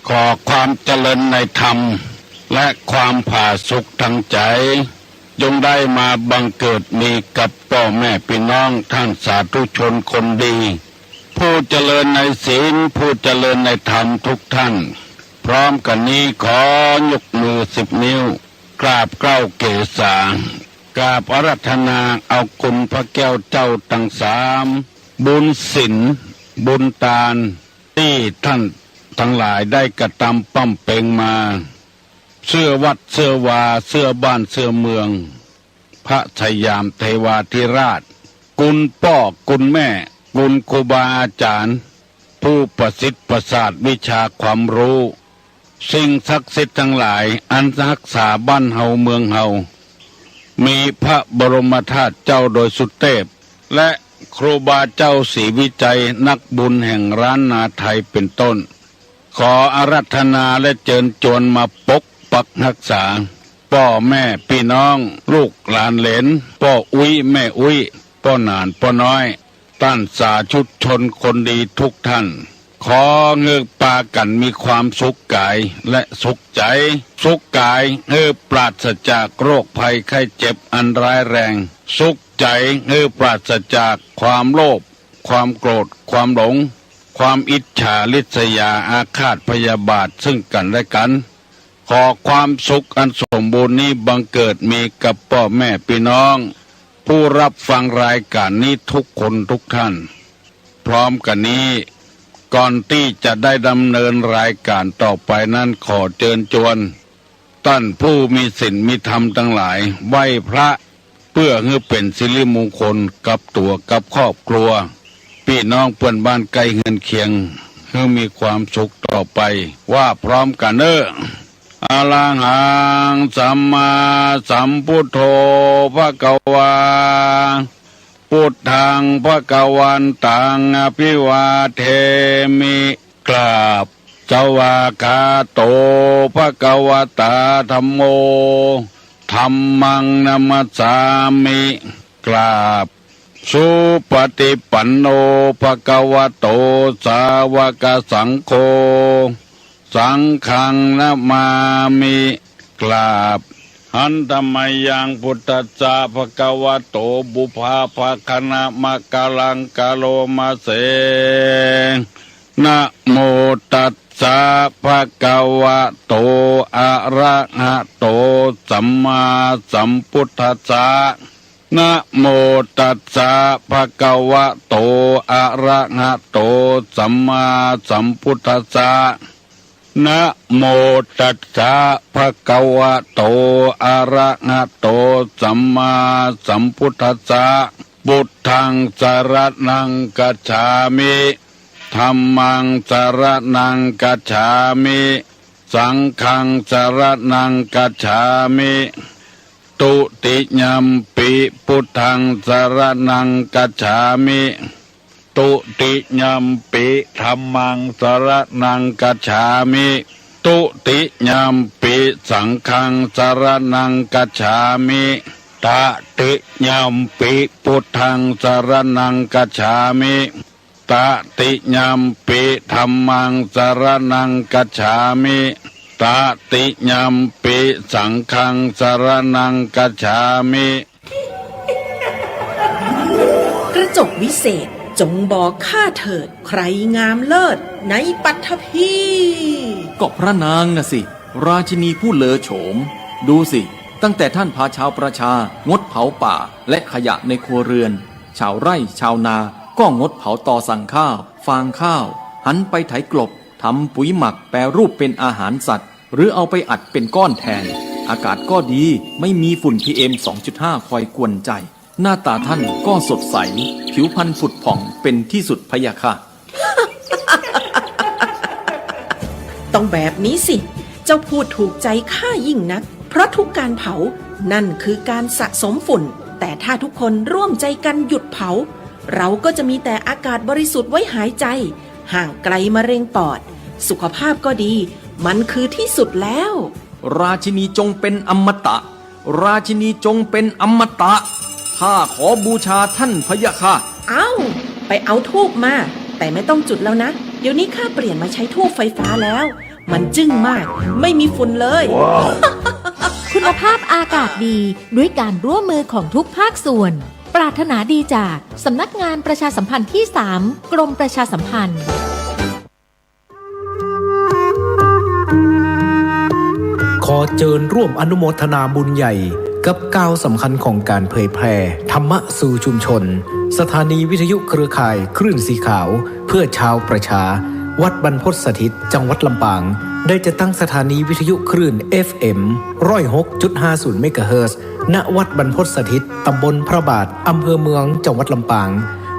ขอความเจริญในธรรม และความผาสุกทางใจ๋ จงได้มาบังเกิดมีกับป้อแม่ปี้น้องท่านสาธุชนคนดี ผู้เจริญในศีล ผู้เจริญในธรรมทุกท่าน พร้อมกั๋นนี้ขอยกมือสิบนิ้ว กราบเกล้าเกศา กราบอาราธนาเอาคุณพระแก้วเจ้าตังสาม บุญศีล บุญตาน ตี้ท่านตังหลายได้กระตำบำเพ็งมา เสื้อวัดเสื้อวา เสื้อบ้านเสื้อเมือง พระสยามเทวาธิราช คุณป้อคุณแม่ คุณครูบาอาจ๋ารย์ ผู้ประสิทธิ์ประสาทวิชาความฮู้ สิ่งศักดิ์สิทธิ์ตังหลายอันฮักษาบ้านเฮาเมืองเฮา มีพระบรมธาตุเจ้าดอยสุเตพ และครูบาเจ้าศรีวิชัยนักบุญแห่งล้านนาไทยเป็นต้น ขออาราธนาและเจิญจวนมาปกปักฮักษา ป้อแม่ปี้น้อง ลูกหลานเหลน ป้ออุ๊ยแม่อุ๊ย ป้อหนานป้อน้อย ต้านสาธุชนคนดีทุกท่าน ขอหื้อปากั๋นมีความสุขก๋ายและสุขใจ๋ สุขก๋ายหื้อปราศจากโรคภัยไข้เจ็บอันร้ายแรง สุขใจ๋หื้อปราศจากความโลภ ความโกรธ ความหลง ความอิจฉาริษยาอาฆาตพยาบาทซึ่งกั๋นและกั๋น ขอความสุขอันสมบูรณ์นี้บังเกิดมีกับป้อแม่ปี้น้อง ผู้ฮับฟังรายก๋านนี้ทุกคนทุกท่าน พร้อมกั๋นนี้ ก่อนตี้จะได้ดำเนินรายก๋านต่อไปนั้น ขอเจิญจวน ต้านผู้มีศีลมีธรรมตังหลาย ไหว้พระ เปื้อหื้อเป๋นสิริมงคลกับตั๋วกับครอบครัว ปี้น้องเปื้อนบ้านใก้เฮือนเคียง หื้อมีความสุขต่อไป ว่าพร้อมกั๋นเน่อ อะระหัง สัมมาสัมพุทโธ ภะคะวา พุทธัง ภะคะวันตัง อะภิวาเทมิ กราบ สวากขาโต ภะคะวะตา ธัมโม ธัมมัง นะมัสสามิ กราบ สุปะฏิปันโน ภะคะวะโต สาวะกะสังโฆ สังฆัง นะมามิ กราบ หันตะมะยัง พุทธัสสะ ภะคะวะโต ปุพพะภะคะนะมะกะลัง กะโรมะเส นะโมตัสสะ ภะคะวะโต อะระหะโต สัมมาสัมพุทธัสสะ นะโมตัสสะ ภะคะวะโต อะระหะโต สัมมาสัมพุทธัสสะ นะโมตัสสะ ภะคะวะโต อะระหะโต สัมมาสัมพุทธัสสะ พุทธัง สะระณัง กัจฉามิ ธัมมัง สะระณัง กัจฉามิ สังฆัง สะระณัง กัจฉามิ ทุติยัมปิ พุทธัง สะระณัง กัจฉามิ ทุติยัมปิ ธัมมัง สะระณัง กัจฉามิ ทุติยัมปิ สังฆัง สะระณัง กัจฉามิ ตติยัมปิ พุทธัง สะระณัง กัจฉามิ ตติยัมปิ ธัมมัง สะระณัง กัจฉามิ ตติยัมปิ สังฆัง สะระณัง กัจฉามิ กระจกวิเศษ จงบอกข้าเถิด ใครงามเลิศในปัตภี ก็พระนางน่ะสิ ราชินีผู้เลอโฉม ดูสิ ตั้งแต่ท่านพาชาวประชา งดเผาป่า และขยะในครัวเรือน ชาวไร่ชาวนา ก็งดเผาตอสั่งข้าว ฟางข้าว หันไปไถกลบ ทำปุ๋ยหมัก แปรรูปเป็นอาหารสัตว์ หรือเอาไปอัดเป็นก้อนแทน อากาศก็ดี ไม่มีฝุ่น พีเอ็ม สองจุดห้า คอยกวนใจ หน้าตาท่านก็สดใส ผิวพรรณผุดผ่องเป็นที่สุดพะยะค่ะ ต้องแบบนี้สิ เจ้าพูดถูกใจข้ายิ่งนัก เพราะทุกการเผา นั่นคือการสะสมฝุ่น แต่ถ้าทุกคนร่วมใจกันหยุดเผา เราก็จะมีแต่อากาศบริสุทธิ์ไว้หายใจ ห่างไกลมะเร็งปอด สุขภาพก็ดี มันคือที่สุดแล้ว ราชินีจงเป็นอมตะ ราชินีจงเป็นอมตะ ข้าขอบูชาท่านพะยะค่ะ เอ้า ไปเอาธูปมา แต่ไม่ต้องจุดแล้วนะ เดี๋ยวนี้ข้าเปลี่ยนมาใช้ธูปไฟฟ้าแล้ว มันจึ้งมาก ไม่มีฝุ่นเลย คุณภาพอากาศดี ด้วยการร่วมมือของทุกภาคส่วน ปรารถนาดีจากสำนักงานประชาสัมพันธ์ที่สาม กรมประชาสัมพันธ์ ขอเจิญร่วมอนุโมทนาบุญใหญ่กับก้าวสำคัญของการเผยแพร่ธรรมะสู่ชุมชน สถานีวิทยุเครือข่ายคลื่นสีขาวเพื่อชาวประชา วัดบรรพตสถิต จังหวัดลำปาง ได้จัดตั้งสถานีวิทยุคลื่น เอฟเอ็ม ร้อยหกจุดห้าศูนย์ เมกะเฮิรตซ์ ณ วัดบรรพตสถิต ตำบลพระบาท อำเภอเมือง จังหวัดลำปาง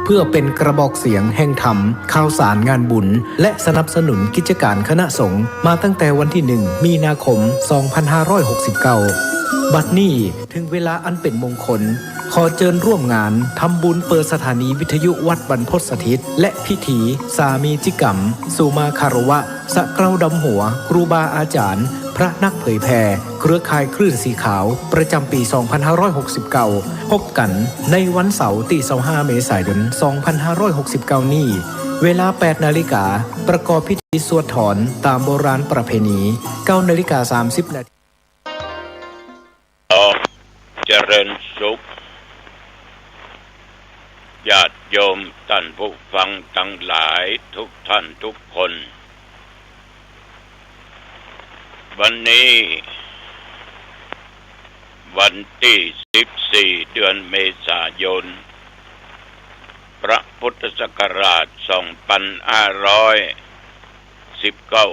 เพื่อเป็นกระบอกเสียงแห่งธรรม ข่าวสารงานบุญ และสนับสนุนกิจการคณะสงฆ์มาตั้งแต่วันที่หนึ่งมีนาคมสองพันห้าร้อยหกสิบเก้า บัดนี้ถึงเวลาอันเป็นมงคล ขอเจิญร่วมงานทำบุญเปิดสถานีวิทยุวัดบรรพตสถิต และพิธีสามีจิกรรม สุมาคารวะ สะเกล้าดำหัว ครูบาอาจารย์ พระนักเผยแผ่ เครือข่ายคลื่นสีขาว ประจำปีสองพันห้าร้อยหกสิบเก้า พบกันในวันเสาร์ตี้ซาวห้าเมษายนสองพันห้าร้อยหกสิบเก้านี้ เวลาแปดนาฬิกา ประกอบพิธีสวดถอนตามโบราณประเพณี เก้านาฬิกาสามสิบนาที เจริญสุข ญาติโยมต้านผู้ฟังตังหลายทุกท่านทุกคน วันนี้วันตี้สิบสี่ เดือนเมษายน พระพุทธศักราชสองพันห้าร้อยสิบเก้า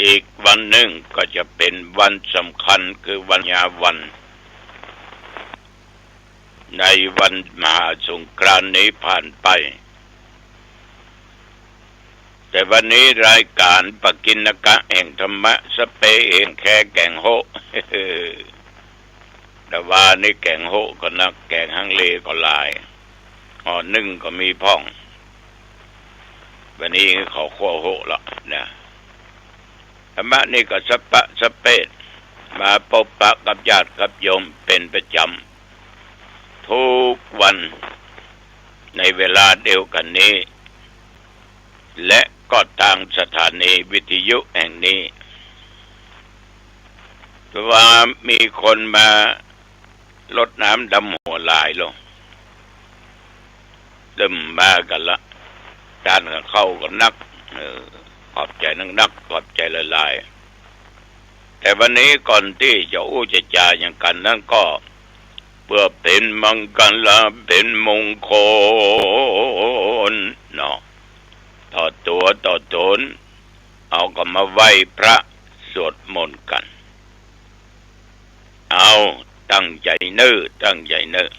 อีกวันนึ่งก็จะเป๋นวันสำคัญคือวันยาวัน ในวันมหาสงกรานต์นี้ผ่านไป แต่วันนี้รายก๋านปกิณกะแห่งธรรมะ สะเปะแห่งแคแก๋งโฮะ แต่ว่านี่แก๋งโฮะก็นัก แก๋งฮังเลก็หลาย อ่อนึ่งก็มีพ่อง วันนี้ขอคั่วโฮะละนะ ธรรมะนี่ก็สะปะสะเปะ มาปบปะกับญาติกับโยมเป๋นประจ๋ำ ทุกวันในเวลาเดียวกั๋นนี้ และก็ตางสถานีวิทยุแห่งนี้ แต่ว่ามีคนมารดน้ำดำหัวหลายลง เริ่มมากั๋นละ ต้านกับข้าวก็นัก เออ ขอบใจ๋นักๆ ขอบใจ๋หลายๆ แต่วันนี้ก่อนตี้จะอู้จะจ๋าอย่างกั๋นนั้นก็ เปื้อเป๋นมังคละเป๋นมงคลเนาะ ต่อตั๋วต่อต๋น เอาก็มาไหว้พระสวดมนต์กั๋น เอา ตั้งใจ๋เน่อ ตั้งใจ๋เน่อ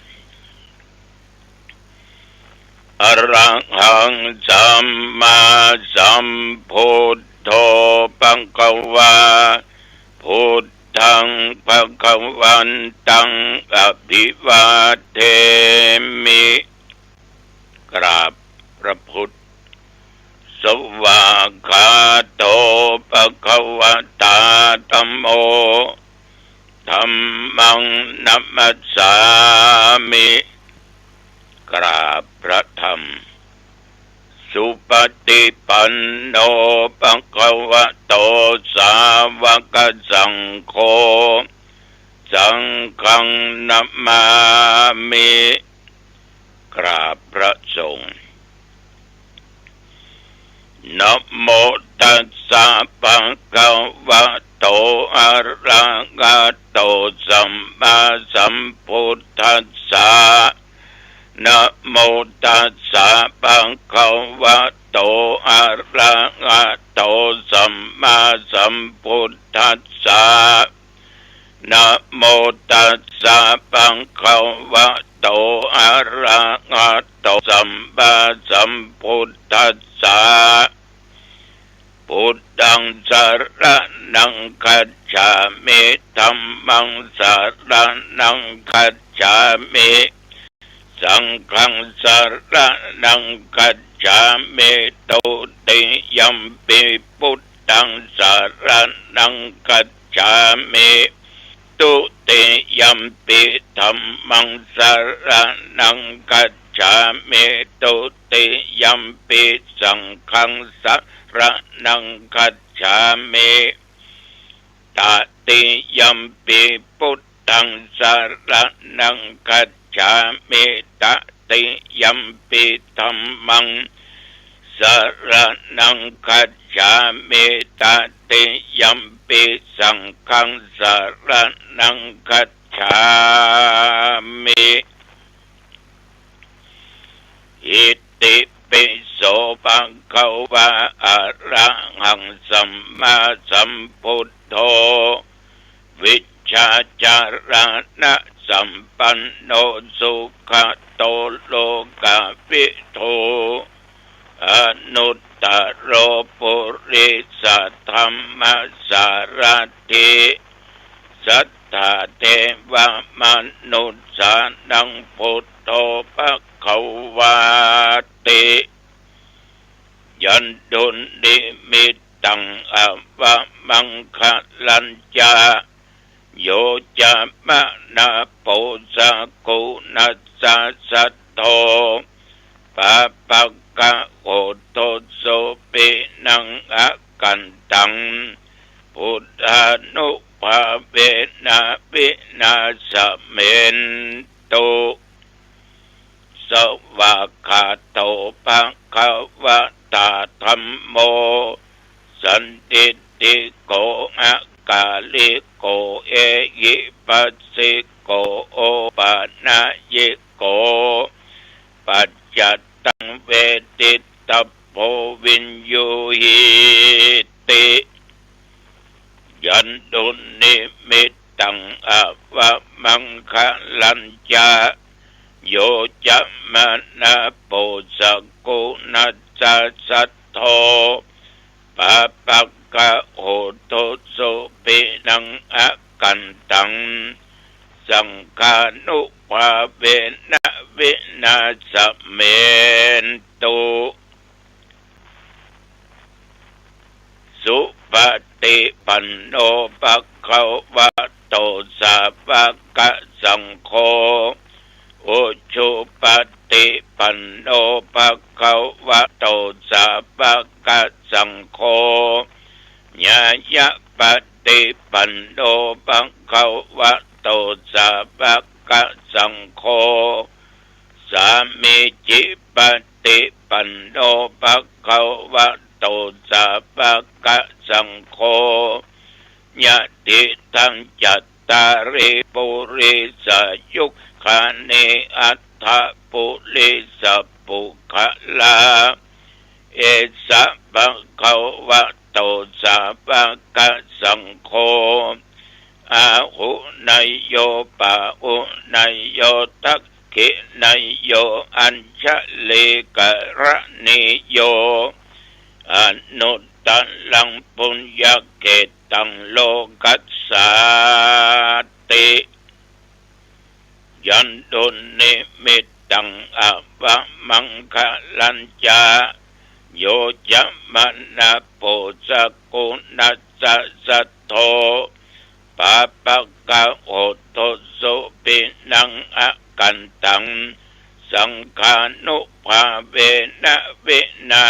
อะระหังสัมมาสัมพุทโธภะคะวา พุทธังภะคะวันตังอะภิวาเทมิ กราบพระพุทธ สวากขาโตภะคะวะตาธัมโม ธัมมังนะมัสสามิ กราบพระธรรม สุปฏิปันโนภะคะวะโต สาวกสังโฆ สังฆังนะมามิ กราบพระสงฆ์ นะโมตัสสะภะคะวะโต อะระหะโต สัมมาสัมพุทธัสสะ นะโมตัสสะภะคะวะโต อะระหะโต สัมมาสัมพุทธัสสะ นะโมตัสสะภะคะวะโต อะระหะโต สัมมาสัมพุทธัสสะ พุทธังสะระณังคัจฉามิ ธัมมังสะระณังคัจฉามิ สังฆังสะระณังคัจฉามิ ตุติยัมปิพุทธังสะระณังคัจฉามิ ตุติยัมปิธัมมังสะระณังคัจฉามิ ตุติยัมปิสังฆังสะระณังคัจฉามิ ตติยัมปิพุทธังสะระณังคัจฉามิ ตติยัมปิธัมมังสะระณังคัจฉามิ ตติยัมปิสังฆังสะระณังคัจฉามิ อิติปิโสภะคะวะ อะระหังสัมมาสัมพุทโธ วิชชาจารณะส ตัมปันโน สุขะโต โลกะวิทู อนุตตโร ปุริสธรรมสารถิ สัทธาเทวมนุสสานัง พุทโธภะคะวาติ ยันตุนนิมิตตัง อวมังคะลัญจะ โยจะมะนาโป สักขุณัสสะ สัทโธ ปาปะกะโห ทุสสุปินัง อกันตัง พุทธานุภาเวนะ วินาสเมนตุ สวากขาโต ภะคะวะตา ธัมโม สันทิฏฐิโก อะกาลิโก เอหิปัสสิโก โอปะนะยิโก ปัจจัตตัง เวทิตตโพ วิญญูหิติ ยันตุนนิมิตตัง อวมังคะลัญจะ โยจะมะนาโป สักขุณัสสะ สัทโธ ปาปะกะโห ทุสสุปินัง อกันตัง สังฆานุภาเวนะ วินาสเมนตุ สุปฏิปันโน ภะคะวะโต สาวกสังโฆ อุจุปฏิปันโน ภะคะวะโต สาวกสังโฆ ญาณปฏิปันโน ภะคะวะโต สาวกสังโฆ สามีจิปฏิปันโน ภะคะวะโต สาวกสังโฆ ยะถิตัง จัตตาริ ปุริสายุคานิ อัฏฐะ ปุริสปุคคลา เอสะ ภะคะวะโต สาวกสังโฆ อาหุเนยโย ปาหุเนยโย ทักขิเนยโย อัญชลีกะรณีโย อนุตตรัง ปุญญะเขตตัง โลกัสสาติ ยันตุนนิมิตตัง อวมังคะลัญจะ โยจะมะนาโป สักขุณัสสะ สัทโธ ปาปะกะโห ทุสสุปินัง อกันตัง สังฆานุภาเวนะ วินา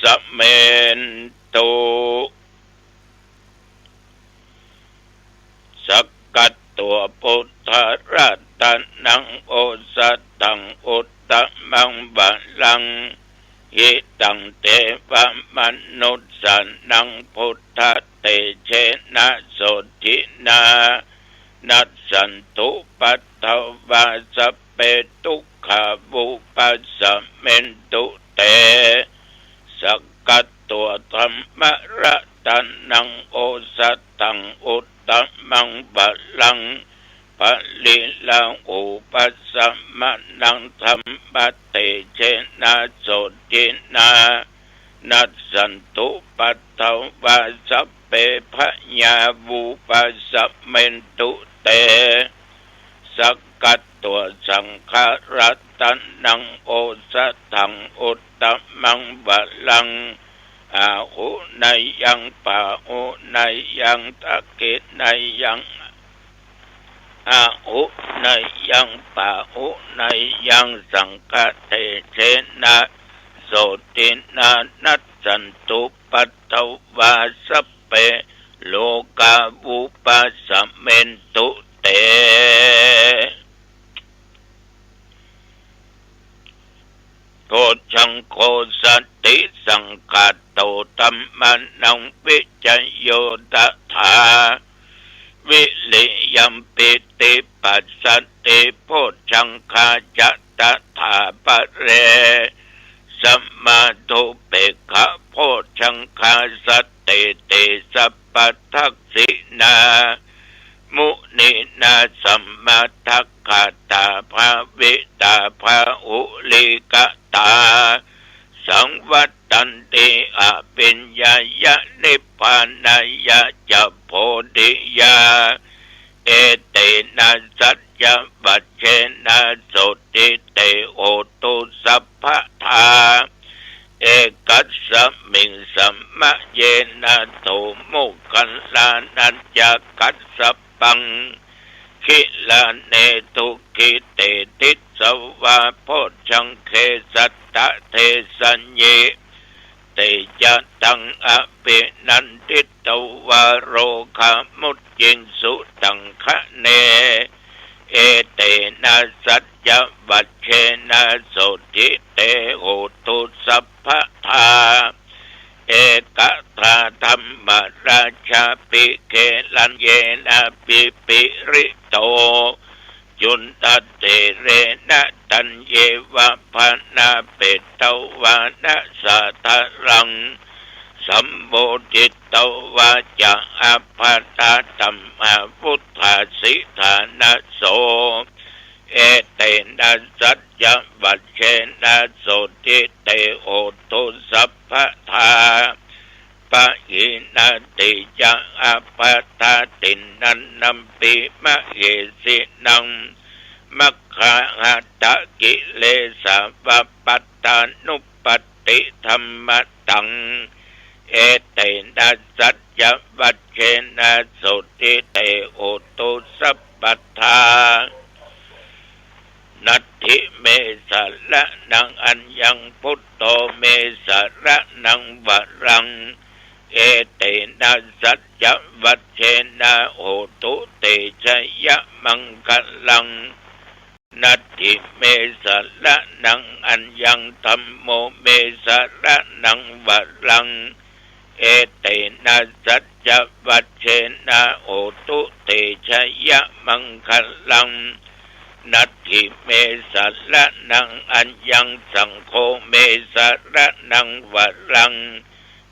สเมนตุ สักกัตตัง พุทธะรัตนัง โอสถัง อุตตมังวะรัง หิตัง เทวมนุสสานัง พุทธะเตเจนะ โสตินะ นัสสันตุปัทวา สัพเพ ทุกขา วุปัสสะเมนตุ เต สักกัตตัง ธัมมะรัตนัง โอสถัง อุตตมังวะรัง ปะริลาหูปัสสะมะนัง ธัมมะเตเจนะ โสตินะ นัสสันตุปัทวา สัพเพ พยา วุปัสสะเมนตุ เต สักกัตตัง สังฆะรัตนัง โอสถัง อุตตมังวะรัง อาหุเนยัง ปาหุเนยัง ทักขิเนยัง อาหุเนยัง ปาหุเนยัง สังฆะเตเจนะ โสตินะ นัสสันตุปัทวา สัพเพ โลกา วุปัสสะเมนตุ เต โพชฌังโค สัตติสังขาโต ธัมมานัง วิจโย ตถา วิริยัง ปีติปัสสัตถิ โพชฌังคา จะ ตถา ปะเร สมาธุปเปกขะโพชฌังคา สัตถิติ สัพพะทักขิณา มุนีนา สัมมาทัก คาตา ภวิตา บาหุลีกตา สังวัตตันติ อภิญญายะ นิพพานายะ จะ โพธิยา เอเตนะ สัจจวัจเชนะ โสตถิ เต โหตุ สัพพะทา เอกัสสมิง สมะเยนะ โถ โมคคัลลานะ จะ กัสสปัง คิลาเน ทุกขิ เต ติสสะวา โพชฌังเข สัตตะ เทสะยิ เต จะ ตัง อภินันทิตสสะวา โรคามุจจิงสุ ตังคะเน เอเตนะ สัจจวัจเชนะ โสตถิ เต โหตุ สัพพะทา เอกัตถา ธัมมราชา ปิ เกลัญเยนะ ปิ ปิริโต จุนทะเถเรนะ ตัญเยวะ พานาเปตวานะ สาธารัง สัมโมทิตวา จะ อัปปะทา ธัมมา วุฏฐาสิทานะโส เอเตนะ สัจจวัจเชนะ โสตถิ เต โหตุ สัพพะทา ปะหินะ ติ จะ อัปปะทา ติณณัมปิ มะเหสินัง มัคคาหะตะ กิเลสาวะ ปัตตานุปัตติธัมมะตัง เอเตนะ สัจจวัจเชนะ โสตถิ เต โหตุ สัพพะทา นัตถิเม สะระณัง อัญญัง พุทโธ เม สะระณัง วะรัง เอเตนะ สัจจวัจเชนะ โหตุ เต ชะยะมังคะลัง นัตถิเม สะระณัง อัญญัง ธัมโม เม สะระณัง วะรัง เอเตนะ สัจจวัจเชนะ โหตุ เต ชะยะมังคะลัง นัตถิเม สะระณัง อัญญัง สังโฆ เม สะระณัง วะรัง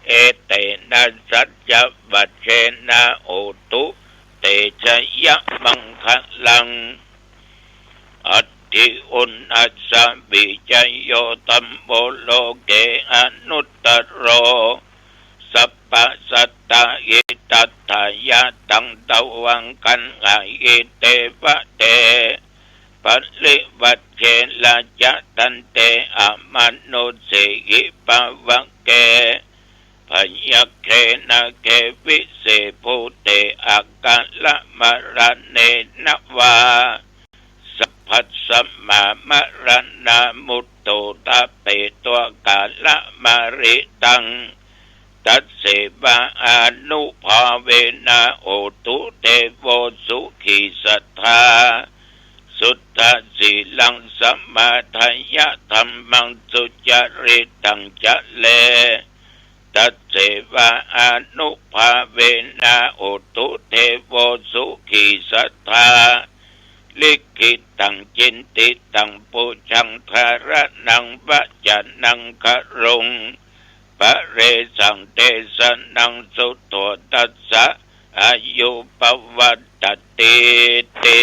เอเตนะ สัจจวัจเชนะ โหตุ เต ชะยะมังคะลัง อัตถิอุณณัสสะ วิจโย ธัมโม โลเก อนุตตโร สัพพะสัตตา หิตัตถายะ ตัง ตวัง กัณหา หิ เต วะ เต ปริวัจเชนะ จะ ทันเต อมานุสสีหิ ภะวะเก พยัคเข นาเข วิเศษภูเต อาการะมะระเณนะวา สัพพัสสะ มามะระณา มุตตุ ทะเป ตวา การะมะริตัง ตัสเสวา อานุภาเวนะ โหตุ เตโว สุขี สัตถา สุตถะ สีลัง สมาทายะ ธัมมัง สุจริตัง จะเร ตัสเสวา อานุภาเวนะ โหตุ เตโว สุขี สัตถา ลิขิตัง จินติตัง ปุญญัง ธารณัง วะจะนัง คารุง ปะเรสัง เตสะนัง สุโต ทัสสะ อายุ ปะวัตติ ติ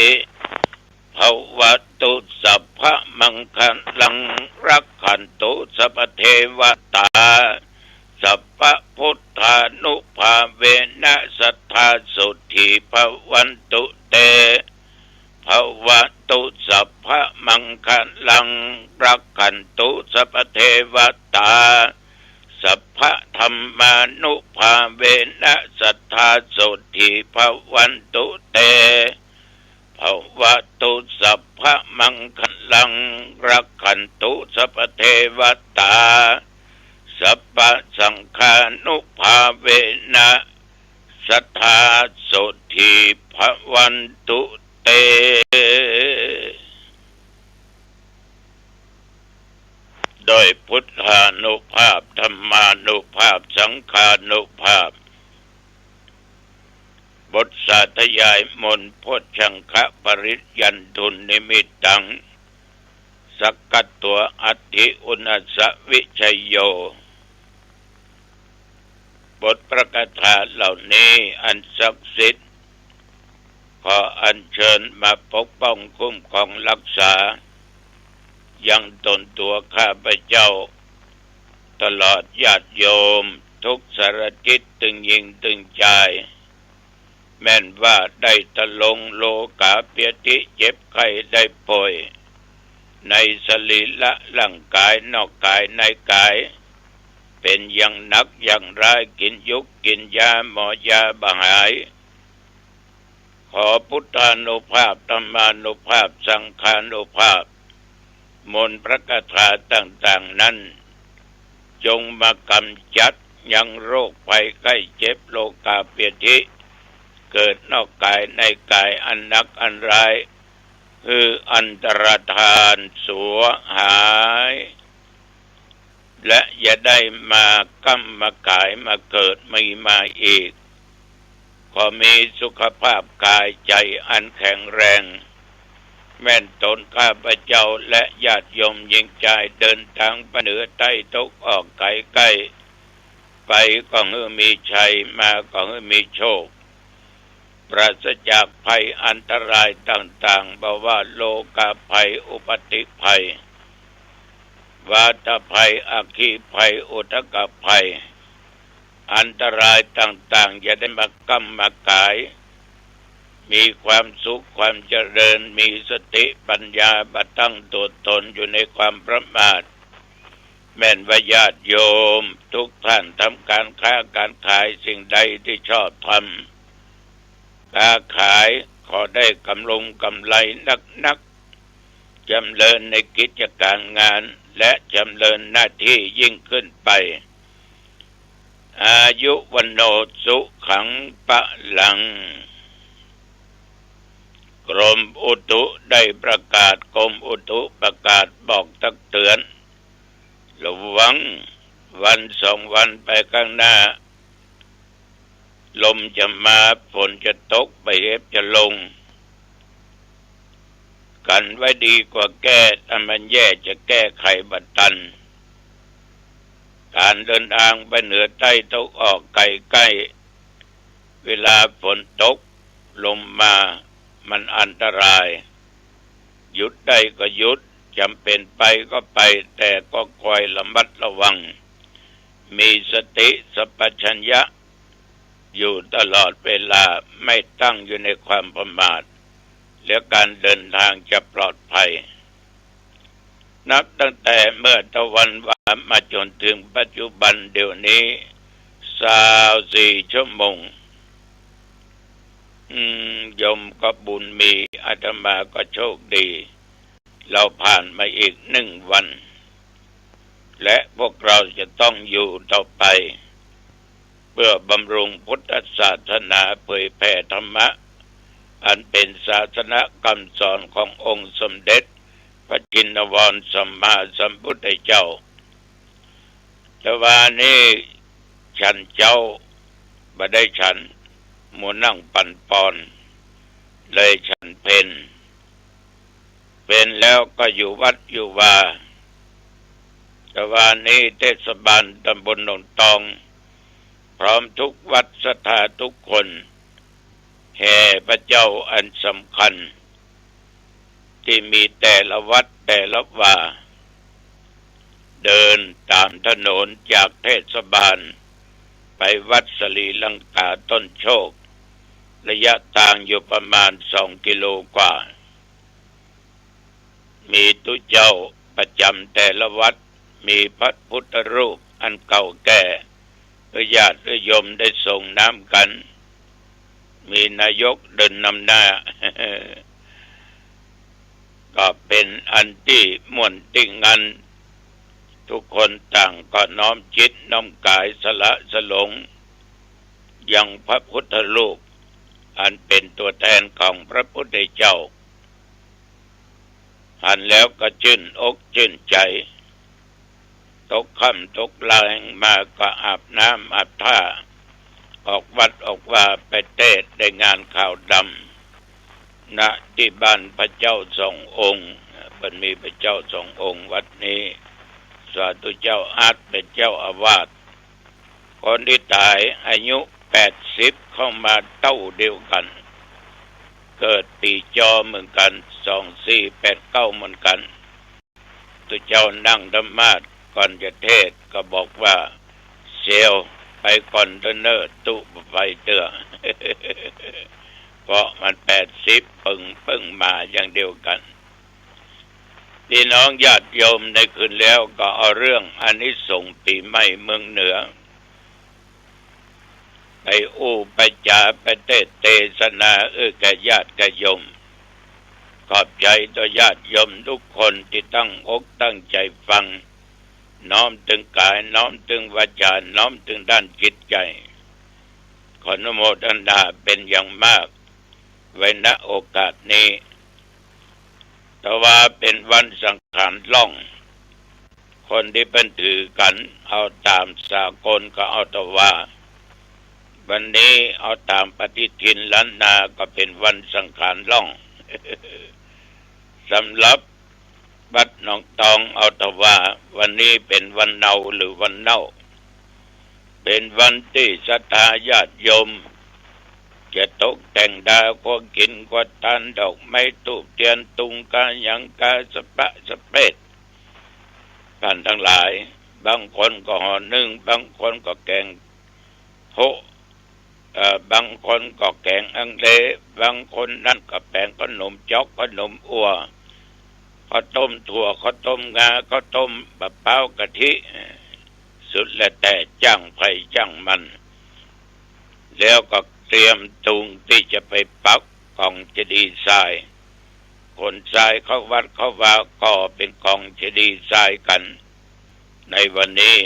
ภะวะตุ สัพพะมังคะลัง รักขันตุ สัพพะเทวะตา สัพพะพุทธานุภาเวนะ สัตถา โสตถี ภะวันตุ เต ภะวะตุ สัพพะมังคะลัง รักขันตุ สัพพะเทวะตา สัพพะธัมมานุภาเวนะ สัตถา โสตถี ภะวันตุ เต ภะวะตุ สัพพะมังคะลัง รักขันตุ สัพพะเทวะตา สัพพะสังฆานุภาเวนะ สัตถา โสตถี ภะวันตุ เต ด้วยพุทธานุภาพ ธัมมานุภาพ สังฆานุภาพ บทสาธยายมนต์ โพชฌังคปริยันตุนนิมิตตัง สักกัตวา อัตถิอุณณัสสะ วิจโย บทพระคาถาเหล่านี้อันศักดิ์สิทธิ์ ขออัญเชิญมาปกป้องคุ้มครองรักษา ยังต๋นตั๋วข้าพเจ้า ตลอดญาติโยมทุกสารทิศ ตึงญิงตึงจาย แม่นว่าได้ตะลงโลก๋าเปียธิ เจ็บไข้ได้ป่วย ในสรีระร่างก๋าย นอกก๋ายในก๋าย เป๋นอย่างหนักอย่างร้าย กิ๋นยุกกิ๋นยา หมอยาบ่หาย ขอพุทธานุภาพ ธรรมานุภาพ สังฆานุภาพ มนต์พระคาถาต่างๆ นั้น จงมากำจัดยังโรคภัยไข้เจ็บ โลก๋าเปียธิ เกิดนอกก๋ายในก๋าย อันหนักอันร้าย หื้ออันตรธานสูญหาย และอย่าได้มาก้ำมาก๋าย มาเกิดมีมาอีก ขอมีสุขภาพกายใจ๋อันแข็งแรง แม่นต๋นข้าพเจ้าและญาติโยมญิงจาย เดินตางไปเหนือใต้ตกออกก๋ายใก้ ไปก็หื้อมีชัย มาก็หื้อมีโชค ปราศจากภัยอันตรายต่างๆ บ่ว่าโลก๋าภัย อุปัตติภัย วาตภัย อัคคีภัย อุทกภัย อันตรายต่างๆ อย่าได้มาก้ำมาก๋าย มีความสุขความเจริญ มีสติปัญญา บ่ตั้งตั๋วต๋นอยู่ในความประมาท แม่นว่าญาติโยมทุกท่านทำก๋านค้าก๋านขาย สิ่งใดตี้ชอบทำ ค้าขาย ขอได้ก๋ำลงก๋ำไรนักๆ จ๋ำเริญในกิจก๋ารงาน และจ๋ำเริญหน้าตี้ยิ่งขึ้นไป อายุ วัณโณ สุขัง พลัง กรมอุตุได้ประกาศ กรมอุตุประกาศบอกตักเตือน ระวัง วันสองวันไปข้างหน้า ลมจะมา ฝนจะตก บ่าเห็บจะลง กั๋นไว้ดีกว่าแก้ ถ้ามันแย่จะแก้ไขบ่ตัน ก๋านเดินตางไปเหนือใต้ตกออกก๋ายใก้ เวลาฝนตก ลมมา มันอันตราย หยุดได้ก็หยุด จ๋ำเป๋นไปก็ไป แต่ก็คอยระมัดระวัง มีสติสัมปชัญญะ อยู่ตลอดเวลา ไม่ตั้งอยู่ในความประมาท แล้วก๋านเดินตางจะปลอดภัย นับตั้งแต่เมื่อตะวันวามาจ๋นเถิงปัจจุบันเดี๋ยวนี้ ซาวสี่ชั่วโมง อืม โยมก็บุญมี อาตมาก็โชคดี เฮาผ่านมาอีกหนึ่งวัน และพวกเฮาจะต้องอยู่ต่อไป เพื่อบำรุงพุทธศาสนา เผยแผ่ธรรมะ อันเป๋นศาสนกำสอนขององค์สมเด็จพระจินวรสัมมาสัมพุทธเจ้า แต่วานี้ฉันเจ๊าบ่ได้ฉัน มัวนั่งปั๋นปอน เลยฉันเพล เพลแล้วก็อยู่วัดอยู่วา แต่วานี้เทศบาลตำบลโนนตอง พร้อมทุกวัดศรัทธาทุกคน แห่พระเจ้าอันสำคัญ ตี้มีแต่ละวัดแต่ละวา เดินต๋ามถนนจากเทศบาล ไปวัดศรีลังกาต้นโชค ระยะตางอยู่ประมาณสองกิโลกว่า มีตุ๊เจ้าประจ๋ำแต่ละวัด มีพระพุทธรูปอันเก่าแก่ ญาติโยมได้สรงน้ำกั๋น มีนายกเดินนำหน้า ก็เป๋นอันตี้ม่วนตี้งัน ทุกคนต่างก็น้อมจิตน้อมกายสละสลง ยังพระพุทธรูป อันเป๋นตั๋วแทนของพระพุทธเจ้า หันแล้วก็จื้นอกจื้นใจ๋ ตกค่ำตกแลงมาก็อาบน้ำอาบท่า ออกวัดออกวาไปเตศน์ได้งานขาวดำ ณ ตี้บ้านพระเจ้าสององค์ เปิ้นมีพระเจ้าสององค์วัดนี้ สาธุเจ้าอาร์ตเป๋นเจ้าอาวาส คนตี้ต๋ายอายุแปดสิบเข้ามาเต้าเดียวกั๋น เกิดปี๋จอเหมือนกั๋น สองสี่แปดเก้าเหมือนกั๋น ตุ๊เจ้านั่งธรรมาสน์ก่อนจะเทศน์ก็บอกว่า เสี่ยว ไปก่อนเต๊อะเน่อ ตุ๊บ่ไปเตื้อ เพราะมันแปดสิบ เปิงเปิ้งมาอย่างเดียวกั๋น ปี้น้องญาติโยมได้คืนแล้วก็เอาเรื่องอานิสงส์ปี๋ใหม่เมืองเหนือ ไปอู้ไปจ๋าไปเตศน์เตสนา เออ แก่ญาติแก่โยม ขอบใจ๋ต่อญาติโยมกู้คนตี้ตั้งอกตั้งใจ๋ฟัง น้อมตึงก๋าย น้อมตึงวาจ๋า น้อมตึงด้านจิตใจ๋ ขออนุโมทนาเป๋นอย่างมาก ไว้ ณ โอกาสนี้ แต่ว่าเป๋นวันสังขารล่อง คนตี้เปิ้นถือกั๋น เอาต๋ามสากลก็เอาแต่ว่า วันนี้เอาต๋ามปฏิทินล้านนาก็เป๋นวันสังขารล่อง สำหรับวัดหนองตองเอาแต่ว่า วันนี้เป๋นวันเนาหรือวันเน่า เป๋นวันตี้ศรัทธาญาติโยม จะตกแต่งดาครัวกิ๋นครัวตาน ดอกไม้ธูปเตียน ตุงกาหยังกาสะปะสะเปด ต้านตังหลาย บางคนก็ห่อนึ่ง บางคนก็แก๋งโฮะ เอ่อ บางคนก็แก๋งอังเล บางคนนั้นก็แป๋งขนมจ๊อก ขนมอั่ว ข้าวต้มถั่ว ข้าวต้มงา ข้าวต้มมะพร้าวกะทิ สุดแล้วแต่จ้างใผจ้างมัน แล้วก็เตรียมตุงตี้จะไปปักก๋องเจดีย์ทราย ขนทรายเข้าวัดเข้าวาก่อเป๋นก๋องเจดีย์ทรายกั๋น ในวันนี้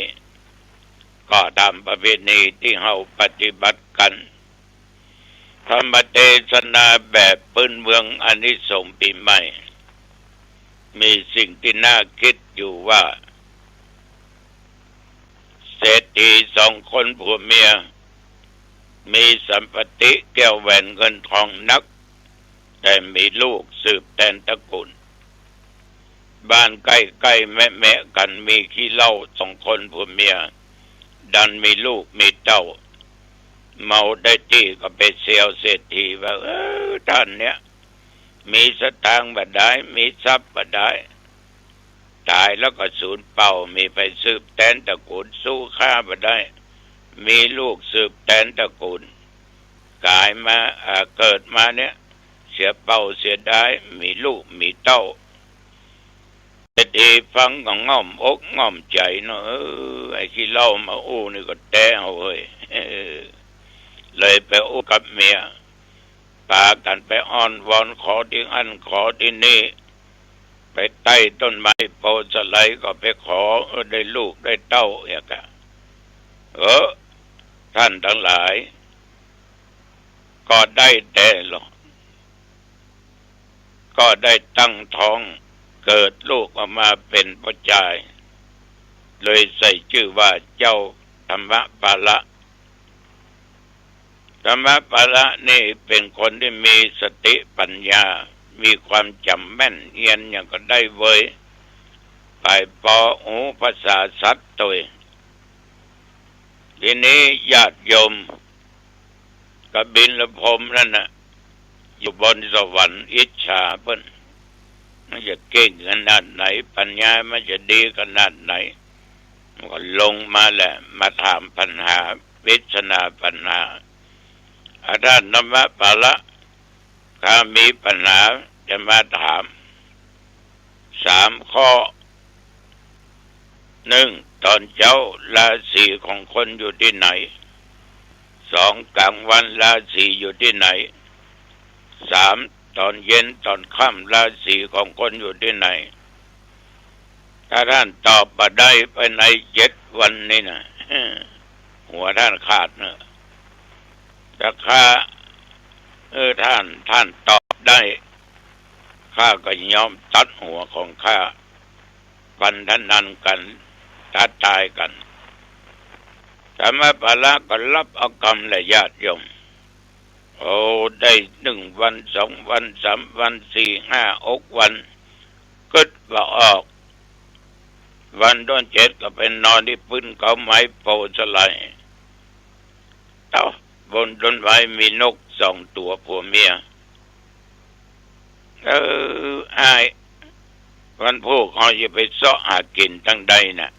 ก็ต๋ามประเพณีตี้เฮาปฏิบัติกั๋น ธรรมเตสนาแบบปื๊นเมืองอานิสงส์ปี๋ใหม่ มีสิ่งตี้น่าคิดอยู่ว่า เศรษฐีสองคนผัวเมีย มีสัมปติแก้วแหวนเงินทองนัก แต่มีลูกสืบแตนตระกู๋น บ้านใก้ๆ แมะๆ กั๋น มีขี้เหล้าสองคนผัวเมีย ดันมีลูกมีเต้า เมาได้ตี้ก็ไปเสียวเศรษฐีว่า เออ ต้านเนี้ย มีสตางค์บ่ดาย มีทรัพย์บ่ดาย ต๋ายแล้วก็สูญเปล่า บ่มีใผสืบแตนตระกู๋น สู้ข้าบ่ได้ มีลูกสืบแตนตระกู๋น ก๋ายมา อ่า เกิดมาเนี้ย เสียเปล่าเสียดาย บ่มีลูกบ่มีเต้า เศรษฐีฟังก็ง่อมอกง่อมใจ๋เนาะ เออ ไอ้ขี้เหล้ามาอู้นี่ก็แต๊เว้ย เลยไปอู้กับเมีย ปากั๋นไปอ้อนวอนขอตี้อั้นขอตี้นี่ ไปใต้ต้นไม้โพธิ์สะไลก็ไปขอ เออ ได้ลูกได้เต้าเอียกะ เออ ต้านตังหลาย ก็ได้แต๊ลอ ก็ได้ตั้งท้อง เกิดลูกออกมาเป๋นป้อจาย เลยใส่จื้อว่าเจ้าธรรมปาละ ธรรมปาละนี่เป๋นคนตี้มีสติปั๋ญญา มีความจ๋ำแม่น เฮียนหยังก็ได้เวย ไปปอหูภาษาสัตว์ตวย ทีนี้ญาติโยม กบิลพรหมนั่นน่ะ อยู่บนสวรรค์ อิจฉาเปิ้น มันจะเก่งขนาดไหน ปั๋ญญามันจะดีขนาดไหน มันก็ลงมาแหละ มาถามปั๋ญหา วิจารณาปั๋ญหา อา ต้านธรรมปาละ ข้ามีปั๋ญหาจะมาถาม สามข้อ นึ่ง ต๋อนเจ๊าราศีของคนอยู่ตี้ไหน สอง ก๋างวันราศีอยู่ตี้ไหน สาม ต๋อนเย็นต๋อนค่ำราศีของคนอยู่ตี้ไหน ถ้าต้านตอบบ่ได้ไปในเจ็ดวันนี่นะ หัวต้านขาดเน่อ ถ้าข้า เออ ต้าน ต้านตอบได้ ข้าก็ยอมตัดหัวของข้า ฟันทะนันกั๋น ตัดต๋ายกั๋น ธรรมปาละก็ฮับเอากำแหละญาติโยม โอ้ ได้นึ่งวัน สองวัน สามวัน สี่ ห้า หกวัน กึ๊ดบ่ออก วันต้นเจ็ดก็ไปนอนตี้ปื๊นเกาไม้โพธิ์สะไล เต๊า บนต้นไม้มีนกสองตั๋วผัวเมีย เออ อ้าย วันพูกเฮาจะไปเซาะหากิ๋นตังใดน่ะ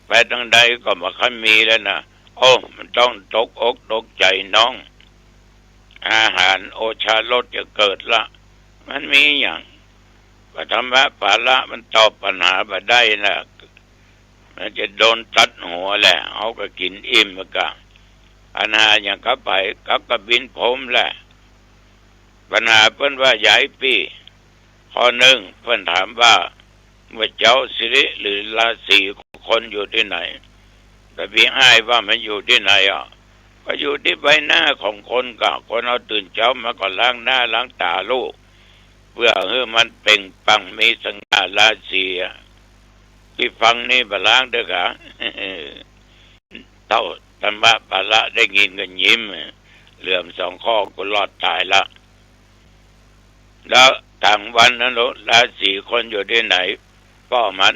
ไปตังใดก็บ่ค่อยมีแล้วนะ โอ้ มันต้องตกอกตกใจ๋น้อง อาหารโอชารสจะเกิดละ มันมีหยัง ก็ธรรมะปาละมันตอบปัญหาบ่ได้นะ มันจะโดนตัดหัวแหละ เฮาก็กิ๋นอิ่มแล้วกะ ปัญหาหยัง เข้าไปกับกบินพรหมแหละ ปัญหาเปิ้นว่าหลายปี้ ข้อนึ่งเปิ้นถามว่า เมื่อเจ้าสิริหรือราศีของคนอยู่ตี้ไหน แต่ปี้อ้ายว่ามันอยู่ตี้ไหนอ่ะ ก็อยู่ตี้ใบหน้าของคนกะ คนเฮาตื่นเจ๊ามาก็ล้างหน้าล้างต๋าลูก เปื้อหื้อมันเปล่งปลั่งมีสง่าราศีอะ ตี้ฟังนี่บ่ล้างเต๊อะกะ เต้าธรรมะปาละได้ยินก็ยิ้ม เหลื่อมสองข้อกูรอดต๋ายละ แล้วก๋างวันนั้นลูก ราศีคนอยู่ตี้ไหน ป้อมัน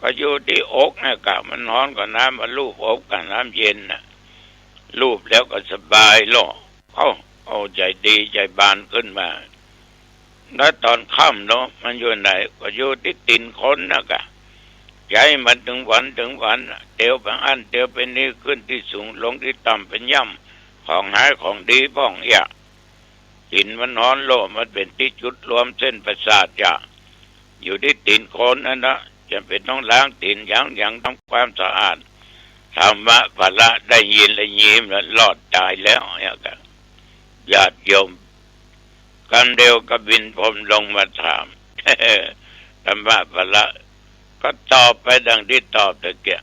ก็อยู่ตี้อกนะกะ มันฮ้อนก็น้ำมาลูบอกกะ น้ำเย็นน่ะ ลูบแล้วก็สบายลอ เอ้า เอาใจ๋ดีใจ๋บานขึ้นมา แล้วต๋อนค่ำเนาะ มันอยู่ไหน ก็อยู่ตี้ตี๋นคนนะกะ ใจ๊มันเถิงวันเถิงวันน่ะ เตียวไปอั้นเตียวไปนี่ ขึ้นตี้สูงลงตี้ต่ำ ไปย่ำของหายของดีพ่องเอี้ย ตี๋นมันฮ้อนลอ มันเป๋นตี้จุดรวมเส้นประสาทจ้ะ อยู่ตี้ตี๋นคนนั้นนะ จ๋ำเป๋นต้องล้างตี๋น หยังหยัง ทำความสะอาด ธรรมะปาละได้ยินแล้วยิ้มแล้ว รอดต๋ายแล้วเนี่ยกะ ญาติโยม กำเดียวกบินพรหมลงมาถาม ธรรมะปาละก็ตอบไปดังตี้ตอบตะเกียะ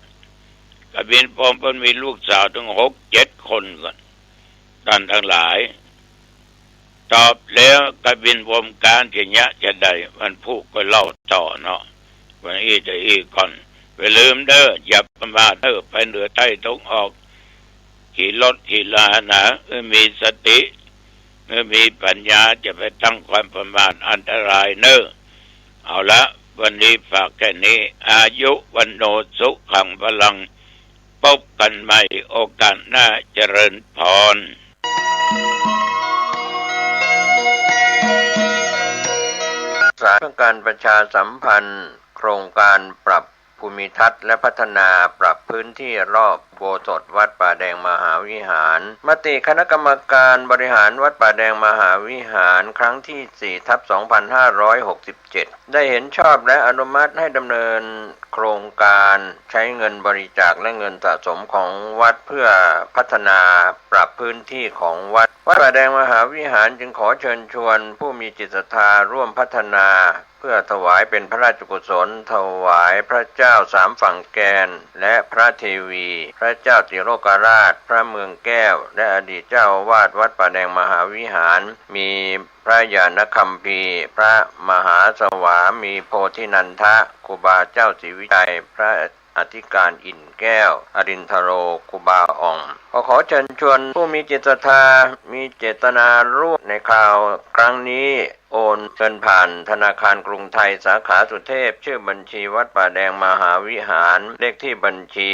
กบินพรหมเปิ้นมีลูกสาวเถิงหกเจ็ดคนก่อน ต้านตังหลาย ตอบแล้วกบินพรหมก๋านจะเยียะจาใด วันพูกก็เล่าต่อเนาะ วันอี้ตะอี้ก่อน บ่าลืมเน่อ อย่าประมาทเน่อ ไปเหนือใต้ตะวันออก ขี่รถขี่ลานะ เออ มีสติ เออ มีปัญญา จะไปตั้งความประมาทอันตรายเน่อ เอาละ วันนี้ฝากแค่นี้ อายุ วัณโณ สุขัง พลัง พบกันใหม่โอกาสหน้า เจริญพร สารเพื่อการประชาสัมพันธ์ โครงการปรับภูมิทัศน์และพัฒนาปรับพื้นที่รอบอุโบสถวัดป่าแดงมหาวิหาร มติคณะกรรมการบริหารวัดป่าแดงมหาวิหารครั้งที่สี่ทับสองพันห้าร้อยหกสิบเจ็ด ได้เห็นชอบและอนุมัติให้ดำเนินโครงการใช้เงินบริจาคและเงินสะสมของวัดเพื่อพัฒนาปรับพื้นที่ของวัด วัดป่าแดงมหาวิหารจึงขอเชิญชวนผู้มีจิตศรัทธาร่วมพัฒนา เพื่อถวายเป็นพระราชกุศล ถวายพระเจ้าสามฝั่งแกน และพระเทวี พระเจ้าติโลกราช พระเมืองแก้ว และอดีตเจ้าอาวาสวัดป่าแดงมหาวิหาร มีพระญาณคัมภีร์ พระมหาสวามีโพธินันทะ ครูบาเจ้าศรีวิชัย พระอธิการอินทร์แก้ว อรินทโร ครูบาอ่อง ขอ ขอเชิญชวนผู้มีจิตศรัทธา มีเจตนาร่วมในคราวครั้งนี้ โอนเงินผ่านธนาคารกรุงไทยสาขาสุเทพ ชื่อบัญชีวัดป่าแดงมหาวิหาร เลขที่บัญชี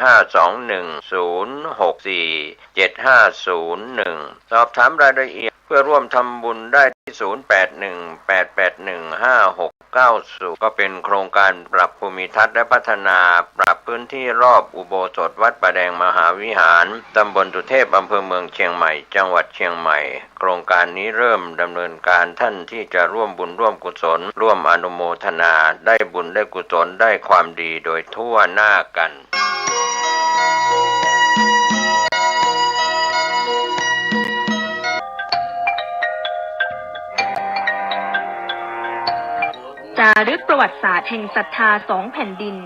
ห้าสองหนึ่งศูนย์หกสี่เจ็ดห้าศูนย์หนึ่ง สอบถามรายละเอียดเพื่อร่วมทำบุญได้ที่ ศูนย์แปดหนึ่งแปดแปดหนึ่งห้าหกเก้าศูนย์ ก็เป็นโครงการปรับภูมิทัศน์และพัฒนาปรับพื้นที่รอบอุโบสถวัดป่าแดงมหาวิหาร ตำบลสุเทพ อำเภอเมืองเชียงใหม่ จังหวัดเชียงใหม่ โครงการนี้เริ่มดำเนินการ ท่านที่จะร่วมบุญร่วมกุศล ร่วมอนุโมทนา ได้บุญได้กุศล ได้ความดีโดยทั่วหน้ากัน จารึกประวัติศาสตร์แห่งศรัทธาสองแผ่นดิน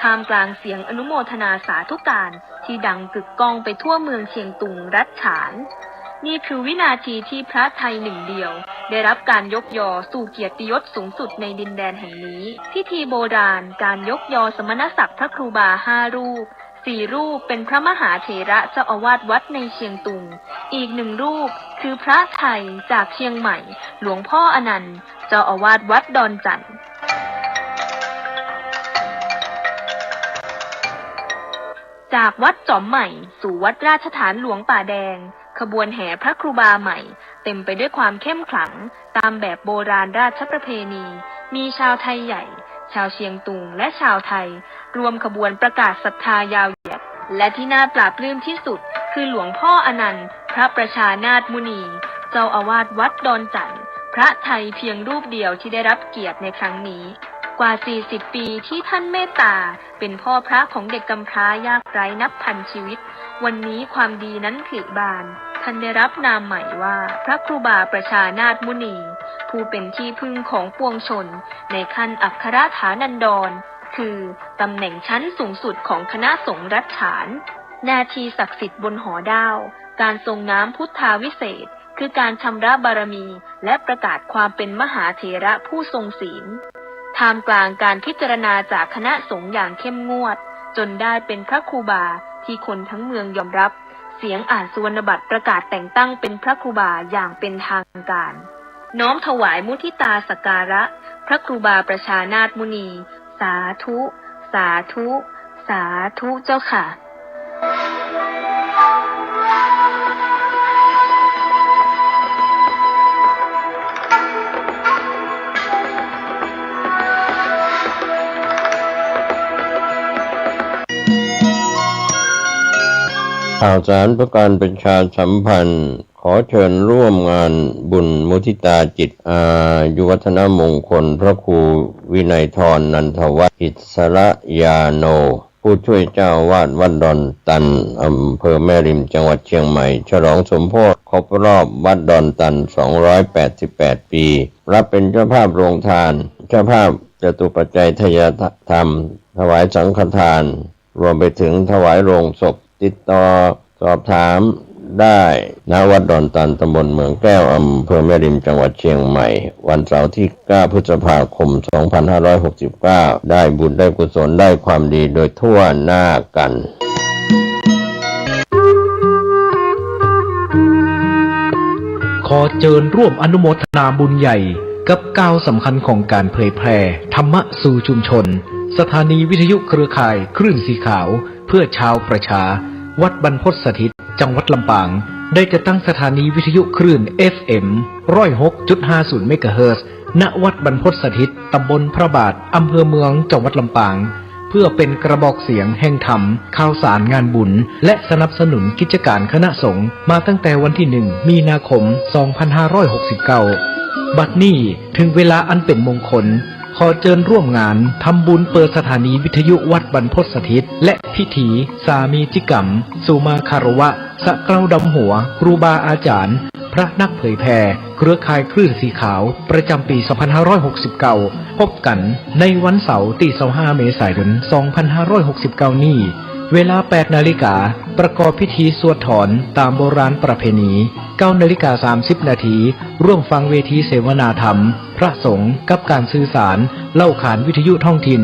ท่ามกลางเสียงอนุโมทนาสาธุการที่ดังกึกก้องไปทั่วเมืองเชียงตุง รัฐฉาน นี่คือวินาทีที่พระไทยหนึ่งเดียวได้รับการยกยอสู่เกียรติยศสูงสุดในดินแดนแห่งนี้ พิธีโบราณการยกยอสมณศักดิ์พระครูบาห้ารูป สี่รูปเป็นพระมหาเถระเจ้าอาวาสวัดในเชียงตุง อีกหนึ่งรูปคือพระไทยจากเชียงใหม่ หลวงพ่ออนันต์ เจ้าอาวาสวัดดอนจันทน์ จากวัดจอมใหม่สู่วัดราชฐานหลวงป่าแดง ขบวนแห่พระครูบาใหม่ เต็มไปด้วยความเข้มขลัง ตามแบบโบราณราชประเพณี มีชาวไทยใหญ่ ชาวเชียงตุง และชาวไทย ร่วมขบวนประกาศศรัทธายาวเหยียด และที่น่าปลาบปลื้มที่สุด คือหลวงพ่ออนันต์ พระประชานาถมุนี เจ้าอาวาสวัดดอนจันทน์ พระไทยเพียงรูปเดียวที่ได้รับเกียรติในครั้งนี้ กว่าสี่สิบปีที่ท่านเมตตา เป็นพ่อพระของเด็กกำพร้ายากไร้นับพันชีวิต วันนี้ความดีนั้นผลิบาน ท่านได้รับนามใหม่ว่าพระครูบาประชานาถมุนี ผู้เป็นที่พึ่งของปวงชนในขั้นอัครฐานันดร คือตำแหน่งชั้นสูงสุดของคณะสงฆ์รัฐฉาน นาทีศักดิ์สิทธิ์บนหอด้าว การทรงน้ำพุทธาวิเศษ คือการชำระบารมี และประกาศความเป็นมหาเถระผู้ทรงศีล ท่ามกลางการพิจารณาจากคณะสงฆ์อย่างเข้มงวด จนได้เป็นพระครูบาที่คนทั้งเมืองยอมรับ เสียงอ่านสุวรรณบัตรประกาศแต่งตั้งเป็นพระครูบาอย่างเป็นทางการ น้อมถวายมุทิตาสักการะ พระครูบาประชานาถมุนี สาธุ สาธุ สาธุเจ้าค่ะ ข่าวสารเพื่อการประชาสัมพันธ์ ขอเชิญร่วมงานบุญมุทิตาจิต อายุวัฒนมงคล พระครูวินัยธร นันทวัฒน์ อิสระยาโน ผู้ช่วยเจ้าอาวาสวัดดอนตัน อำเภอแม่ริม จังหวัดเชียงใหม่ ฉลองสมโภชครบรอบวัดดอนตัน สองร้อยแปดสิบแปดปี รับเป็นเจ้าภาพโรงทาน เจ้าภาพจตุปัจจัยทายธรรม ถวายสังฆทาน รวมไปถึงถวายโลงศพ ติดต่อสอบถามได้ ณ วัดดอนตัน ตำบลเมืองแก้ว อำเภอแม่ริม จังหวัดเชียงใหม่ วันเสาร์ที่เก้าพฤษภาคมสองพันห้าร้อยหกสิบเก้า ได้บุญได้กุศลได้ความดีโดยทั่วหน้ากัน ขอเจิญร่วมอนุโมทนาบุญใหญ่กับก้าวสำคัญของการเผยแพร่ธรรมะสู่ชุมชน สถานีวิทยุเครือข่ายคลื่นสีขาว เพื่อชาวประชา วัดบรรพตสถิต จังหวัดลำปาง ได้จัดตั้งสถานีวิทยุคลื่น เอฟเอ็ม ร้อยหกจุดห้าศูนย์ เมกะเฮิรตซ์ ณ วัดบรรพตสถิต ตำบลพระบาท อำเภอเมือง จังหวัดลำปาง เพื่อเป็นกระบอกเสียงแห่งธรรม ข่าวสารงานบุญ และสนับสนุนกิจการคณะสงฆ์ มาตั้งแต่วันที่หนึ่ง มีนาคม สองพันห้าร้อยหกสิบเก้า บัดนี้ถึงเวลาอันเป็นมงคล ขอเจิญร่วมงานทำบุญเปิดสถานีวิทยุวัดบรรพตสถิต และพิธีสามีจิกรรม สุมาคารวะ สะเกล้าดำหัว ครูบาอาจารย์ พระนักเผยแผ่ เครือข่ายคลื่นสีขาว ประจำปี สองพันห้าร้อยหกสิบเก้า พบกันในวันเสาร์ตี้ ยี่สิบห้า เมษายน สองพันห้าร้อยหกสิบเก้า นี้ เวลา แปดนาฬิกา ประกอบพิธีสวดถอนตามโบราณประเพณี เก้านาฬิกา สามสิบนาที ร่วมฟังเวทีเสวนาธรรม พระสงฆ์กับการสื่อสาร เล่าขานวิทยุท้องถิ่น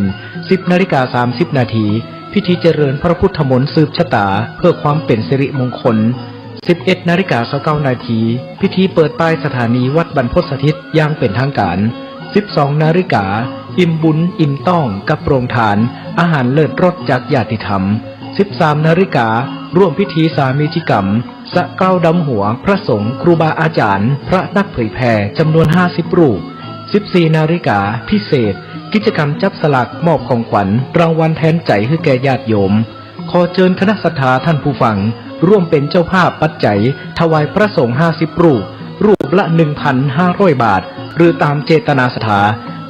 สิบนาฬิกา สามสิบนาที พิธีเจริญพระพุทธมนต์สืบชะตา เพื่อความเป็นสิริมงคล สิบเอ็ดนาฬิกา ยี่สิบเก้านาที พิธีเปิดป้ายสถานีวัดบรรพตสถิตอย่างเป็นทางการ สิบสองนาฬิกา อิ่มบุญอิ่มต้องกับโรงทาน อาหารเลิศรสจากญาติธรรม สิบสาม นาฬิกา ร่วมพิธีสามีจิกรรม สะเกล้าดำหัว พระสงฆ์ ครูบาอาจารย์ พระนักเผยแผ่ จำนวน ห้าสิบ รูป สิบสี่นาฬิกา พิเศษ กิจกรรมจับสลากมอบของขวัญ รางวัลแทนใจหื้อแก่ญาติโยม ขอเจิญคณะศรัทธาท่านผู้ฟัง ร่วมเป็นเจ้าภาพปัจจัย ถวายพระสงฆ์ ห้าสิบ รูป รูปละ หนึ่งพันห้าร้อย บาท หรือตามเจตนาศรัทธา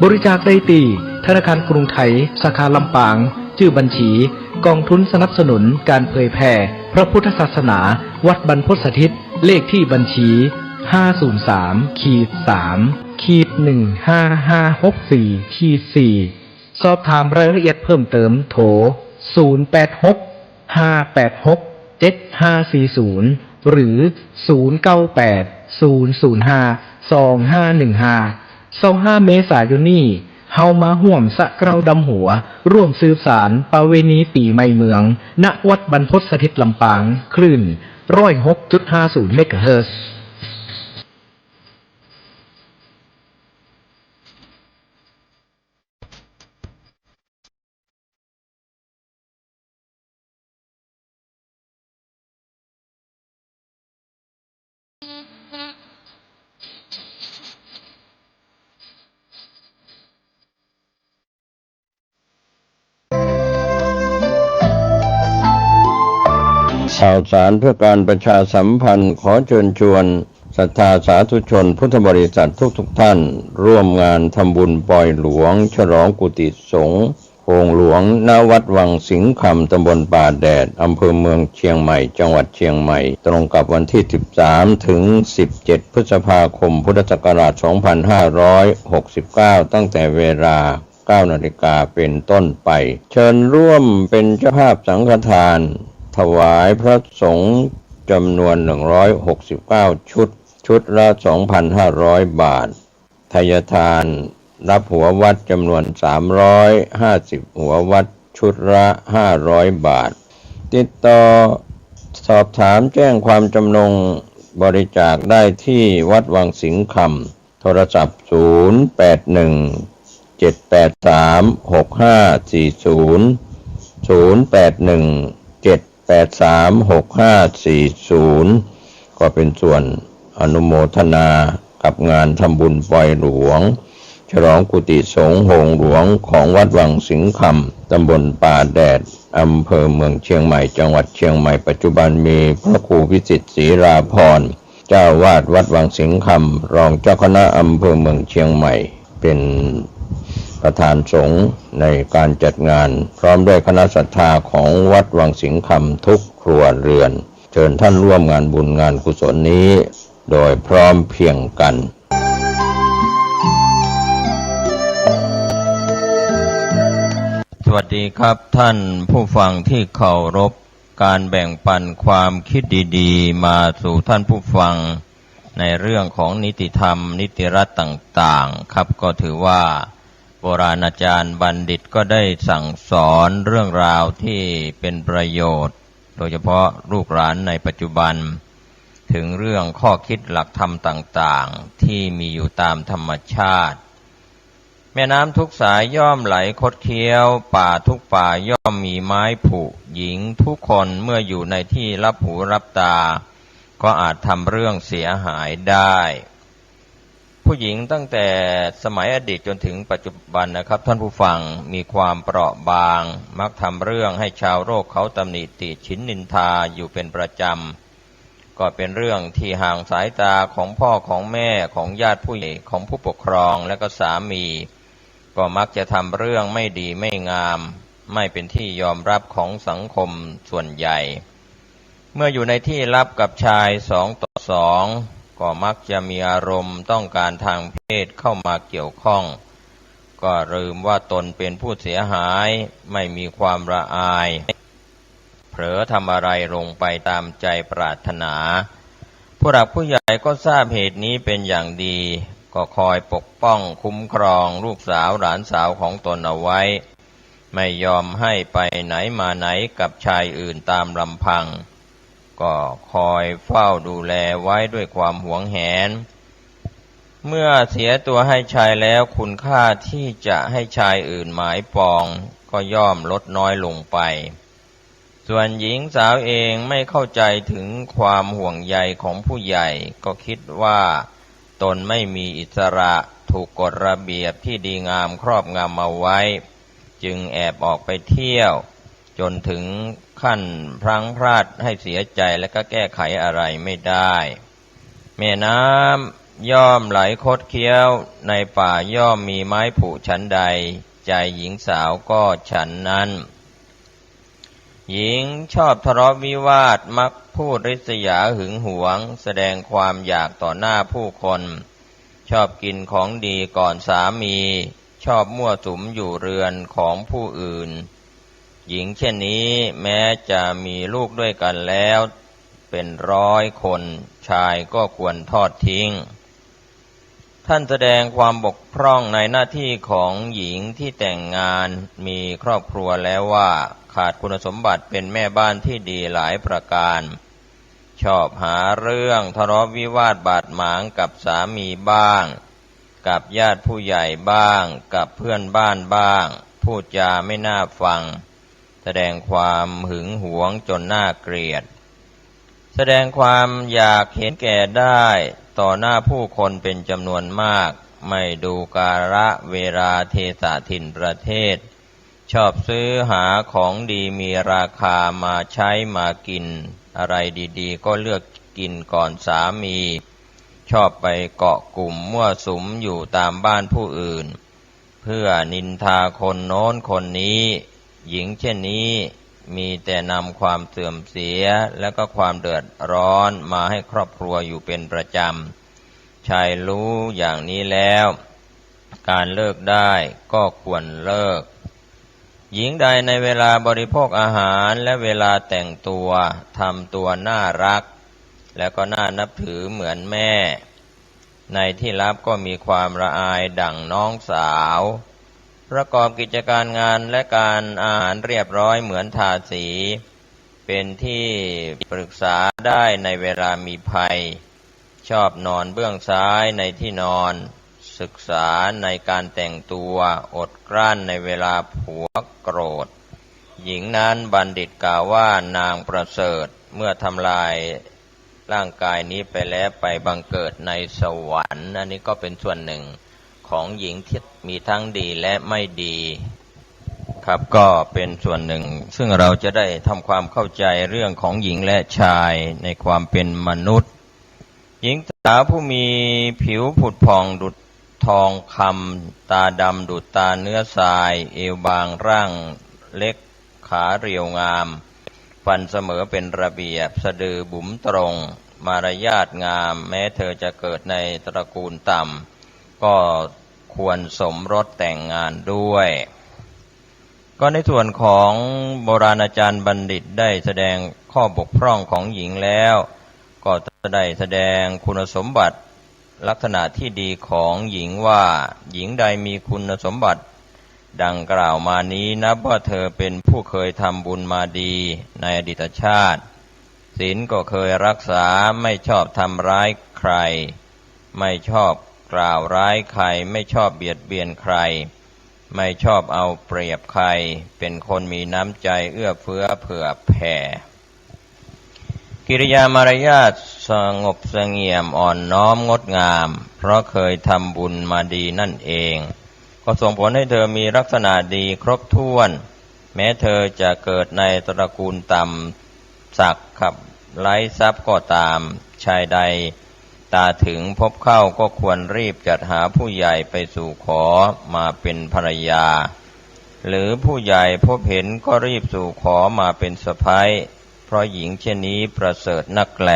บริจาคได้ตี้ ธนาคารกรุงไทย สาขาลำปาง จื้อบัญชี กองทุนสนับสนุนการเผยแผ่พระพุทธศาสนา วัดบรรพตสถิต เลขที่บัญชี ห้าศูนย์สาม ขีด สาม ขีด หนึ่งห้าห้าหกสี่ ขีด สี่ สอบถามรายละเอียดเพิ่มเติม โทร ศูนย์แปดหก ห้าแปดหก เจ็ดห้าสี่ศูนย์ หรือ ศูนย์เก้าแปด ศูนย์ศูนย์ห้า สองห้าหนึ่งห้า ยี่สิบห้า เมษายนนี้ เฮามาฮ่วมสะเกล้าดำหัว ร่วมสืบสานประเวณีปี๋ใหม่เมือง ณ วัดบรรพตสถิตลำปาง คลื่น ร้อยหกจุดห้าศูนย์ เมกะเฮิรตซ์ ข่าวสารเพื่อการประชาสัมพันธ์ ขอเชิญชวนศรัทธาสาธุชนพุทธบริษัททุกๆท่าน ร่วมงานทำบุญปอยหลวง ฉลองกุฏิสงฆ์โฮงหลวง ณ วัดวังสิงห์คำ ตำบลป่าแดด อำเภอเมืองเชียงใหม่ จังหวัดเชียงใหม่ ตรงกับวันที่สิบสามถึงสิบเจ็ดพฤษภาคม พุทธศักราชสองพันห้าร้อยหกสิบเก้า ตั้งแต่เวลา เก้านาฬิกาเป็นต้นไป เชิญร่วมเป็นเจ้าภาพสังฆทาน ถวายพระสงฆ์จำนวน หนึ่งร้อยหกสิบเก้าชุด ชุดละ สองพันห้าร้อยบาท ไทยทานรับหัววัดจำนวน สามร้อยห้าสิบหัววัด ชุดละ ห้าร้อยบาท ติดต่อสอบถามแจ้งความจำนงบริจาคได้ที่วัดวังสิงห์คำ โทรศัพท์ ศูนย์แปดหนึ่ง เจ็ดแปดสาม หกห้าสี่ศูนย์ ศูนย์แปดหนึ่ง เจ็ดแปดสาม หกห้าสี่ศูนย์ ก็เป็นส่วนอนุโมทนากับงานทำบุญปอยหลวง ฉลองกุฏิสงฆ์โฮงหลวงของวัดวังสิงห์คำ ตำบลป่าแดด อำเภอเมืองเชียงใหม่ จังหวัดเชียงใหม่ ปัจจุบันมีพระครูวิสิทธิ์ศรีลาภรณ์ เจ้าอาวาสวัดวังสิงห์คำ รองเจ้าคณะอำเภอเมืองเชียงใหม่ เป็นประธานสงฆ์ในการจัดงาน พร้อมด้วยคณะศรัทธาของวัดวังสิงห์คำทุกครัวเรือน เชิญท่านร่วมงานบุญงานกุศลนี้โดยพร้อมเพรียงกัน สวัสดีครับท่านผู้ฟังที่เคารพ การแบ่งปันความคิดดีๆ มาสู่ท่านผู้ฟัง ในเรื่องของนิติธรรม นิติรัฐต่างๆ ครับ ก็ถือว่าโบราณอาจารย์บัณฑิตก็ได้สั่งสอนเรื่องราวที่เป็นประโยชน์ โดยเฉพาะลูกหลานในปัจจุบัน ถึงเรื่องข้อคิดหลักธรรมต่างๆ ที่มีอยู่ตามธรรมชาติ แม่น้ำทุกสายย่อมไหลคดเคี้ยว ป่าทุกป่าย่อมมีไม้ผุ หญิงทุกคนเมื่ออยู่ในที่ลับหูลับตา ก็อาจทำเรื่องเสียหายได้ ผู้หญิงตั้งแต่สมัยอดีตจนถึงปัจจุบันนะครับ ท่านผู้ฟัง มีความเปราะบาง มักทำเรื่องให้ชาวโลกเขาตำหนิติฉินนินทาอยู่เป็นประจำ ก็เป็นเรื่องที่ห่างสายตาของพ่อของแม่ ของญาติผู้ใหญ่ ของผู้ปกครอง และก็สามี ก็มักจะทำเรื่องไม่ดีไม่งาม ไม่เป็นที่ยอมรับของสังคมส่วนใหญ่ เมื่ออยู่ในที่ลับกับชายสองต่อสอง ก็มักจะมีอารมณ์ต้องการทางเพศเข้ามาเกี่ยวข้อง ก็ลืมว่าตนเป็นผู้เสียหาย ไม่มีความละอาย เผลอทำอะไรลงไปตามใจปรารถนา ผู้หลักผู้ใหญ่ก็ทราบเหตุนี้เป็นอย่างดี ก็คอยปกป้องคุ้มครองลูกสาวหลานสาวของตนเอาไว้ ไม่ยอมให้ไปไหนมาไหนกับชายอื่นตามลำพัง ก็คอยเฝ้าดูแลไว้ด้วยความหวงแหน เมื่อเสียตัวให้ชายแล้ว คุณค่าที่จะให้ชายอื่นหมายปองก็ย่อมลดน้อยลงไป ส่วนหญิงสาวเองไม่เข้าใจถึงความห่วงใยของผู้ใหญ่ ก็คิดว่าตนไม่มีอิสระ ถูกกฎระเบียบที่ดีงามครอบงำเอาไว้ จึงแอบออกไปเที่ยว จนถึงขั้นพลั้งพลาดให้เสียใจและก็แก้ไขอะไรไม่ได้ แม่น้ำย่อมไหลคดเคี้ยว ในป่าย่อมมีไม้ผุฉันใด ใจหญิงสาวก็ฉันนั้น หญิงชอบทะเลาะวิวาท มักพูดริษยาหึงหวง แสดงความอยากต่อหน้าผู้คน ชอบกินของดีก่อนสามี ชอบมั่วสุมอยู่เรือนของผู้อื่น หญิงเช่นนี้แม้จะมีลูกด้วยกันแล้วเป็นร้อยคน ชายก็ควรทอดทิ้ง ท่านแสดงความบกพร่องในหน้าที่ของหญิงที่แต่งงานมีครอบครัวแล้วว่า ขาดคุณสมบัติเป็นแม่บ้านที่ดีหลายประการ ชอบหาเรื่องทะเลาะวิวาทบาดหมางกับสามีบ้าง กับญาติผู้ใหญ่บ้าง กับเพื่อนบ้านบ้าง พูดจาไม่น่าฟัง แสดงความหึงหวงจนน่าเกลียด แสดงความอยากเห็นแก่ได้ต่อหน้าผู้คนเป็นจำนวนมาก ไม่ดูกาลเวลาเทศะถิ่นประเทศ ชอบซื้อหาของดีมีราคามาใช้มากิน อะไรดีๆ ก็เลือกกินก่อนสามี ชอบไปเกาะกลุ่มมั่วสุมอยู่ตามบ้านผู้อื่น เพื่อนินทาคนโน้นคนนี้ หญิงเช่นนี้มีแต่นำความเสื่อมเสียและก็ความเดือดร้อนมาให้ครอบครัวอยู่เป็นประจำ ชายรู้อย่างนี้แล้ว การเลิกได้ก็ควรเลิก หญิงใดในเวลาบริโภคอาหารและเวลาแต่งตัวทำตัวน่ารัก และก็น่านับถือเหมือนแม่ ในที่ลับก็มีความละอายดั่งน้องสาว ประกอบกิจการงานและการอาหารเรียบร้อยเหมือนทาสี เป็นที่ปรึกษาได้ในเวลามีภัย ชอบนอนเบื้องซ้ายในที่นอน ศึกษาในการแต่งตัว อดกลั้นในเวลาผัวโกรธ หญิงนั้นบัณฑิตกล่าวว่านางประเสริฐ เมื่อทำลายร่างกายนี้ไปแล้วไปบังเกิดในสวรรค์ อันนี้ก็เป็นส่วนหนึ่งของหญิงที่มีทั้งดีและไม่ดี ครับ ก็เป็นส่วนหนึ่งซึ่งเราจะได้ทำความเข้าใจเรื่องของหญิงและชายในความเป็นมนุษย์ หญิงสาวผู้มีผิวผุดผ่องดุจทองคำ ตาดำดุจตาเนื้อทราย เอวบางร่างเล็ก ขาเรียวงาม ฟันเสมอเป็นระเบียบ สะดือบุ๋มตรง มารยาทงาม แม้เธอจะเกิดในตระกูลต่ำ ก็ควรสมรสแต่งงานด้วย ก็ในส่วนของโบราณอาจารย์บัณฑิตได้แสดงข้อบกพร่องของหญิงแล้ว ก็ได้แสดงคุณสมบัติลักษณะที่ดีของหญิงว่า หญิงใดมีคุณสมบัติดังกล่าวมานี้ นับว่าเธอเป็นผู้เคยทำบุญมาดีในอดีตชาติ ศีลก็เคยรักษา ไม่ชอบทำร้ายใคร ไม่ชอบกล่าวร้ายใคร ไม่ชอบเบียดเบียนใคร ไม่ชอบเอาเปรียบใคร เป็นคนมีน้ำใจเอื้อเฟื้อเผื่อแผ่ กิริยามารยาทสงบเสงี่ยมอ่อนน้อมงดงาม เพราะเคยทำบุญมาดีนั่นเอง ก็ส่งผลให้เธอมีลักษณะดีครบถ้วน แม้เธอจะเกิดในตระกูลต่ำ ศักดิ์ขับไร้ทรัพย์ก็ตาม ชายใดตาถึงพบเข้าก็ควรรีบจัดหาผู้ใหญ่ไปสู่ขอมาเป็นภรรยา หรือผู้ใหญ่พบเห็นก็รีบสู่ขอมาเป็นสะใภ้ เพราะหญิงเช่นนี้ประเสริฐนักแล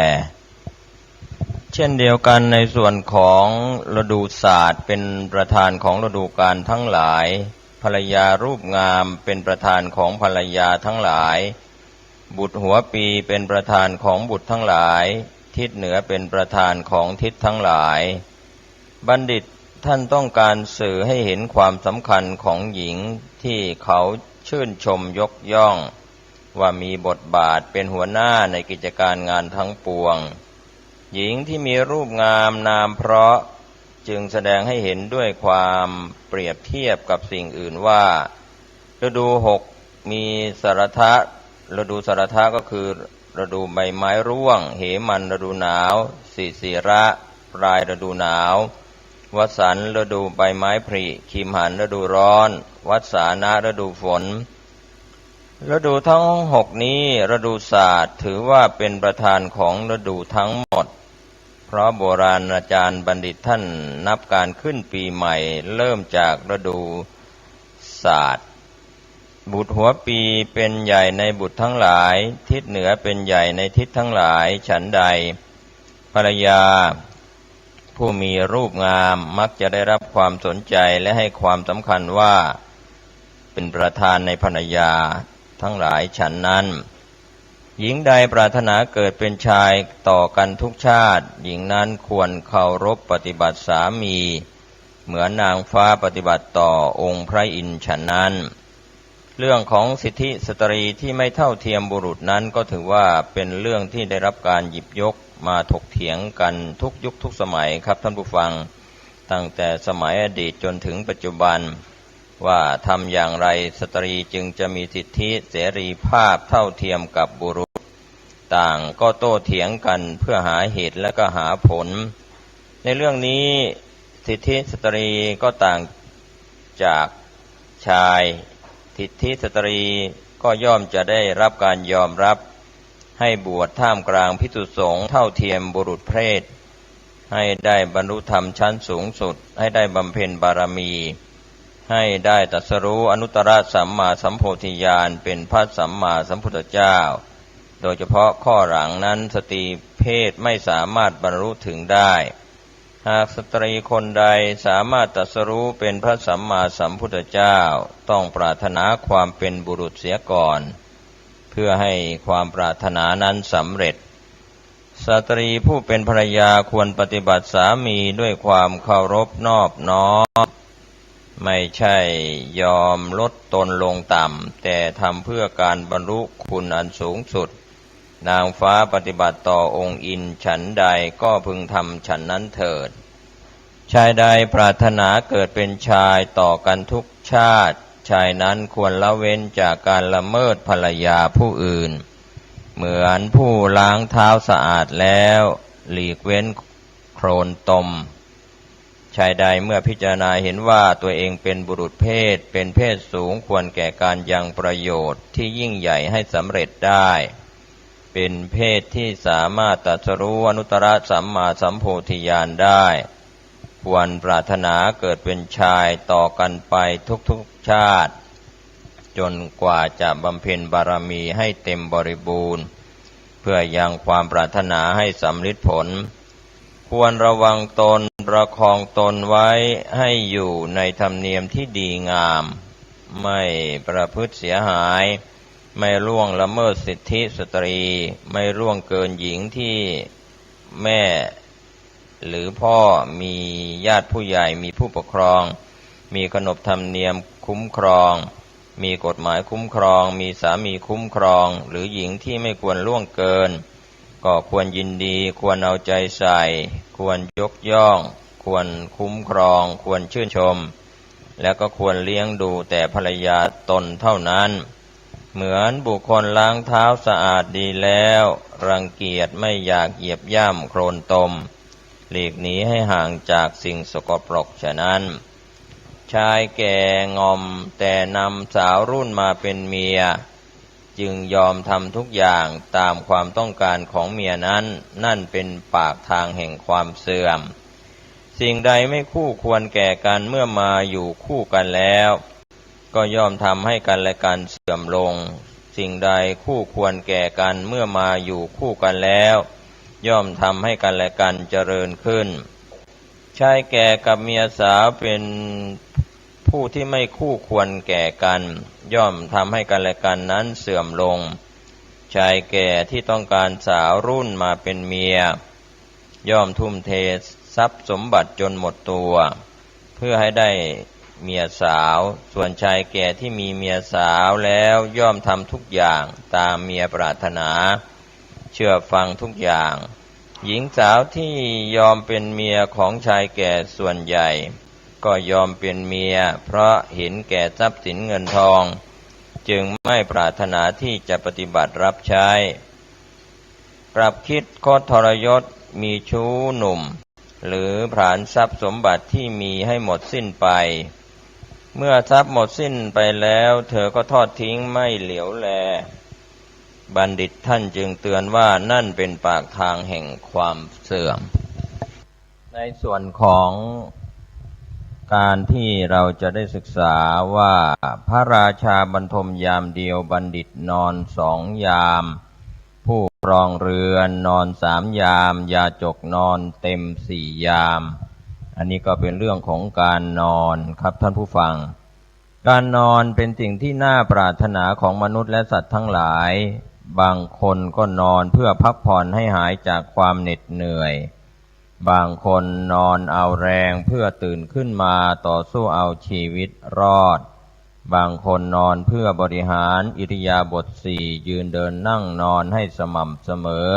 เช่นเดียวกันในส่วนของฤดูศาสตร์ เป็นประธานของฤดูกาลทั้งหลาย ภรรยารูปงามเป็นประธานของภรรยาทั้งหลาย บุตรหัวปีเป็นประธานของบุตรทั้งหลาย ทิศเหนือเป็นประธานของทิศทั้งหลาย บัณฑิตท่านต้องการสื่อให้เห็นความสำคัญของหญิงที่เขาชื่นชมยกย่อง ว่ามีบทบาทเป็นหัวหน้าในกิจการงานทั้งปวง หญิงที่มีรูปงามนามเพราะ จึงแสดงให้เห็นด้วยความเปรียบเทียบกับสิ่งอื่นว่า ฤดูหกมีสารทะ ฤดูสารทะก็คือฤดูใบไม้ร่วง เหมันฤดูหนาว สิสิระปลายฤดูหนาว วสันต์ฤดูใบไม้ผลิ คิมหันฤดูร้อน วัสสานะฤดูฝน ฤดูทั้งหกนี้ฤดูศาสตร์ถือว่าเป็นประธานของฤดูทั้งหมด เพราะโบราณอาจารย์บัณฑิตท่านนับการขึ้นปีใหม่เริ่มจากฤดูศาสตร์ บุตรหัวปีเป็นใหญ่ในบุตรทั้งหลาย ทิศเหนือเป็นใหญ่ในทิศทั้งหลาย ฉันใด ภรรยาผู้มีรูปงามมักจะได้รับความสนใจและให้ความสำคัญว่าเป็นประธานในภรรยาทั้งหลายฉันนั้น หญิงใดปรารถนาเกิดเป็นชายต่อกันทุกชาติ หญิงนั้นควรเคารพปฏิบัติสามี เหมือนนางฟ้าปฏิบัติต่อองค์พระอินทร์ฉันนั้น เรื่องของสิทธิสตรีที่ไม่เท่าเทียมบุรุษนั้นก็ถือว่าเป็นเรื่องที่ได้รับการหยิบยกมาถกเถียงกันทุกยุคทุกสมัยครับท่านผู้ฟัง ตั้งแต่สมัยอดีตจนถึงปัจจุบัน ว่าทำอย่างไรสตรีจึงจะมีสิทธิเสรีภาพเท่าเทียมกับบุรุษ ต่างก็โต้เถียงกันเพื่อหาเหตุและก็หาผล ในเรื่องนี้สิทธิสตรีก็ต่างจากชาย สิทธิสตรีก็ย่อมจะได้รับการยอมรับ ให้บวชท่ามกลางภิกษุสงฆ์เท่าเทียมบุรุษเพศ ให้ได้บรรลุธรรมชั้นสูงสุด ให้ได้บำเพ็ญบารมี ให้ได้ตรัสรู้อนุตตรสัมมาสัมโพธิญาณ เป็นพระสัมมาสัมพุทธเจ้า โดยเฉพาะข้อหลังนั้นสตรีเพศไม่สามารถบรรลุถึงได้ หากสตรีคนใดสามารถตรัสรู้เป็นพระสัมมาสัมพุทธเจ้า ต้องปรารถนาความเป็นบุรุษเสียก่อน เพื่อให้ความปรารถนานั้นสำเร็จ สตรีผู้เป็นภรรยาควรปฏิบัติสามีด้วยความเคารพนอบน้อม ไม่ใช่ยอมลดตนลงต่ำ แต่ทำเพื่อการบรรลุคุณอันสูงสุด นางฟ้าปฏิบัติต่อองค์อินทร์ฉันใด ก็พึงทำฉันนั้นเถิด ชายใดปรารถนาเกิดเป็นชายต่อกันทุกชาติ ชายนั้นควรละเว้นจากการละเมิดภรรยาผู้อื่น เหมือนผู้ล้างเท้าสะอาดแล้วหลีกเว้นโคลนตม ชายใดเมื่อพิจารณาเห็นว่าตัวเองเป็นบุรุษเพศ เป็นเพศสูง ควรแก่การยังประโยชน์ที่ยิ่งใหญ่ให้สำเร็จได้ เป็นเพศที่สามารถตรัสรู้อนุตตรสัมมาสัมโพธิญาณได้ ควรปรารถนาเกิดเป็นชายต่อกันไปทุกๆชาติ จนกว่าจะบำเพ็ญบารมีให้เต็มบริบูรณ์ เพื่อยังความปรารถนาให้สำลิดผล ควรระวังตนประคองตนไว้ให้อยู่ในธรรมเนียมที่ดีงาม ไม่ประพฤติเสียหาย ไม่ล่วงละเมิดสิทธิสตรี ไม่ล่วงเกินหญิงที่แม่หรือพ่อมีญาติผู้ใหญ่ มีผู้ปกครอง มีขนบธรรมเนียมคุ้มครอง มีกฎหมายคุ้มครอง มีสามีคุ้มครอง หรือหญิงที่ไม่ควรล่วงเกิน ก็ควรยินดี ควรเอาใจใส่ ควรยกย่อง ควรคุ้มครอง ควรชื่นชม และก็ควรเลี้ยงดูแต่ภรรยาตนเท่านั้น เหมือนบุคคลล้างเท้าสะอาดดีแล้ว รังเกียจไม่อยากเหยียบย่ำโคลนตม หลีกหนีให้ห่างจากสิ่งสกปรกฉะนั้น ชายแก่ง่อมแต่นำสาวรุ่นมาเป็นเมีย จึงยอมทำทุกอย่างตามความต้องการของเมียนั้น นั่นเป็นปากทางแห่งความเสื่อม สิ่งใดไม่คู่ควรแก่กันเมื่อมาอยู่คู่กันแล้ว ก็ย่อมทำให้กันและกันเสื่อมลง สิ่งใดคู่ควรแก่กันเมื่อมาอยู่คู่กันแล้ว ย่อมทำให้กันและกันเจริญขึ้น ชายแก่กับเมียสาวเป็นผู้ที่ไม่คู่ควรแก่กัน ย่อมทำให้กันและกันนั้นเสื่อมลง ชายแก่ที่ต้องการสาวรุ่นมาเป็นเมีย ย่อมทุ่มเททรัพย์สมบัติจนหมดตัว เพื่อให้ได้เมียสาว ส่วนชายแก่ที่มีเมียสาวแล้วย่อมทำทุกอย่างตามเมียปรารถนา เชื่อฟังทุกอย่าง หญิงสาวที่ยอมเป็นเมียของชายแก่ส่วนใหญ่ ก็ยอมเป็นเมียเพราะเห็นแก่ทรัพย์สินเงินทอง จึงไม่ปรารถนาที่จะปฏิบัติรับใช้ กลับคิดคดทรยศ มีชู้หนุ่ม หรือผลาญทรัพย์สมบัติที่มีให้หมดสิ้นไป เมื่อทรัพย์หมดสิ้นไปแล้ว เธอก็ทอดทิ้งไม่เหลียวแล บัณฑิตท่านจึงเตือนว่านั่นเป็นปากทางแห่งความเสื่อม ในส่วนของการที่เราจะได้ศึกษาว่า พระราชาบรรทมยามเดียว บัณฑิตนอนสองยาม ผู้ครองเรือนนอนสามยาม ยาจกนอนเต็มสี่ยาม อันนี้ก็เป็นเรื่องของการนอนครับท่านผู้ฟัง การนอนเป็นสิ่งที่น่าปรารถนาของมนุษย์และสัตว์ทั้งหลาย บางคนก็นอนเพื่อพักผ่อนให้หายจากความเหน็ดเหนื่อย บางคนนอนเอาแรงเพื่อตื่นขึ้นมาต่อสู้เอาชีวิตรอด บางคนนอนเพื่อบริหารอิริยาบถสี่ ยืนเดินนั่งนอนให้สม่ำเสมอ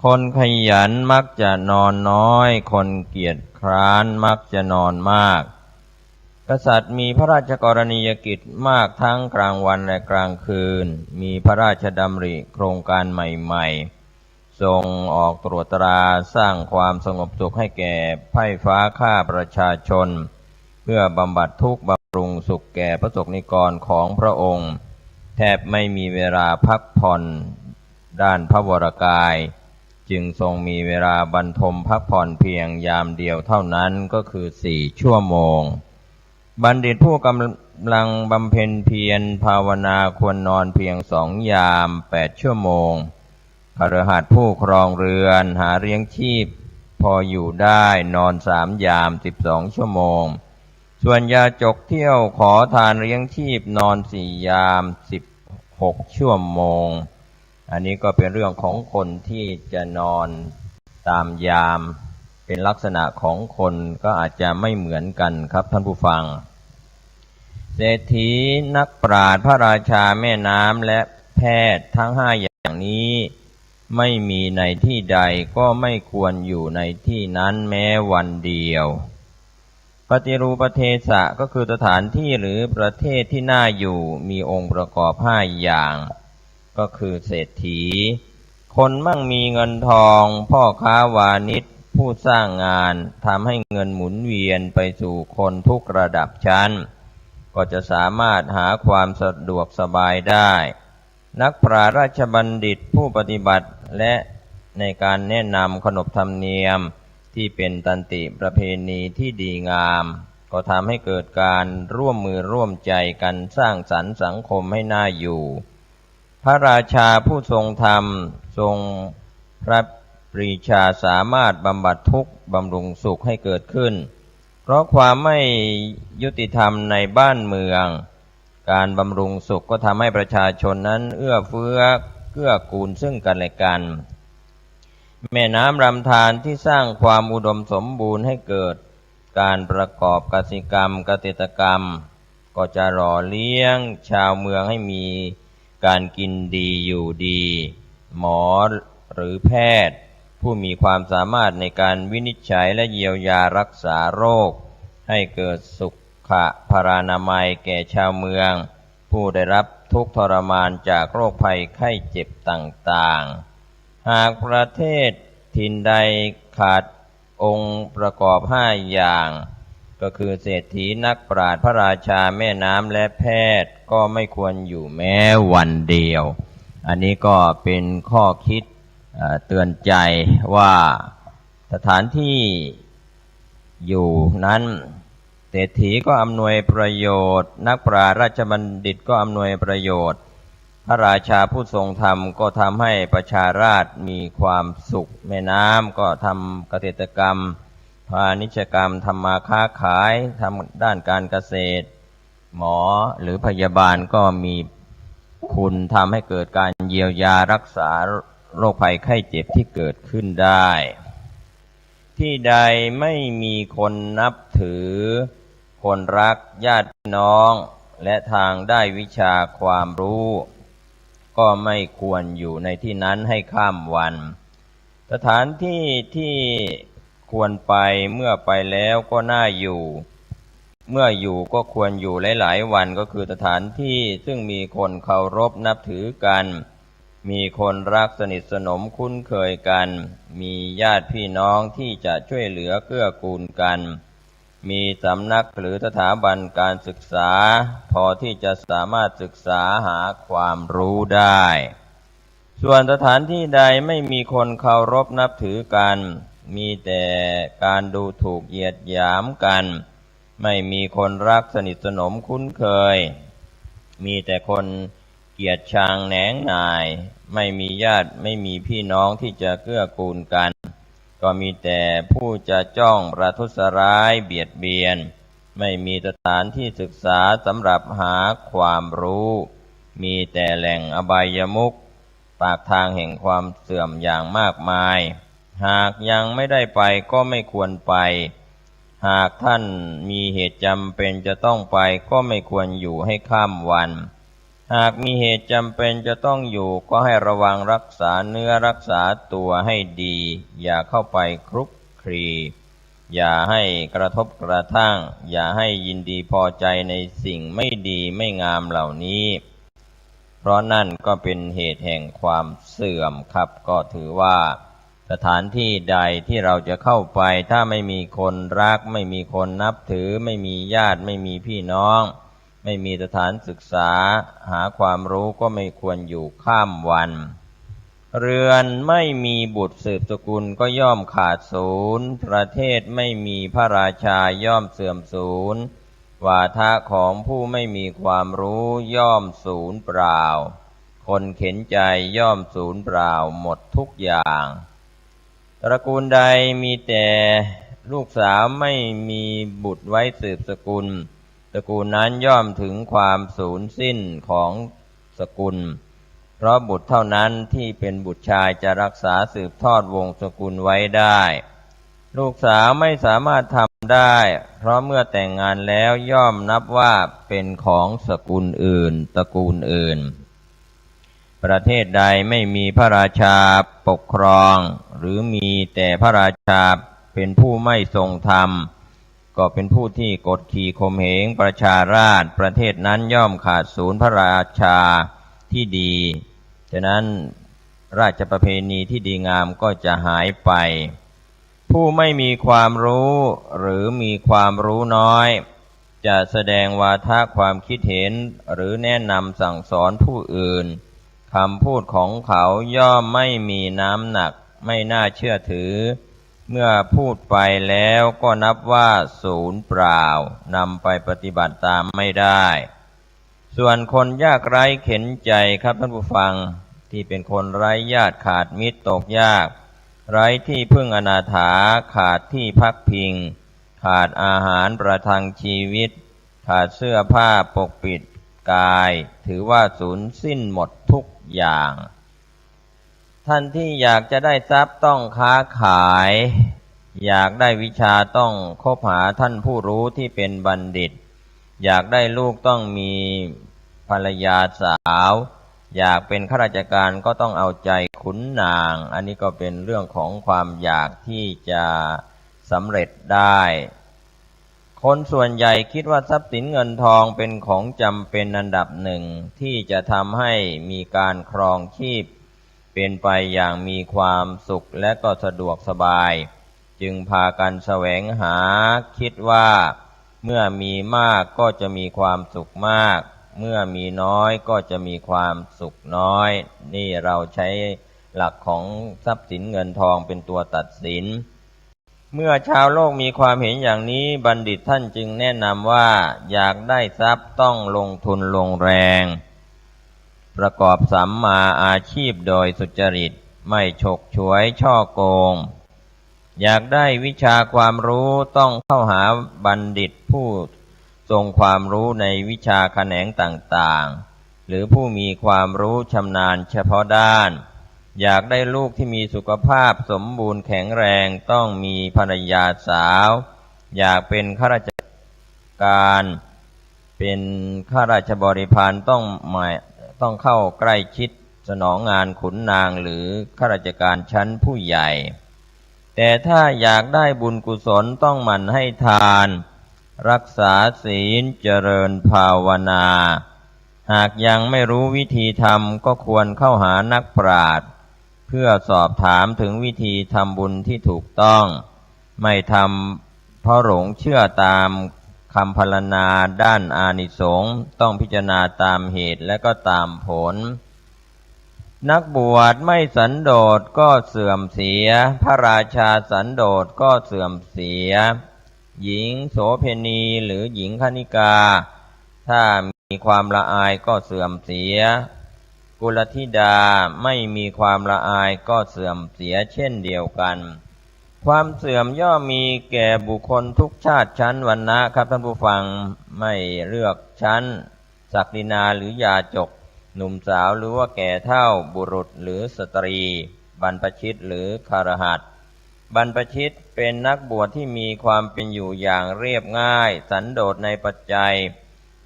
คนขยันมักจะนอนน้อย คนเกียจคร้านมักจะนอนมาก กษัตริย์มีพระราชกรณียกิจมากทั้งกลางวันและกลางคืน มีพระราชดำริโครงการใหม่ๆ ทรงออกตรวจตราสร้างความสงบสุขให้แก่ไพร่ฟ้าข้าประชาชน เพื่อบำบัดทุกข์บำรุงสุขแก่พระสงฆ์นิกรของพระองค์ แทบไม่มีเวลาพักผ่อน ด้านพระวรกาย จึงทรงมีเวลาบรรทมพักผ่อนเพียงยามเดียวเท่านั้น ก็คือสี่ชั่วโมง บัณฑิตผู้กำลังบำเพ็ญเพียรภาวนาควรนอนเพียงสองยามแปดชั่วโมง คฤหัสถ์ผู้ครองเรือนหาเลี้ยงชีพพออยู่ได้นอนสามยามสิบสองชั่วโมง ส่วนยาจกเที่ยวขอทานเลี้ยงชีพนอนสี่ยามสิบหกชั่วโมง อันนี้ก็เป็นเรื่องของคนที่จะนอนตามยาม เป็นลักษณะของคนก็อาจจะไม่เหมือนกันครับท่านผู้ฟัง เศรษฐี นักปราชญ์ พระราชา แม่น้ำ และแพทย์ ทั้งห้าอย่างนี้ ไม่มีในที่ใด ก็ไม่ควรอยู่ในที่นั้นแม้วันเดียว ปฏิรูปเทศะ ก็คือสถานที่หรือประเทศที่น่าอยู่ มีองค์ประกอบห้าอย่าง ก็คือเศรษฐี คนมั่งมีเงินทอง พ่อค้าวานิช ผู้สร้างงาน ทำให้เงินหมุนเวียนไปสู่คนทุกระดับชั้น ก็จะสามารถหาความสะดวกสบายได้ นักปราชญ์ ราชบัณฑิต ผู้ปฏิบัติ และในการแนะนำขนบธรรมเนียมที่เป็นตันติประเพณีที่ดีงาม ก็ทำให้เกิดการร่วมมือร่วมใจกันสร้างสรรค์สังคมให้น่าอยู่ พระราชาผู้ทรงธรรม ทรงพระปรีชาสามารถบำบัดทุกข์บำรุงสุขให้เกิดขึ้น เพราะความไม่ยุติธรรมในบ้านเมือง การบำรุงสุขก็ทำให้ประชาชนนั้นเอื้อเฟื้อเกื้อกูลซึ่งกันและกัน แม่น้ำลำธารที่สร้างความอุดมสมบูรณ์ให้เกิดการประกอบกสิกรรม เกษตรกรรม ก็จะหล่อเลี้ยงชาวเมืองให้มีการกินดีอยู่ดี หมอหรือแพทย์ ผู้มีความสามารถในการวินิจฉัยและเยียวยารักษาโรค ให้เกิดสุขพลานามัยแก่ชาวเมือง ผู้ได้รับทุกข์ทรมานจากโรคภัยไข้เจ็บต่างๆ หากประเทศถิ่นใดขาดองค์ประกอบห้าอย่าง ก็คือเศรษฐี นักปราชญ์ พระราชา แม่น้ำ และแพทย์ ก็ไม่ควรอยู่แม้วันเดียว อันนี้ก็เป็นข้อคิด เอ่อ เตือนใจว่าสถานที่อยู่นั้น เศรษฐีก็อำนวยประโยชน์ นักปราชญ์ ราชบัณฑิตก็อำนวยประโยชน์ พระราชาผู้ทรงธรรมก็ทำให้ประชาราษฎร์มีความสุข แม่น้ำก็ทำเกษตรกรรม พาณิชยกรรม ทำมาค้าขาย ทำด้านการเกษตร หมอหรือพยาบาลก็มีคุณทำให้เกิดการเยียวยารักษาโรคภัยไข้เจ็บที่เกิดขึ้นได้ ที่ใดไม่มีคนนับถือ คนรัก ญาติพี่น้อง และทางด้านวิชาความรู้ ก็ไม่ควรอยู่ในที่นั้นให้ข้ามวัน สถานที่ที่ควรไป เมื่อไปแล้วก็น่าอยู่ เมื่ออยู่ก็ควรอยู่หลายๆ วัน ก็คือสถานที่ซึ่งมีคนเคารพนับถือกัน มีคนรักสนิทสนมคุ้นเคยกัน มีญาติพี่น้องที่จะช่วยเหลือเกื้อกูลกัน มีสำนักหรือสถาบันการศึกษา พอที่จะสามารถศึกษาหาความรู้ได้ ส่วนสถานที่ใดไม่มีคนเคารพนับถือกัน มีแต่การดูถูกเหยียดหยามกัน ไม่มีคนรักสนิทสนมคุ้นเคย มีแต่คนเกลียดชังแหนงหน่าย ไม่มีญาติไม่มีพี่น้องที่จะเกื้อกูลกัน ก็มีแต่ผู้จะจ้องประทุษร้ายเบียดเบียน ไม่มีสถานที่ศึกษาสำหรับหาความรู้ มีแต่แหล่งอบายมุข ปากทางแห่งความเสื่อมอย่างมากมาย หากยังไม่ได้ไปก็ไม่ควรไป หากท่านมีเหตุจำเป็นจะต้องไปก็ไม่ควรอยู่ให้ข้ามวัน หากมีเหตุจำเป็นจะต้องอยู่ก็ให้ระวังรักษาเนื้อรักษาตัวให้ดี อย่าเข้าไปคลุกคลี อย่าให้กระทบกระทั่ง อย่าให้ยินดีพอใจในสิ่งไม่ดีไม่งามเหล่านี้ เพราะนั่นก็เป็นเหตุแห่งความเสื่อมครับ ก็ถือว่าสถานที่ใดที่เราจะเข้าไป ถ้าไม่มีคนรัก ไม่มีคนนับถือ ไม่มีญาติ ไม่มีพี่น้อง ไม่มีสถานศึกษาหาความรู้ ก็ไม่ควรอยู่ข้ามวัน เรือนไม่มีบุตรสืบสกุลก็ย่อมขาดสูญ ประเทศไม่มีพระราชาย่อมเสื่อมสูญ วาทะของผู้ไม่มีความรู้ย่อมสูญเปล่า คนเข็ญใจย่อมสูญเปล่าหมดทุกอย่าง ตระกูลใดมีแต่ลูกสาวไม่มีบุตรไว้สืบสกุล ตระกูลนั้นย่อมถึงความสูญสิ้นของสกุล เพราะบุตรเท่านั้นที่เป็นบุตรชายจะรักษาสืบทอดวงศ์สกุลไว้ได้ ลูกสาวไม่สามารถทำได้ เพราะเมื่อแต่งงานแล้วย่อมนับว่าเป็นของสกุลอื่น ตระกูลอื่น ประเทศใดไม่มีพระราชาปกครอง หรือมีแต่พระราชาเป็นผู้ไม่ทรงธรรม ก็เป็นผู้ที่กดขี่ข่มเหงประชาราษฎร์ ประเทศนั้นย่อมขาดสูญพระราชาที่ดี ฉะนั้นราชประเพณีที่ดีงามก็จะหายไป ผู้ไม่มีความรู้หรือมีความรู้น้อย จะแสดงวาทะความคิดเห็นหรือแนะนำสั่งสอนผู้อื่น คำพูดของเขาย่อมไม่มีน้ำหนัก ไม่น่าเชื่อถือ เมื่อพูดไปแล้วก็นับว่าสูญเปล่า นำไปปฏิบัติตามไม่ได้ ส่วนคนยากไร้เข็ญใจครับท่านผู้ฟัง ที่เป็นคนไร้ญาติขาดมิตรตกยาก ไร้ที่พึ่งอนาถา ขาดที่พักพิง ขาดอาหารประทังชีวิต ขาดเสื้อผ้าปกปิดกาย ถือว่าสูญสิ้นหมดทุกอย่าง ท่านที่อยากจะได้ทรัพย์ต้องค้าขาย อยากได้วิชาต้องคบหาท่านผู้รู้ที่เป็นบัณฑิต อยากได้ลูกต้องมีภรรยาสาว อยากเป็นข้าราชการก็ต้องเอาใจขุนนาง อันนี้ก็เป็นเรื่องของความอยากที่จะสำเร็จได้ คนส่วนใหญ่คิดว่าทรัพย์สินเงินทองเป็นของจำเป็นอันดับหนึ่งที่จะทำให้มีการครองชีพเป็นไปอย่างมีความสุขและก็สะดวกสบาย จึงพากันแสวงหา คิดว่าเมื่อมีมากก็จะมีความสุขมาก เมื่อมีน้อยก็จะมีความสุขน้อย นี่เราใช้หลักของทรัพย์สินเงินทองเป็นตัวตัดสิน เมื่อชาวโลกมีความเห็นอย่างนี้ บัณฑิตท่านจึงแนะนำว่า อยากได้ทรัพย์ต้องลงทุนลงแรง ประกอบสัมมาอาชีพโดยสุจริต ไม่ฉกฉวยฉ้อโกง อยากได้วิชาความรู้ต้องเข้าหาบัณฑิตผู้ทรงความรู้ในวิชาแขนงต่างๆ หรือผู้มีความรู้ชำนาญเฉพาะด้าน อยากได้ลูกที่มีสุขภาพสมบูรณ์แข็งแรง ต้องมีภรรยาสาว อยากเป็นข้าราชการ เป็นข้าราชบริพารต้องหมาย ต้องเข้าใกล้ชิดสนองงานขุนนางหรือข้าราชการชั้นผู้ใหญ่ แต่ถ้าอยากได้บุญกุศลต้องหมั่นให้ทาน รักษาศีล เจริญภาวนา หากยังไม่รู้วิธีทำก็ควรเข้าหานักปราชญ์ เพื่อสอบถามถึงวิธีทำบุญที่ถูกต้อง ไม่ทำเพราะหลงเชื่อตามคำพรรณนาด้านอานิสงส์ ต้องพิจารณาตามเหตุและก็ตามผล นักบวชไม่สันโดษก็เสื่อมเสีย พระราชาสันโดษก็เสื่อมเสีย หญิงโสเภณีหรือหญิงคณิกา ถ้ามีความละอายก็เสื่อมเสีย กุลธิดาไม่มีความละอายก็เสื่อมเสียเช่นเดียวกัน ความเสื่อมย่อมมีแก่บุคคลทุกชาติชั้นวรรณะครับท่านผู้ฟัง ไม่เลือกชั้น ศักดินาหรือยาจก หนุ่มสาวหรือว่าแก่เฒ่า บุรุษหรือสตรี บรรพชิตหรือคฤหัสถ์ บรรพชิตเป็นนักบวชที่มีความเป็นอยู่อย่างเรียบง่าย สันโดษในปัจจัย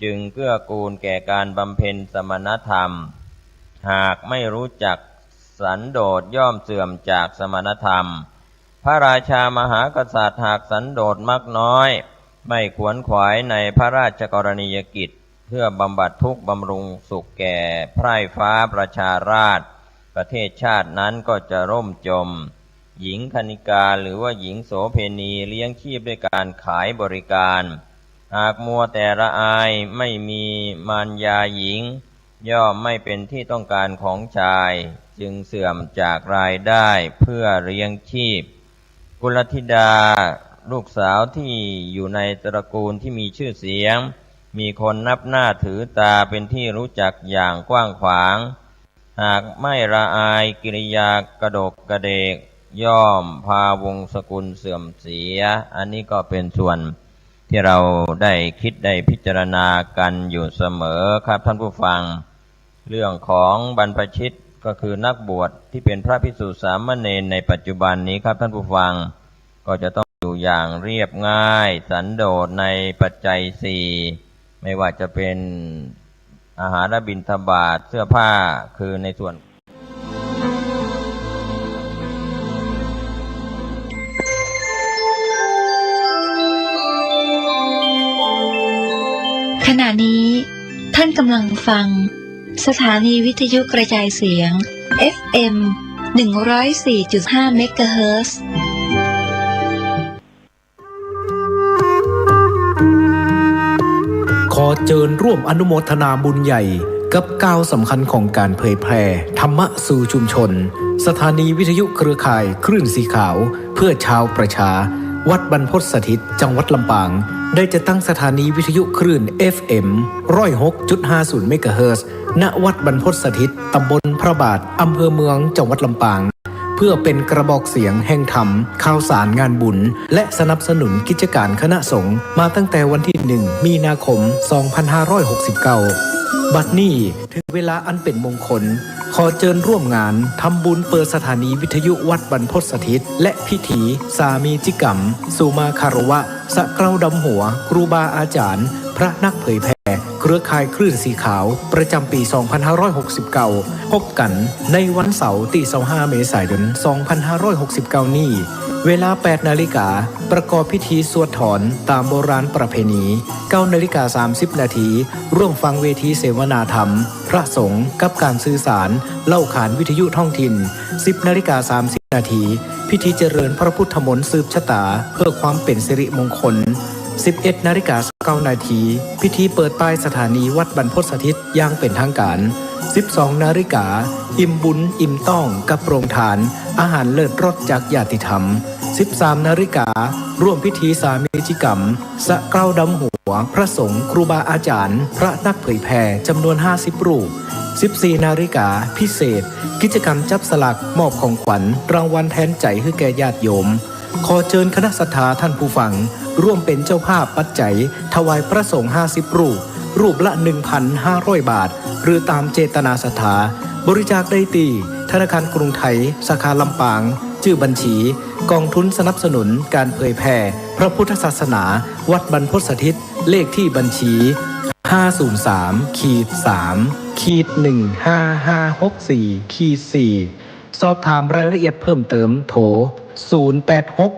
จึงเกื้อกูลแก่การบำเพ็ญสมณธรรม หากไม่รู้จักสันโดษย่อมเสื่อมจากสมณธรรม พระราชามหากษัตริย์หากสันโดษมักน้อย ไม่ขวนขวายในพระราชกรณียกิจ เพื่อบำบัดทุกข์บำรุงสุขแก่ไพร่ฟ้าประชาราษฎร์ ประเทศชาตินั้นก็จะล่มจม หญิงคณิกาหรือว่าหญิงโสเภณีเลี้ยงชีพด้วยการขายบริการ หากมัวแต่ละอายไม่มีมารยาหญิง ย่อมไม่เป็นที่ต้องการของชาย จึงเสื่อมจากรายได้เพื่อเลี้ยงชีพ กุลธิดา ลูกสาวที่อยู่ในตระกูลที่มีชื่อเสียง มีคนนับหน้าถือตาเป็นที่รู้จักอย่างกว้างขวาง หากไม่ละอายกิริยากระดกกระเดก ย่อมพาวงศกุลเสื่อมเสีย อันนี้ก็เป็นส่วนที่เราได้คิดได้พิจารณากันอยู่เสมอครับท่านผู้ฟัง เรื่องของบรรพชิตก็คือนักบวชที่เป็นพระภิกษุสามเณรในปัจจุบันนี้ครับท่านผู้ฟัง ก็จะต้องอยู่อย่างเรียบง่ายสันโดษในปัจจัยสี่ ไม่ว่าจะเป็นอาหารบิณฑบาต เสื้อผ้า คือในส่วน ขณะนี้ท่านกำลังฟังสถานีวิทยุกระจายเสียง เอฟเอ็ม หนึ่งร้อยสี่จุดห้า เมกะเฮิรตซ์ ขอเจิญร่วมอนุโมทนาบุญใหญ่กับก้าวสำคัญของการเผยแผ่ธรรมะสู่ชุมชน สถานีวิทยุเครือข่ายคลื่นสีขาวเพื่อชาวประชา วัดบรรพตสถิต จังหวัดลำปาง ได้จัดตั้งสถานีวิทยุคลื่น เอฟเอ็ม ร้อยหกจุดห้าศูนย์ เมกะเฮิรตซ์ ณ วัดบรรพตสถิต ตำบลพระบาท อำเภอเมือง จังหวัดลำปาง เพื่อเป็นกระบอกเสียงแห่งธรรม ข่าวสารงานบุญ และสนับสนุนกิจการคณะสงฆ์มาตั้งแต่วันที่หนึ่ง มีนาคม สองพันห้าร้อยหกสิบเก้า บัดนี้ถึงเวลาอันเป็นมงคล ขอเจิญร่วมงานทำบุญเปิดสถานีวิทยุวัดบรรพตสถิต และพิธีสามีจิกรรม สุมาคารวะ สะเกล้าดำหัว ครูบาอาจารย์ พระนักเผยแผ่ เครือข่ายคลื่นสีขาว ประจำปี สองพันห้าร้อยหกสิบเก้า พบกันในวันเสาร์ตี้ ซาวห้า เมษายน สองพันห้าร้อยหกสิบเก้า นี้ เวลา แปดนาฬิกา ประกอบพิธีสวดถอนตามโบราณประเพณี เก้านาฬิกา สามสิบนาที ร่วมฟังเวทีเสวนาธรรม พระสงฆ์กับการสื่อสาร เล่าขานวิทยุท้องถิ่น สิบนาฬิกา สามสิบนาที พิธีเจริญพระพุทธมนต์สืบชะตาเพื่อความเป็นสิริมงคล สิบเอ็ดนาฬิกา เก้านาที พิธีเปิดป้ายสถานีวัดบรรพตสถิตอย่างเป็นทางการ สิบสองนาฬิกา อิ่มบุญอิ่มต้องกับโรงทาน อาหารเลิศรสจากญาติธรรม สิบสามนาฬิกา ร่วมพิธีสามีจิกรรม สะเกล้าดำหัว พระสงฆ์ ครูบาอาจารย์ พระนักเผยแผ่ จำนวน ห้าสิบรูป สิบสี่นาฬิกา พิเศษ กิจกรรมจับสลาก มอบของขวัญ รางวัลแทนใจหื้อแก่ญาติโยม ขอเจิญคณะศรัทธาท่านผู้ฟัง ร่วมเป็นเจ้าภาพปัจจัย ถวายพระสงฆ์ ห้าสิบรูป รูปละ หนึ่งพันห้าร้อยบาท หรือตามเจตนาศรัทธา บริจาคได้ตี้ธนาคารกรุงไทย สาขาลำปาง จื้อบัญชี กองทุนสนับสนุนการเผยแผ่พระพุทธศาสนา วัดบรรพตสถิต เลขที่บัญชี ห้าศูนย์สาม ขีด สาม ขีด หนึ่งห้าห้าหกสี่ ขีด สี่ สอบถามรายละเอียดเพิ่มเติมโทร ศูนย์แปดหก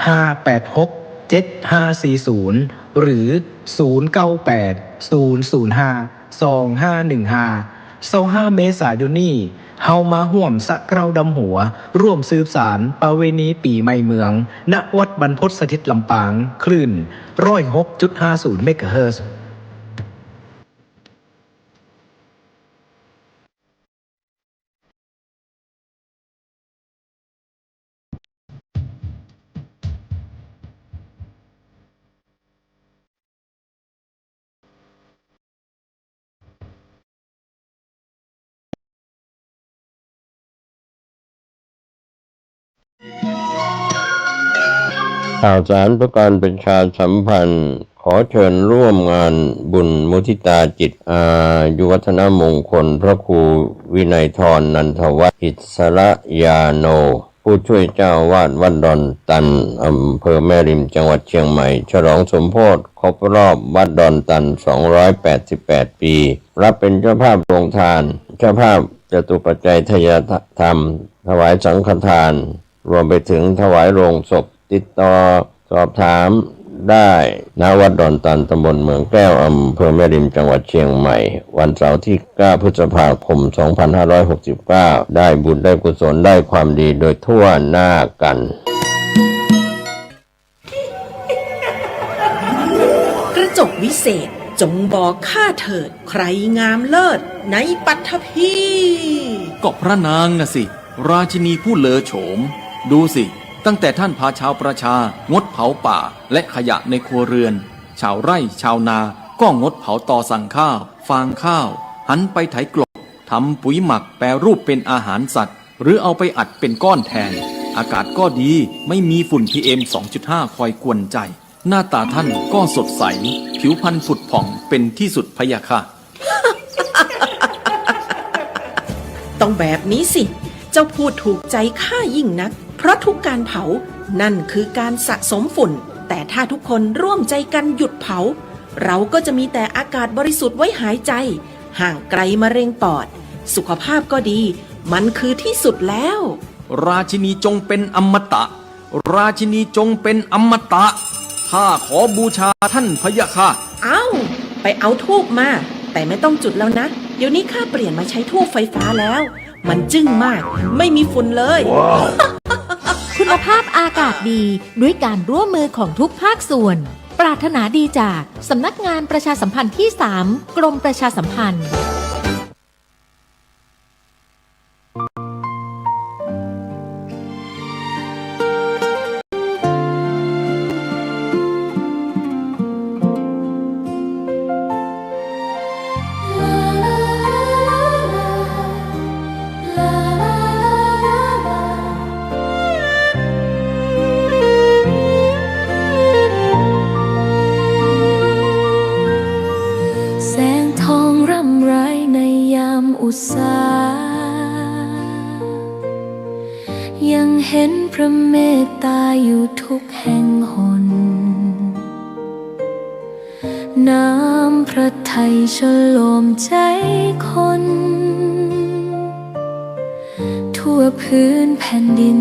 ห้าแปดหก เจ็ดห้าสี่ศูนย์ หรือ ศูนย์เก้าแปด ศูนย์ศูนย์ห้า สองห้าหนึ่งห้า ซาวห้าเมษายนนี้ เฮามาฮ่วมสะเกล้าดำหัว ร่วมสืบสานประเวณีปี๋ใหม่เมือง ณ วัดบรรพตสถิตลำปาง คลื่น ร้อยหกจุดห้าศูนย์ เมกะเฮิรตซ์ ข่าวสารเพื่อการประชาสัมพันธ์ ขอเชิญร่วมงานบุญมุทิตาจิตอายุวัฒนมงคล พระครูวินัยธร นันทวัฒน์ อิสระยาโน ผู้ช่วยเจ้าอาวาสวัดดอนตัน อำเภอแม่ริม จังหวัดเชียงใหม่ ฉลองสมโภชครบรอบวัดดอนตัน สองร้อยแปดสิบแปดปี รับเป็นเจ้าภาพโรงทาน เจ้าภาพจตุปัจจัยทายธรรม ถวายสังฆทาน รวมไปถึงถวายโลงศพ ติดต่อสอบถามได้ ณ วัดดอนตัน ตำบลเมืองแก้ว อำเภอแม่ริม จังหวัดเชียงใหม่ วันเสาร์ที่เก้า พฤษภาคม สองพันห้าร้อยหกสิบเก้า ได้บุญได้กุศลได้ความดีโดยทั่วหน้ากัน กระจกวิเศษ จงบอกข้าเถิด ใครงามเลิศในปฐพี ก็พระนางน่ะสิ ราชินีผู้เลอโฉม ดูสิ ตั้งแต่ท่านพาชาวประชา งดเผาป่า และขยะในครัวเรือน ชาวไร่ชาวนา ก็งดเผาตอสั่งข้าว ฟางข้าว หันไปไถกลบ ทำปุ๋ยหมัก แปรรูปเป็นอาหารสัตว์ หรือเอาไปอัดเป็นก้อนแทน อากาศก็ดี ไม่มีฝุ่น PM สองจุดห้า คอยกวนใจ หน้าตาท่านก็สดใส ผิวพรรณผุดผ่องเป็นที่สุดพะยะค่ะ ต้องแบบนี้สิ เจ้าพูดถูกใจข้ายิ่งนัก เพราะทุกการเผา นั่นคือการสะสมฝุ่น แต่ถ้าทุกคนร่วมใจกันหยุดเผา เราก็จะมีแต่อากาศบริสุทธิ์ไว้หายใจ ห่างไกลมะเร็งปอด สุขภาพก็ดี มันคือที่สุดแล้ว ราชินีจงเป็นอมตะ ราชินีจงเป็นอมตะ ข้าขอบูชาท่านพะยะค่ะ เอ้า ไปเอาธูปมา แต่ไม่ต้องจุดแล้วนะ เดี๋ยวนี้ข้าเปลี่ยนมาใช้ธูปไฟฟ้าแล้ว มันจึ้งมาก ไม่มีฝุ่นเลย คุณภาพอากาศดี ด้วยการร่วมมือของทุกภาคส่วน ปรารถนาดีจากสำนักงานประชาสัมพันธ์ที่สาม กรมประชาสัมพันธ์ แสงทองร่ำไรในยามอุษา ยังเห็นพระเมตตาอยู่ทุกแห่งหน น้ำพระทัยชโลมใจคน ทั่วพื้นแผ่นดิน